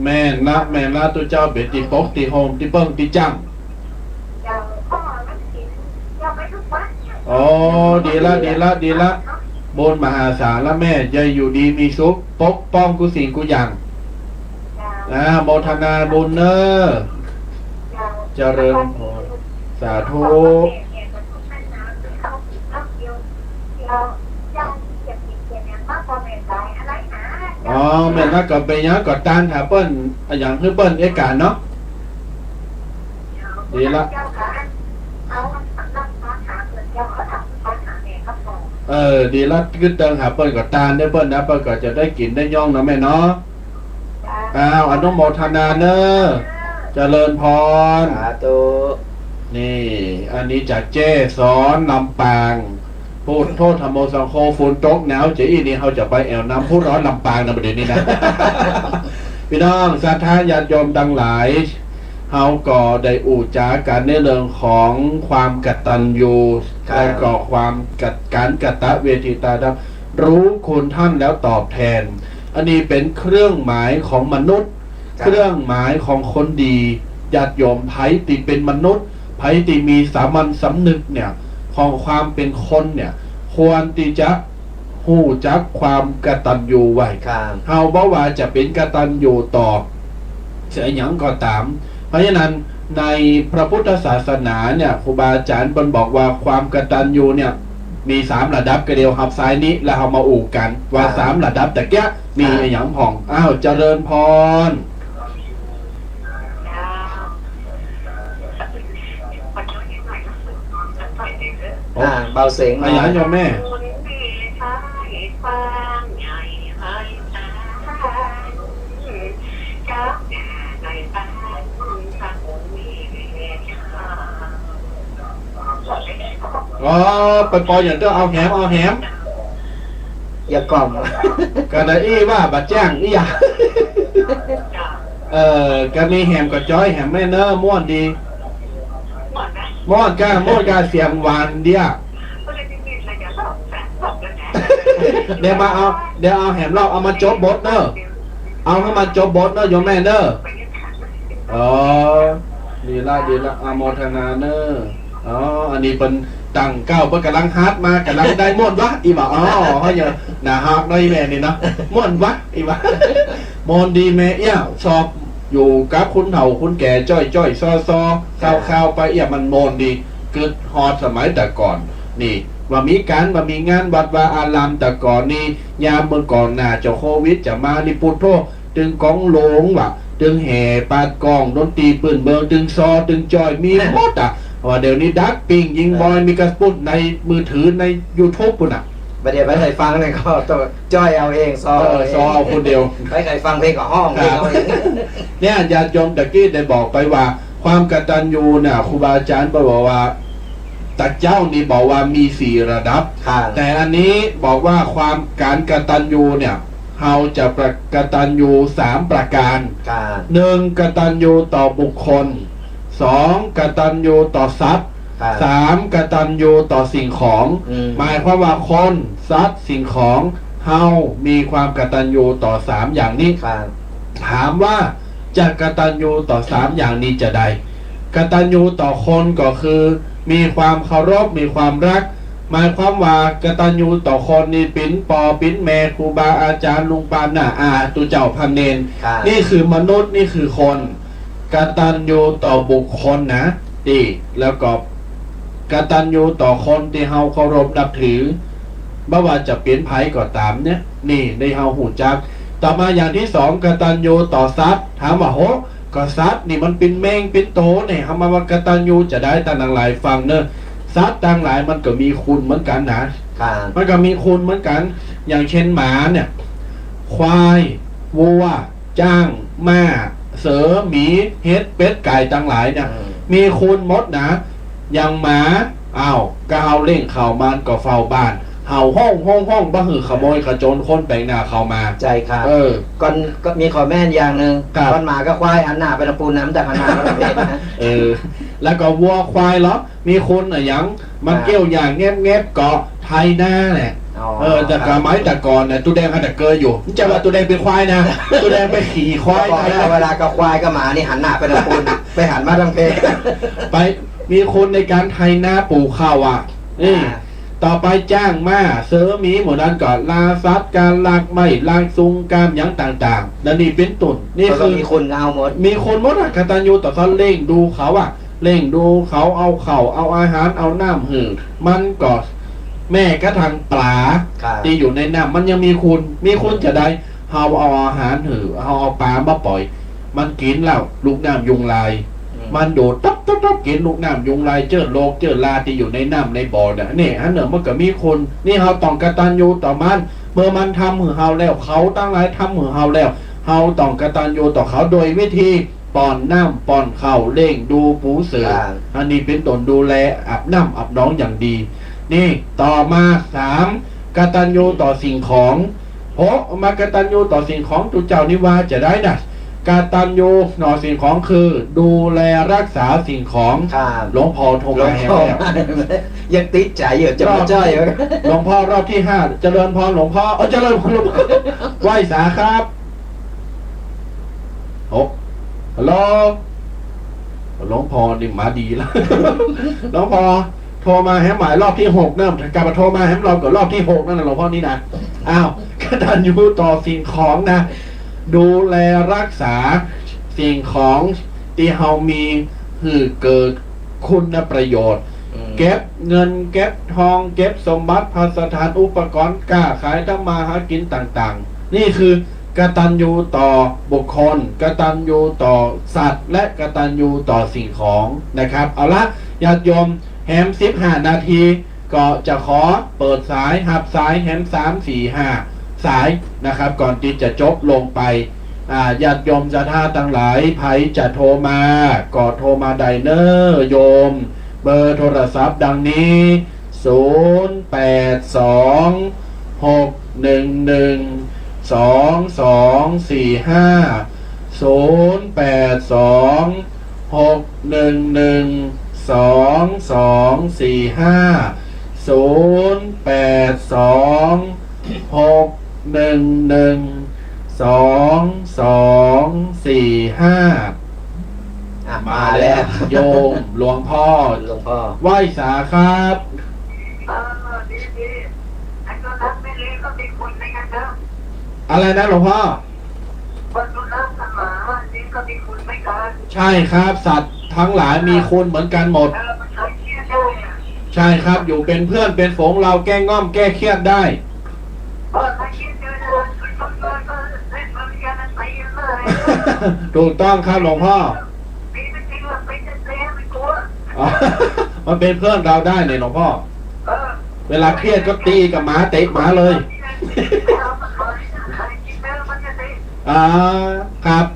แม่นละ แม่นละ ตุ๊เจ้าเป๋นตี้ปกตี้โฮมตี้เปิ้งตี้จั้ง อ๋อ ดีละ ดีละ ดีละ บุญมหาศาลละแม่ ใหญ่อยู่ดีมีสุข ปกป้องกู้สิ่งกู้อย่าง อ่า โมทนาบุญเน่อ เจริญพร สาธุ อ๋อ แม่นละ ก็เป๋นหยัง ก็ตานหาเปิ้น อะหยังหื้อเปิ้นเอกาเนาะ ดีละ เออ ดีละ กึ๊ดเติงหาเปิ้นก็ตานเน่อเปิ้นนะ เปิ้นก็จะได้กิ๋นได้ย่องเนาะแม่เนาะ อ้าว อนุโมทนาเน่อ เจริญพร สาธุ นี่ อันนี้จากเจ้สอนลำปาง พุทโธ ธัมโม สังโฆ ฝนตกหนาวจะอี้นี่ เฮาจะไปแอ่วน้ำพุร้อนลำปางนะ ประเดี๋ยวนี้นะ พี่น้องศรัทธาญาติโยมตังหลาย เฮาก็ได้อู้จ๋ากั๋นในเรื่องของความกตัญญู ครับ และก็ความกะ ก๋านกตเวทิตาธรรม รู้คุณท่านแล้วตอบแทน อันนี้เป๋นเครื่องหมายของมนุษย์ ครับ เครื่องหมายของคนดี ญาติโยม ใผตี้เป๋นมนุษย์ ใผตี้มีสามัญสำนึกเนี่ย ของความเป๋นคนเนี่ย ควรตี้จะ ฮู้จักความกตัญญูไว้ ครับ เฮาบ่ว่าจะเป๋นกตัญญูต่อเสียหยังก็ต๋าม เพราะฉะนั้นในพระพุทธศาสนาเนี่ย ครูบาอาจ๋ารย์เปิ้นบอกว่าความกตัญญูเนี่ยมีสามระดับ ก็เดี๋ยวหับสายนี้ แล้วเฮามาอู้กั๋นว่า ครับ สามระดับตะเกียะมี ครับ อะหยังพ่อง อ้าว เจริญพร อ่า เบาเสียงหน่อย อะหยังโยมแม่ อ๋อ ไปปออย่างเดียว เอาแหม เอาแหม อย่าก้อง กะดาอี้ว่าบ่าแจ้งอี้หยัง เออ กะมีแหมก็จ้อยแหมแม่เน่อ ม่วนดี ม่วนก้า ม่วนก้า เสียงหวานเดี้ย เดี๋ยวมาเอา เดี๋ยวเอาแหมเล่า เอามาจบบทเน่อ เอาหื้อมันจบบทเน่อ โยมแม่เน่อ อ๋อ ดีละ ดีละ อนุโมทนาเน่อ อ๋อ อันนี้เปิ้นตั้งเก๊า เปิ้นก่ำลังหัดมา ก่ำลังได้ม่วนวะ อี้บ่า อ๋อ เฮาเยอะ น่าฮักเนาะ อี้แม่นี่เนาะ ม่วนวะ อี้บ่า ม่วนดีแม่ เอี้ย สอบอยู่กับคนเฒ่าคนแก่ จ้อยๆ ซอๆ ครับ คาวๆ ไป เอี้ย มันม่วนดี กึ๊ดฮอดสมัยแต่ก่อน นี่ ว่ามีก๋าน ว่ามีงานวัดวาอารามแต่ก่อนนี่ ยามเมื่อก่อนน่าจะโควิดจะมานี่ ปุโธ ตึงกองหลวงวะ ตึงแห่ปาดกอง ดนตรีปื้นเมือง ตึงซอ ตึงจ้อย มีหมดอะ ว่าเดี๋ยวนี้ดักปิ้ง ยิงมอย เออ มีกระปุ้นในมือถือ ในยูทูบปุ้นอะ บ่าเดี๋ยวไปใค่ฟังเนี่ยก็ต้องจ้อยเอาเอง ซอ เออ เอาเอง ซอเอาคนเดียว ไปใค่ฟังเพลงก็ฮ้องเพลงเอาเอง ครับ เนี่ย ญาติโยมตะกี้ได้บอกไปว่า ความกตัญญูน่ะ ครูบาอาจ๋ารย์บอกว่า ตะเจ้านี่บอกว่ามีสี่ระดับ ครับ แต่อันนี้บอกว่าความ ก๋านกตัญญูเนี่ย เฮาจะประ กตัญญูสามประก๋าน ครับ หนึ่ง กตัญญูต่อบุคคล สอง กตัญญูต่อสัตว์ ครับ สาม กตัญญูต่อสิ่งของ อืม หมายความว่าคน สัตว์ สิ่งของ เฮามีความกตัญญูต่อสามอย่างนี้ ครับ ถามว่าจะกตัญญูต่อสามอย่างนี้จาใด กตัญญูต่อคนก็คือมีความเคารพ มีความฮัก หมายความว่ากตัญญูต่อคนนี่เป๋นป้อเป๋นแม่ ครูบาอาจ๋ารย์ ลุงป้าน้าอา ตุ๊เจ้าพระเณร ครับ นี่คือมนุษย์ นี่คือคน กตัญญูต่อบุคคลนะ นี่ แล้วก็กตัญญูต่อคนตี้เฮาเคารพนับถือ บ่ว่าจะเป๋นใผก็ต๋ามเนี่ย นี่ ได้เฮาฮู้จัก ต่อมาอย่างตี้สอง กตัญญูต่อสัตว์ ถามว่า โห ก็สัตว์นี่มันเป๋นแมงเป๋นโตเนี่ย เฮามาว่ากตัญญูจาใด ต้านตังหลายฟังเน่อ สัตว์ตังหลายมันก็มีคุณเหมือนกั๋นนะ ครับ มันก็มีคุณเหมือนกั๋น อย่างเช่นหมาเนี่ย ควาย วัว จ๊าง ม้า เสือ หมี เห็ด เป็ด ไก่ตังหลายเนี่ย อืม มีคุณหมดนะ อย่างหมา อ้าว ก็เฮาเลี้ยงเขา มันก็เฝ้าบ้าน เห่าฮ้องฮ้องฮ้อง บ่หื้อขโมยขโจรคนแปลกหน้าเข้ามา ใจ้ครับ เออ ก่อน ก็มีข้อแม้อย่างนึ่ง ครับ ก่อนหมากับควายหันหน้าไปตางปูนนะ มันจะหันหน้าไปตางเพศนะ เออ แล้วก็วัวควายเหรอ มีคุณอะหยัง มัน อ่า เกี่ยวหญ้าแงบๆ ก็ไถนาแหละ อ๋อ เออ แต่ ครับ สมัยแต่ก่อนน่ะ ตุ๊แดงหัดตะเกยอยู่ บ่ใจ้ว่าตุ๊แดงเป๋นควายนะ ตุ๊แดงไปขี่ควาย บอกแล้ว ไถนา เวลากับควายกับหมานี่หันหน้าไปตางปูน ไปหันมาตางเพศ ไป มีคุณในก๋านไถนาปลูกข้าวอะ นี่ อ่า ต่อไปจ๊าง ม้า เสือ หมี หมู่นั้นก็ล่าสัตว์ ก๋านลักไม้ลักสุง ก๋านหยังต่างๆ แล้วนี่เป๋นต้น นี่ เขาก็ คือ มีคุณกับเฮาหมด มีคุณหมดอะ กตัญญูต่อสัตว์ เลี้ยงดูเขาอะ เลี้ยงดูเขา เอาข้าว เอาอาหาร เอาน้ำหื้อ มันก็ แม้กระทั่งป๋า ครับ ตี้อยู่ในน้ำ มันยังมีคุณ มีคุณ อืม จะใด เฮาเอาอาหารหื้อ เฮาเอาป๋ามาป่อย มันกิ๋นแล้ว ลูกน้ำยุงลาย อืม มันดูดตับตับตับ กิ๋นลูกน้ำยุงลาย เจื้อโรคเจื้อราตี้อยู่ในน้ำในบ่อน่ะ เนี่ย อันเนี้ยมันก็มีคุณ นี่เฮาต้องกตัญญูต่อมัน เมื่อมันทำหื้อเฮาแล้ว เขาตังหลายทำหื้อเฮาแล้ว เฮาต้องกตัญญูต่อเขาโดยวิธี ป้อนน้ำป้อนข้าว เลี้ยงดูปูเสือ อ่า อันนี้เป๋นต้น ดูแลอาบน้ำอาบหนองอย่างดี นี่ ต่อมา สาม กตัญญูต่อสิ่งของ โห มากตัญญูต่อสิ่งของ ตุ๊เจ้านี่ว่าจะใดนะ กตัญญูต่อสิ่งของคือ ดูแลรักษาสิ่งของ ครับ หลวงพ่อโทรมาแหมแล้ว หลวงพ่อยังติดใจ๋อยู่ จะมาจ้อย หลวงพ่อรอบที่ห้า เจริญพรหลวงพ่อ เออ เจริญพรหลวงพ่อ ไหว้สาครับ โอ้ ฮัลโหล หลวงพ่อนี่มาดีแล้ว หลวงพ่อโทรมาแหมหมายรอบที่หกนะ กลับมาโทรมาแหมรอบกับรอบที่หกนั่นนะ หลวงพ่อนี่นะ อ้าว กตัญญูต่อสิ่งของนะ ดูแลรักษาสิ่งของตี้เฮามีหื้อเกิดคุณประโยชน์ อืม เก็บเงินเก็บทอง เก็บสมบัติภัสถาน อุปกรณ์ก้าขาย ทำมาหากิ๋นต่างๆ นี่คือ กตัญญูต่อบุคคล กตัญญูต่อสัตว์ และกตัญญูต่อสิ่งของนะครับ เอาละ ญาติโยม แหมสิบห้านาที ก็จะขอเปิดสาย ฮับสายแหมสาม สี่ ห้า สายนะครับ ก่อนตี้จะจบลงไป อ่า ญาติโยมศรัทธาตังหลาย ใผจะโทรมา ก็โทรมาได้เน้อโยม เบอร์โทรศัพท์ดังนี้ ศูนย์แปดสอง หกหนึ่งหนึ่ง สองสองสี่ห้า ศูนย์แปดสอง หกหนึ่งหนึ่ง สองสองสี่ห้า ศูนย์แปดสอง หกหนึ่งหนึ่ง สองสองสี่ห้า อ่ะ มาแล้ว มาแล้ว โยม หลวงพ่อ หลวงพ่อ ไหว้สาครับ เออ ดี ดี ไอ้ตัวนั้นไม่เลี้ยงก็มีคุณเหมือนกันนะ อะไรนะหลวงพ่อ คนสุนัขกับหมาเลี้ยงก็มีคุณเหมือนกัน ใช่ครับ สัตว์ทั้งหลายมีคุณเหมือนกันหมด เออ มันคลายเครียดได้อะ ใช่ครับ อยู่เป็นเพื่อนเป็นฝูงเรา แก้ง่อมแก้เครียดได้ ถูกต้องครับหลวงพ่อ อ๋อ มันเป็นเพื่อนเราได้เนี่ยหลวงพ่อ เวลาเครียดก็ตีกับหมา เตะหมาเลย อ่า ครับ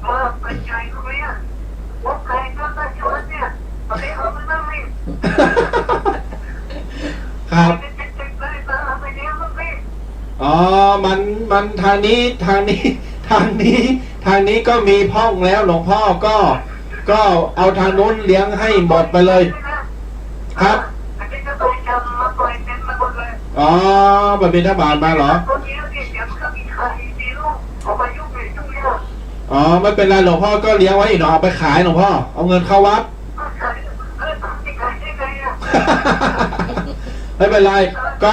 ครับ อ๋อ มัน มันทางนี้ ทางนี้ ทางนี้ ทางนี้ก็มีพ่องแล้ว หลวงพ่อก็ ก็เอาทางนู้นเลี้ยงให้หมดไปเลย ครับ อ๋อ ไปบิณฑบาตมาเหรอ อ๋อ ไม่เป็นไร หลวงพ่อก็เลี้ยงไว้อีกหน่อย เอาไปขาย หลวงพ่อ เอาเงินเข้าวัด ไม่เป็นไร ก็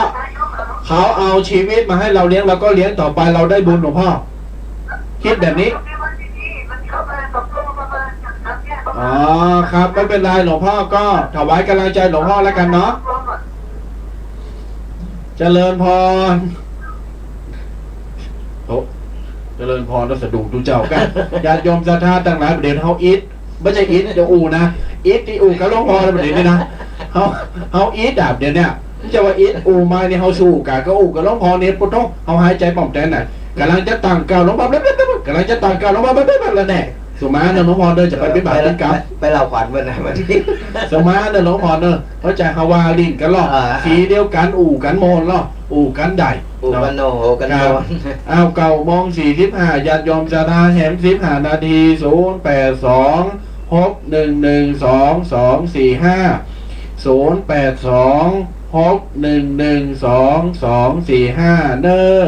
เขาเอาชีวิตมาให้เราเลี้ยง เราก็เลี้ยงต่อไป เราได้บุญ หลวงพ่อ คิดแบบนี้ อ๋อ ครับ ไม่เป็นไร หลวงพ่อก็ถวายกำลังใจหลวงพ่อแล้วกันเนาะ เจริญพร โอ้ เจริญพร แล้วสะดุ้งตุ๊เจ้ากั๋น ญาติโยมศรัทธาตังหลาย บ่าเดี่ยวเฮาอิด บ่ใจ้อิด เดี๋ยวอู้นะ อิดตี้อู้กับหลวงพ่อแล้ว บ่าเดี่ยวนี้นะ เฮา เฮาอิดอ่ะ เดี๋ยวเนี้ย จะว่าอิดอู้มานี่ เฮาสู้กั๋นก็อู้กับหลวงพ่อเนี่ย ปุ๊ดโธ่ เฮาหายใจ๋ป้อมแตนน่ะ ก๋ำลังจะตั้งเก้า หลวงพ่อ ก๋ำลังจะตั้งเก้า หลวงพ่อ แล้วแน่ สุมาเน่อ หลวงพ่อเน่อ จะไปบิณฑบาตกินกำ ไป ไปเล่าขวัญเปิ้นนะ วันนี้ สุมาเน่อ หลวงพ่อเน่อ เข้าใจ๋ เฮาว่าลิ้นกั๋นลอ เออ สีเดียวกั๋น อู้กั๋นหมดลอ อู้กั๋นได้ อู้กั๋นโน่ อู้กั๋นโน่ ครับ อ้าว เก้าโมงสี่สิบห้า ญาติโยมศรัทธาแหมสิบห้านาที ศูนย์แปดสอง หกหนึ่งหนึ่ง สองสองสี่ห้า ศูนย์แปดสอง หกหนึ่งหนึ่ง สองสองสี่ห้า เน่อ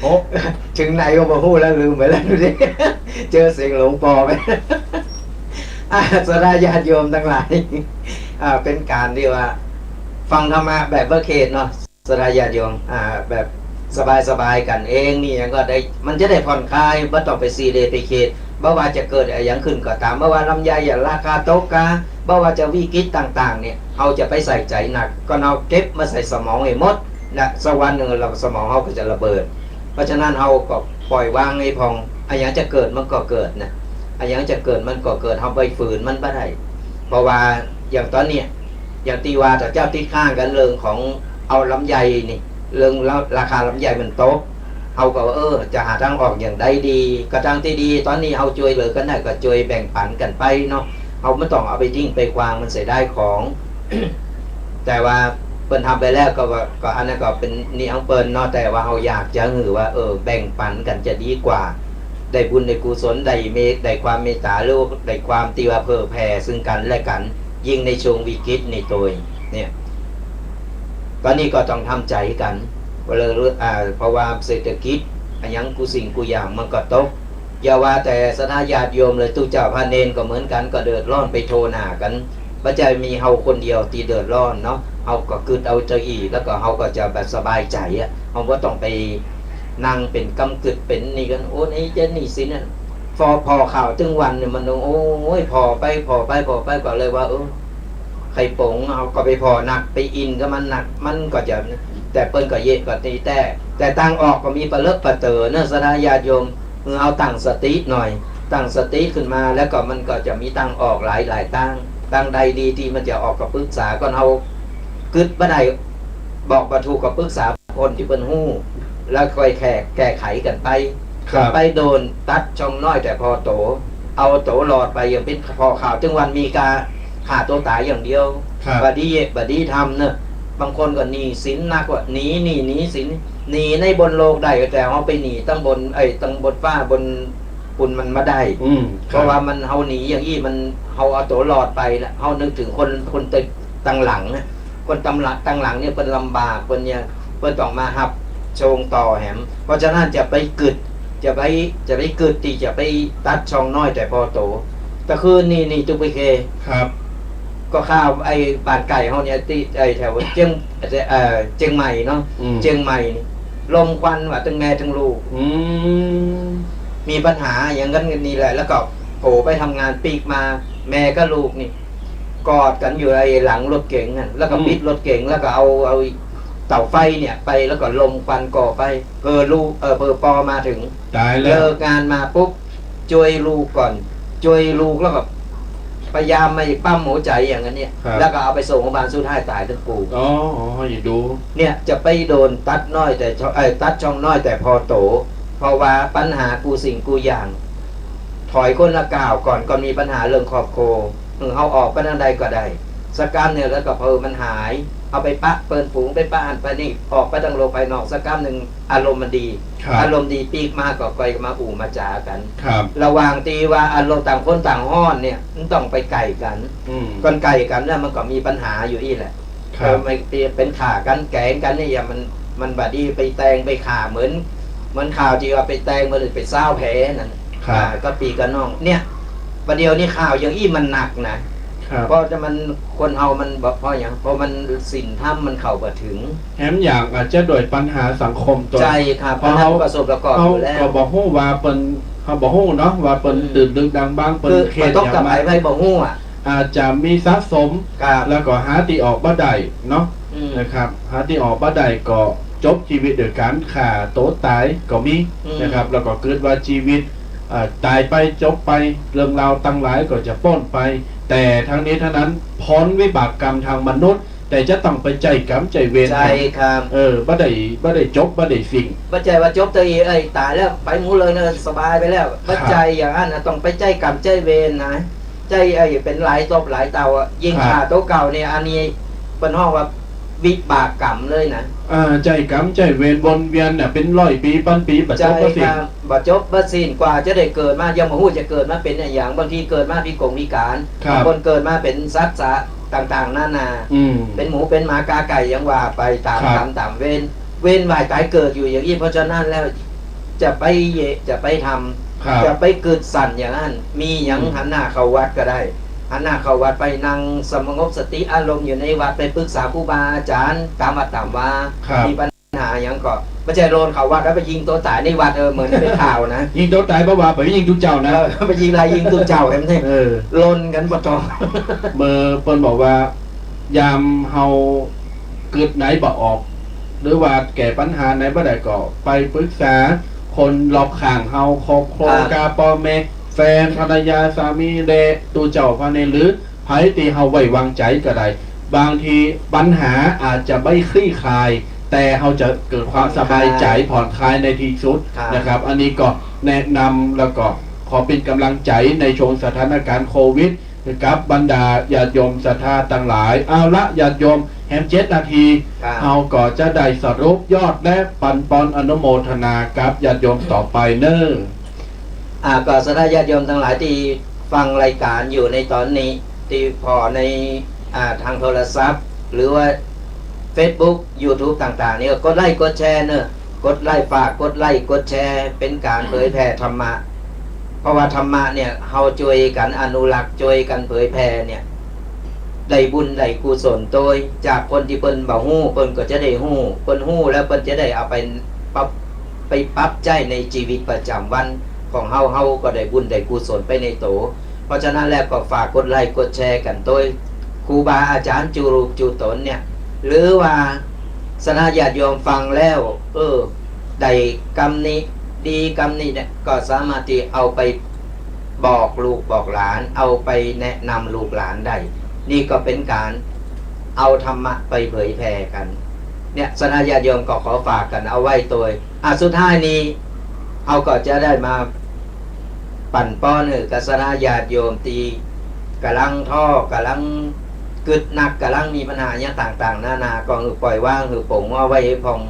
โอ้ เถิงไหนก็บ่ฮู้แล้ว ลืมไปแล้ว ดูดิ เจอเสียงหลวงพ่อไป อ่า ศรัทธาญาติโยมตังหลาย อ่า เป๋นก๋านตี้ว่า ฟังธรรมะแบบบ่เขดเนาะ ศรัทธาญาติโยม อ่า แบบสบายๆ กั๋นเองนี่ แล้วก็ได้ มันจะได้ผ่อนคลาย บ่ต้องไปซีเรียสไปเขด บ่ว่าจะเกิดอะหยังขึ้นก็ต๋าม บ่ว่าลำไยอะราคาตกกา บ่ว่าจะวิกฤตต่างๆ เนี่ย เฮาจะไปใส่ใจ๋หนัก ก็เอาเก็บมาใส่สมองหื้อหมดนะ สักวันนึ่งละสมองเฮาก็จะระเบิด เพราะฉะนั้นเฮาก็ปล่อยวางหื้อผ่อง อะหยังจะเกิดมันก็เกิดนะ อะหยังจะเกิดมันก็เกิด เฮาไปฝืนมันบ่ได้ เพราะว่าอย่างต๋อนเนี้ย อย่างตี้ว่าเจ้าติดค้างกั๋นเรื่องของเอาลำไยนี่ เรื่องราคาลำไยมันตก เฮาก็ว่า เออ จะหาตางออกอย่างใดดี ก็ตางตี้ดี ต๋อนนี้เฮาจ้วยเหลือกั๋นได้ก็จ้วยแบ่งปั๋นกั๋นไปเนาะ เฮาบ่ต้องเอาไปทิ้งไปขว้าง มันเสียดายของ แต่ว่าเปิ้นทำไปแล้วก็ว่า ก็อันนั้นก็เป๋นนี่ของเปิ้นเนาะ แต่ว่าเฮาอยากจะหื้อว่า เออ แบ่งปั๋นกั๋นจะดีกว่า ได้บุญได้กุศล ได้เมต ได้ความเมตต๋า หรือได้ความตี้ว่าเผื่อแผ่ซึ่งกั๋นและกั๋น ยิ่งในช่วงวิกฤตนี่ตวย เนี่ย ต๋อนนี้ก็ต้องทำใจ๋กั๋น ก็เลย อ่า เพราะว่าเศรษฐกิจ อะหยังกู้สิ่งกู้อย่างมันก็ตก อย่าว่าแต่ศรัทธาญาติโยมเลย ตุ๊เจ้าพระเณรก็เหมือนกั๋น ก็เดือดร้อนไปทั่วหน้ากั๋น บ่ใจ้มีเฮาคนเดียวตี้เดือดร้อนเนาะ เฮาก็กึ๊ดเอาเจ้าอี้ แล้วก็เฮาก็จะแบบสบายใจ๋อะ เฮาบ่ต้องไปนั่งเป๋นกำกึ๊ดเป๋นนี่กั๋น โอ้ นี่จะหนี้สินอะ ผ่อ ผ่อข่าวตึงวันเนี่ยมัน โอ้ย ผ่อไป ผ่อไป ผ่อไป ก็เลยว่า เออ ใค่ป๋ง เฮาก็ไปผ่อหนัก ไปอินกับมันหนัก มันก็จะ แต่เปิ้นก็เยะก็ตี้แต๊ แต่ตางออกก็มีปะเลิอะปะเต๋อเนาะ ศรัทธาญาติโยม เออ เฮาตั้งสติหน่อย ตั้งสติขึ้นมาแล้วก็มันก็จะมีตางออกหลายๆ ตาง ตางใดดีตี้มันจะออกก็ปรึกษา ก่อนเฮากึ๊ดบ่ได้ บอกบ่ถูกก็ปรึกษาคนตี้เปิ้นฮู้ แล้วค่อยแก้ แก้ไขกั๋นไป ครับ ไปโดนตัดช่องน้อยแต่ผ่อโต เอาตั๋วรอดไป อย่างเป๋นผ่อข่าวตึงวันมีกาฆ่าตั๋วต๋ายอย่างเดียว ครับ บ่ดี บ่ดีทำเนาะ บางคนก็หนี้สินหนักว่า หนีหนี้ หนีสิน หนีในบนโลกได้ แต่เฮาไปหนีตังบน เอ้ย ตังบนฟ้าบนปุ้นมันบ่ได้ อืม ครับ เพราะว่ามัน เฮาหนีอย่างอี้ มัน เฮาเอาตั๋วรอดไปแล้ว เฮานึกเถิงคน คนตึกตังหลังนะ คนตำหลัง ตังหลังเนี่ยเปิ้นลำบาก เปิ้นเนี่ย เปิ้นต้องมาฮับโชงต่อแหม เพราะฉะนั้นจะไปกึ๊ด จะไป จะไปกึ๊ดตี้จะไปตัดช่องน้อยแต่ผ่อโต แต่คืนนี้นี่ตุ๊กไปเค ครับ ก็ข้าไอ้บ้านใก้เฮาเนี่ย ตี้ไอ้แถวเจียง เอ่อ เจียงใหม่เนาะ อืม เจียงใหม่นี่ ลมควันว่าตึงแม่ตึงลูก อืม มีปัญหาอย่างนั้นกันนี่แหละ แล้วก็โผไปทำงานปีกมา แม่กับลูกนี่ กอดกั๋นอยู่ไอ้หลังรถเก๋งอะ แล้วก็ อืม ปิดรถเก๋ง แล้วก็เอา เอาเต๋าไฟเนี่ยไป แล้วก็ลมควันก่อไฟ เผลอลูก เอ่อ เผลอปอมาเถิง ต๋ายแล้ว เลิกงานมาปุ๊บ จ้วยลูกก่อน จ้วยลูกแล้วก็พยายามมาปั๊มหัวใจ๋อย่างนั้นเนี่ย ครับ แล้วก็เอาไปส่งโรงพยาบาล สุดท้ายต๋ายตึงกู้ อ๋อ อ๋อ อย่าดู เนี่ยจะไปโดนตัดน้อยแต่ช่อง เอ้ย ตัดช่องน้อยแต่ผ่อโต เพราะว่าปัญหากู้สิ่งกู้อย่าง ถอยคนละก้าวก่อน ก็มีปัญหาเรื่องครอบครัว เออ เฮาออกไปตางใดก็ได้ สักก้าวเนี่ย แล้วก็เผลอมันหาย เอาไปปะเปื้อนฝูง ไปปะหั้นไปนี่ ออกไปตางโลกภายนอกสักก้าวนึ่ง อารมณ์มันดี ครับ อารมณ์ดีปีกมาก็ค่อยมาอู้มาจ๋ากั๋น ครับ ระหว่างตี้ว่าอารมณ์ต่างคนต่างฮ้อนเนี่ย มันต้องไปใก้กั๋น อืม ก่อนใก้กั๋นเนี่ยมันก็มีปัญหาอยู่อี้แหละ ครับ เออ มันเป๋นฆ่ากั๋นแก๋งกั๋นนี่ อย่างมัน มันบ่ดี ไปแตงไปฆ่า เหมือน เหมือนข่าวตี้ว่าไปแตง เหมือนไปซ้าวแผลนั่น ครับ อ่า ก็ปี้กับน้อง เนี่ย บ่าเดี่ยวนี้ข่าวอย่างอี้มันหนักนะ ครับ เพราะจะมัน คนเฮามันบ่ เพราะหยัง เพราะมันศีลธรรมมันเข้าบ่เถิง แหมอย่างอาจจะด้วยปัญหาสังคมตวย ใจ้ครับ เพราะเฮา ปัญหาประสบประกอบ เฮา อยู่แล้ว ก็บ่ฮู้ว่าเปิ้น เฮาบ่ฮู้เนาะ ว่าเปิ้น อืม ตื่นดึกดำบรรพ์ เปิ้น คือ เครียด บ่ตกกับ อย่าง ไผ ไผบ่ฮู้อะ อาจจะมีสะสม ครับ แล้วก็หาตี้ออกบ่ได้เนาะ อืม นะครับ หาตี้ออกบ่ได้ก็จบจีวิตด้วยก๋านฆ่าตั๋วต๋ายก็มี อืม นะครับ แล้วก็กึ๊ดว่าจีวิต เอ่อ ต๋ายไปจบไป เรื่องราวตังหลายก็จะป๊นไป แต่ทั้งนี้ทั้งนั้น ผลวิบากกรรมตางมนุษย์ แต่จะต้องไปใจ๊กรรมใจ๊เวร ใจ้ครับ เออ บ่ได้ บ่ได้จบ บ่ได้สิ้น บ่ใจ้ว่าจบตวยอี้ เอ้ย ต๋ายแล้วไปหมดเลยนะ สบายไปแล้ว ครับ บ่ใจ้อย่างนั้นนะ ต้องไปใจ๊กรรมใจ๊เวรนะ ใจ๊ไอ้เป๋นหลายตบหลายเต้าอะ ยิ่ง ครับ ฆ่าตั๋วเก่าเนี่ย อันนี้เปิ้นฮ้องว่าวิบากกรรมเลยนะ อ่า ใจ๊กรรมใจ๊เวรวนเวียนเนี่ย เป๋นร้อยปี ปันปี บ่จบบ่สิ้น ใจ้ครับ บ่จบบ่สิ้น กว่าจะได้เกิดมา ยังบ่ฮู้จะเกิดมาเป๋นอะหยัง บางทีเกิดมาพิกลพิก๋าน ครับ บางคนเกิดมาเป๋นสัตว์สะ ต่างๆ นานา อืม เป๋นหมูเป๋นหมากาไก่ยังว่าไปต๋าม ครับ กรรมต๋ามเวร เวียนว่ายต๋ายเกิดอยู่อย่างอี้ เพราะฉะนั้นแล้ว จะไปเยะ จะไปทำ ครับ จะไปกึ๊ดสั่นอย่างนั้น มีหยัง อืม หันหน้าเข้าวัดก็ได้ หันหน้าเข้าวัดไปนั่งสงบสติอารมณ์อยู่ในวัด ไปปรึกษาครูบาอาจ๋ารย์ต๋ามวัดต๋ามวา ครับ มีปัญ หาหยังก่อ บ่ใจ้โลนเข้าวัดแล้วไปยิงตั๋วต๋ายในวัด เออ เหมือนในข่าวนะ ยิงตั๋วต๋ายบ่ว่า ไปยิงตุ๊เจ้านะ เออ ไปยิงลายยิงตุ๊เจ้าแหมเนี่ย เออ โลนกั๋นบ่ตอง เมื่อเปิ้นบอกว่า ยามเฮากึ๊ดไหนบ่ออก หรือว่าแก้ปัญหาไหนบ่ได้ก็ไปปรึกษาคนรอบข้างเฮา ครอบครัว ครับ กาป้อแม่ แฟน ภรรยา สามี และตุ๊เจ้าพระเณร หรือ ใผตี้เฮาไว้วางใจ๋ก็ได้ บางทีปัญหาอาจจะไม่คลี่คลาย แต่เฮาจะเกิดความสบายใจ๋ ผ่อนคลาย ผ่อนคลายในตี้สุด ครับ นะครับ อันนี้ก็แนะนำแล้วก็ขอเป๋นก๋ำลังใจ๋ในช่วงสถานการณ์โควิด กับบรรดาญาติโยมศรัทธาตังหลาย เอาละ ญาติโยม แหมเจ็ดนาที ครับ เฮาก็จะได้สรุปยอดและปันปอนอนุโมทนากับญาติโยมต่อไปเน้อ อ่า ก็ศรัทธาญาติโยมตังหลายตี้ฟังรายก๋านอยู่ในต๋อนนี้ ตี้ผ่อใน อ่า ตางโทรศัพท์ หรือว่าเฟซบุ๊ก ยูทูบ ต่างๆ นี่ก็กดไลก์กดแชร์เน้อ กดไลก์ ฝากกดไลก์กดแชร์ เป๋นก๋านเผยแผ่ธรรมะ เพราะว่าธรรมะเนี่ย เฮาจ้วยกั๋นอนุรักษ์ จ้วยกั๋นเผยแผ่เนี่ย ได้บุญได้กุศลโตย จากคนตี้เปิ้นบ่ฮู้ เปิ้นก็จะได้ฮู้ เปิ้นฮู้แล้วเปิ้นจะได้เอาไปปรับ ไปปรับใจ๊ในจีวิตประจ๋ำวันของเฮา เฮาก็ได้บุญได้กุศลไปในโต เพราะฉะนั้นแล้วก็ฝากกดไลก์กดแชร์กั๋นโตย ครูบาอาจ๋ารย์กู้รูปกู้ต๋นเนี่ย หรือว่าศรัทธาญาติโยมฟังแล้ว เออ ได้กำนี้ดีกำนี้เนี่ย ก็สามารถตี้เอาไปบอกลูกบอกหลาน เอาไปแนะนำลูกหลานได้ นี่ก็เป๋นก๋านเอาธรรมะไปเผยแผ่กั๋น เนี่ย ศรัทธาญาติโยมก็ขอฝากกั๋นเอาไว้โตย อ่ะ สุดท้ายนี้ เฮาก็จะได้มาปันปอนหื้อกับศรัทธาญาติโยมตี้ก่ำลังท้อ ก่ำลังกึ๊ดหนัก ก่ำลังมีปัญหาหยังต่างๆ นานา ก็หื้อปล่อยวาง หื้อโป่งเอาไว้หื้อพ่อง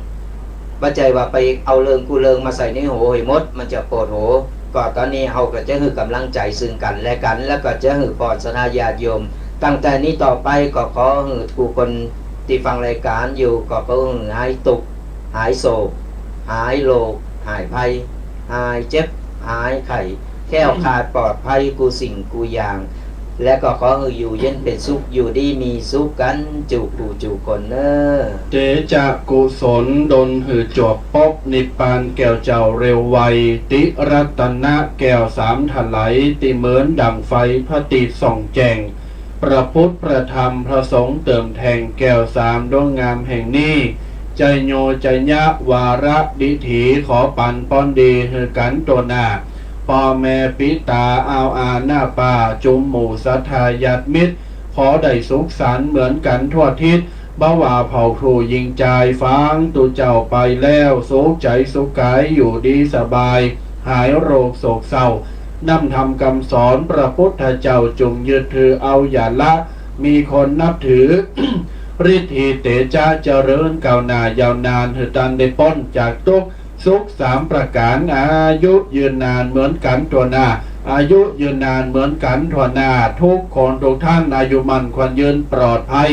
บ่ใจ้ว่าไปเอาเรื่องกู้เรื่องมาใส่ในหัวหื้อหมด มันจะปวดหัว ก็ต๋อนนี้เฮาก็จะหื้อก๋ำลังใจ๋ซึ่งกั๋นและกั๋น แล้วก็จะหื้อปอนศรัทธาญาติโยม ตั้งแต่นี้ต่อไปก็ขอหื้อกู้คนตี้ฟังรายก๋านอยู่ ก็ขอหื้อหายตุ๊กข์ หายโศก หายโรค หายภัย หายเจ็บ หายไข้ แคล้วคลาดปลอดภัยกู้สิ่งกู้อย่าง และก็ขอหื้ออยู่เย็นเป๋นสุข อยู่ดีมีสุขกั๋นกู้ผู้กู้คนเน้อ เตจะกุศลดลหื้อจวบปบนิพพานแก่เจ้าเร็วไว ติรัตนะแก้วสามถลาย ตี้เหมือนดั่งไฟพระอาทิตย์ส่องแจ้ง พระพุทธ พระธรรม พระสงฆ์เติมแต่งแก้วสามดวงงามแห่งนี้ ไจโย ไจยะ วาระดิถี ขอปันปอนดีหื้อกั๋นตัวนหน้า ป้อแม่ปิต๋า อาวอา น้าป้า จุมหมู่ศรัทธาญาติมิตร ขอได้สุขสันต์เหมือนกั๋นทั่วทิศ บ่ว่าเผ่าผู้หญิงจาย ฟังตุ๊เจ้าไปแล้ว สุขใจ๋สุขก๋าย อยู่ดีสบาย หายโรคโศกเศร้า นำธรรมกำสอนพระพุทธเจ้าจุ่งยึดถือเอาอย่าละ มีคนนับถือ ฤทธีเตจะเจริญก้าวหน้ายาวนาน หื้อต้านได้ป๊นจากตุ๊กข์สุขสามประก๋าน อายุยืนนานเหมือนกั๋นตัวนหน้า อายุยืนนานเหมือนกั๋นตัวนหน้า ทุกคนทุกท่านอายุมั่นขวัญยืนปลอดภัย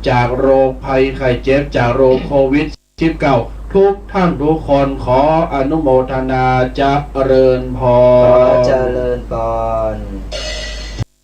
จากโรคภัยไข้เจ็บ จากโรคโควิด สิบเก้า ทุกท่านทุกคน ขออนุโมทนาเจริญพร ขอเจริญพร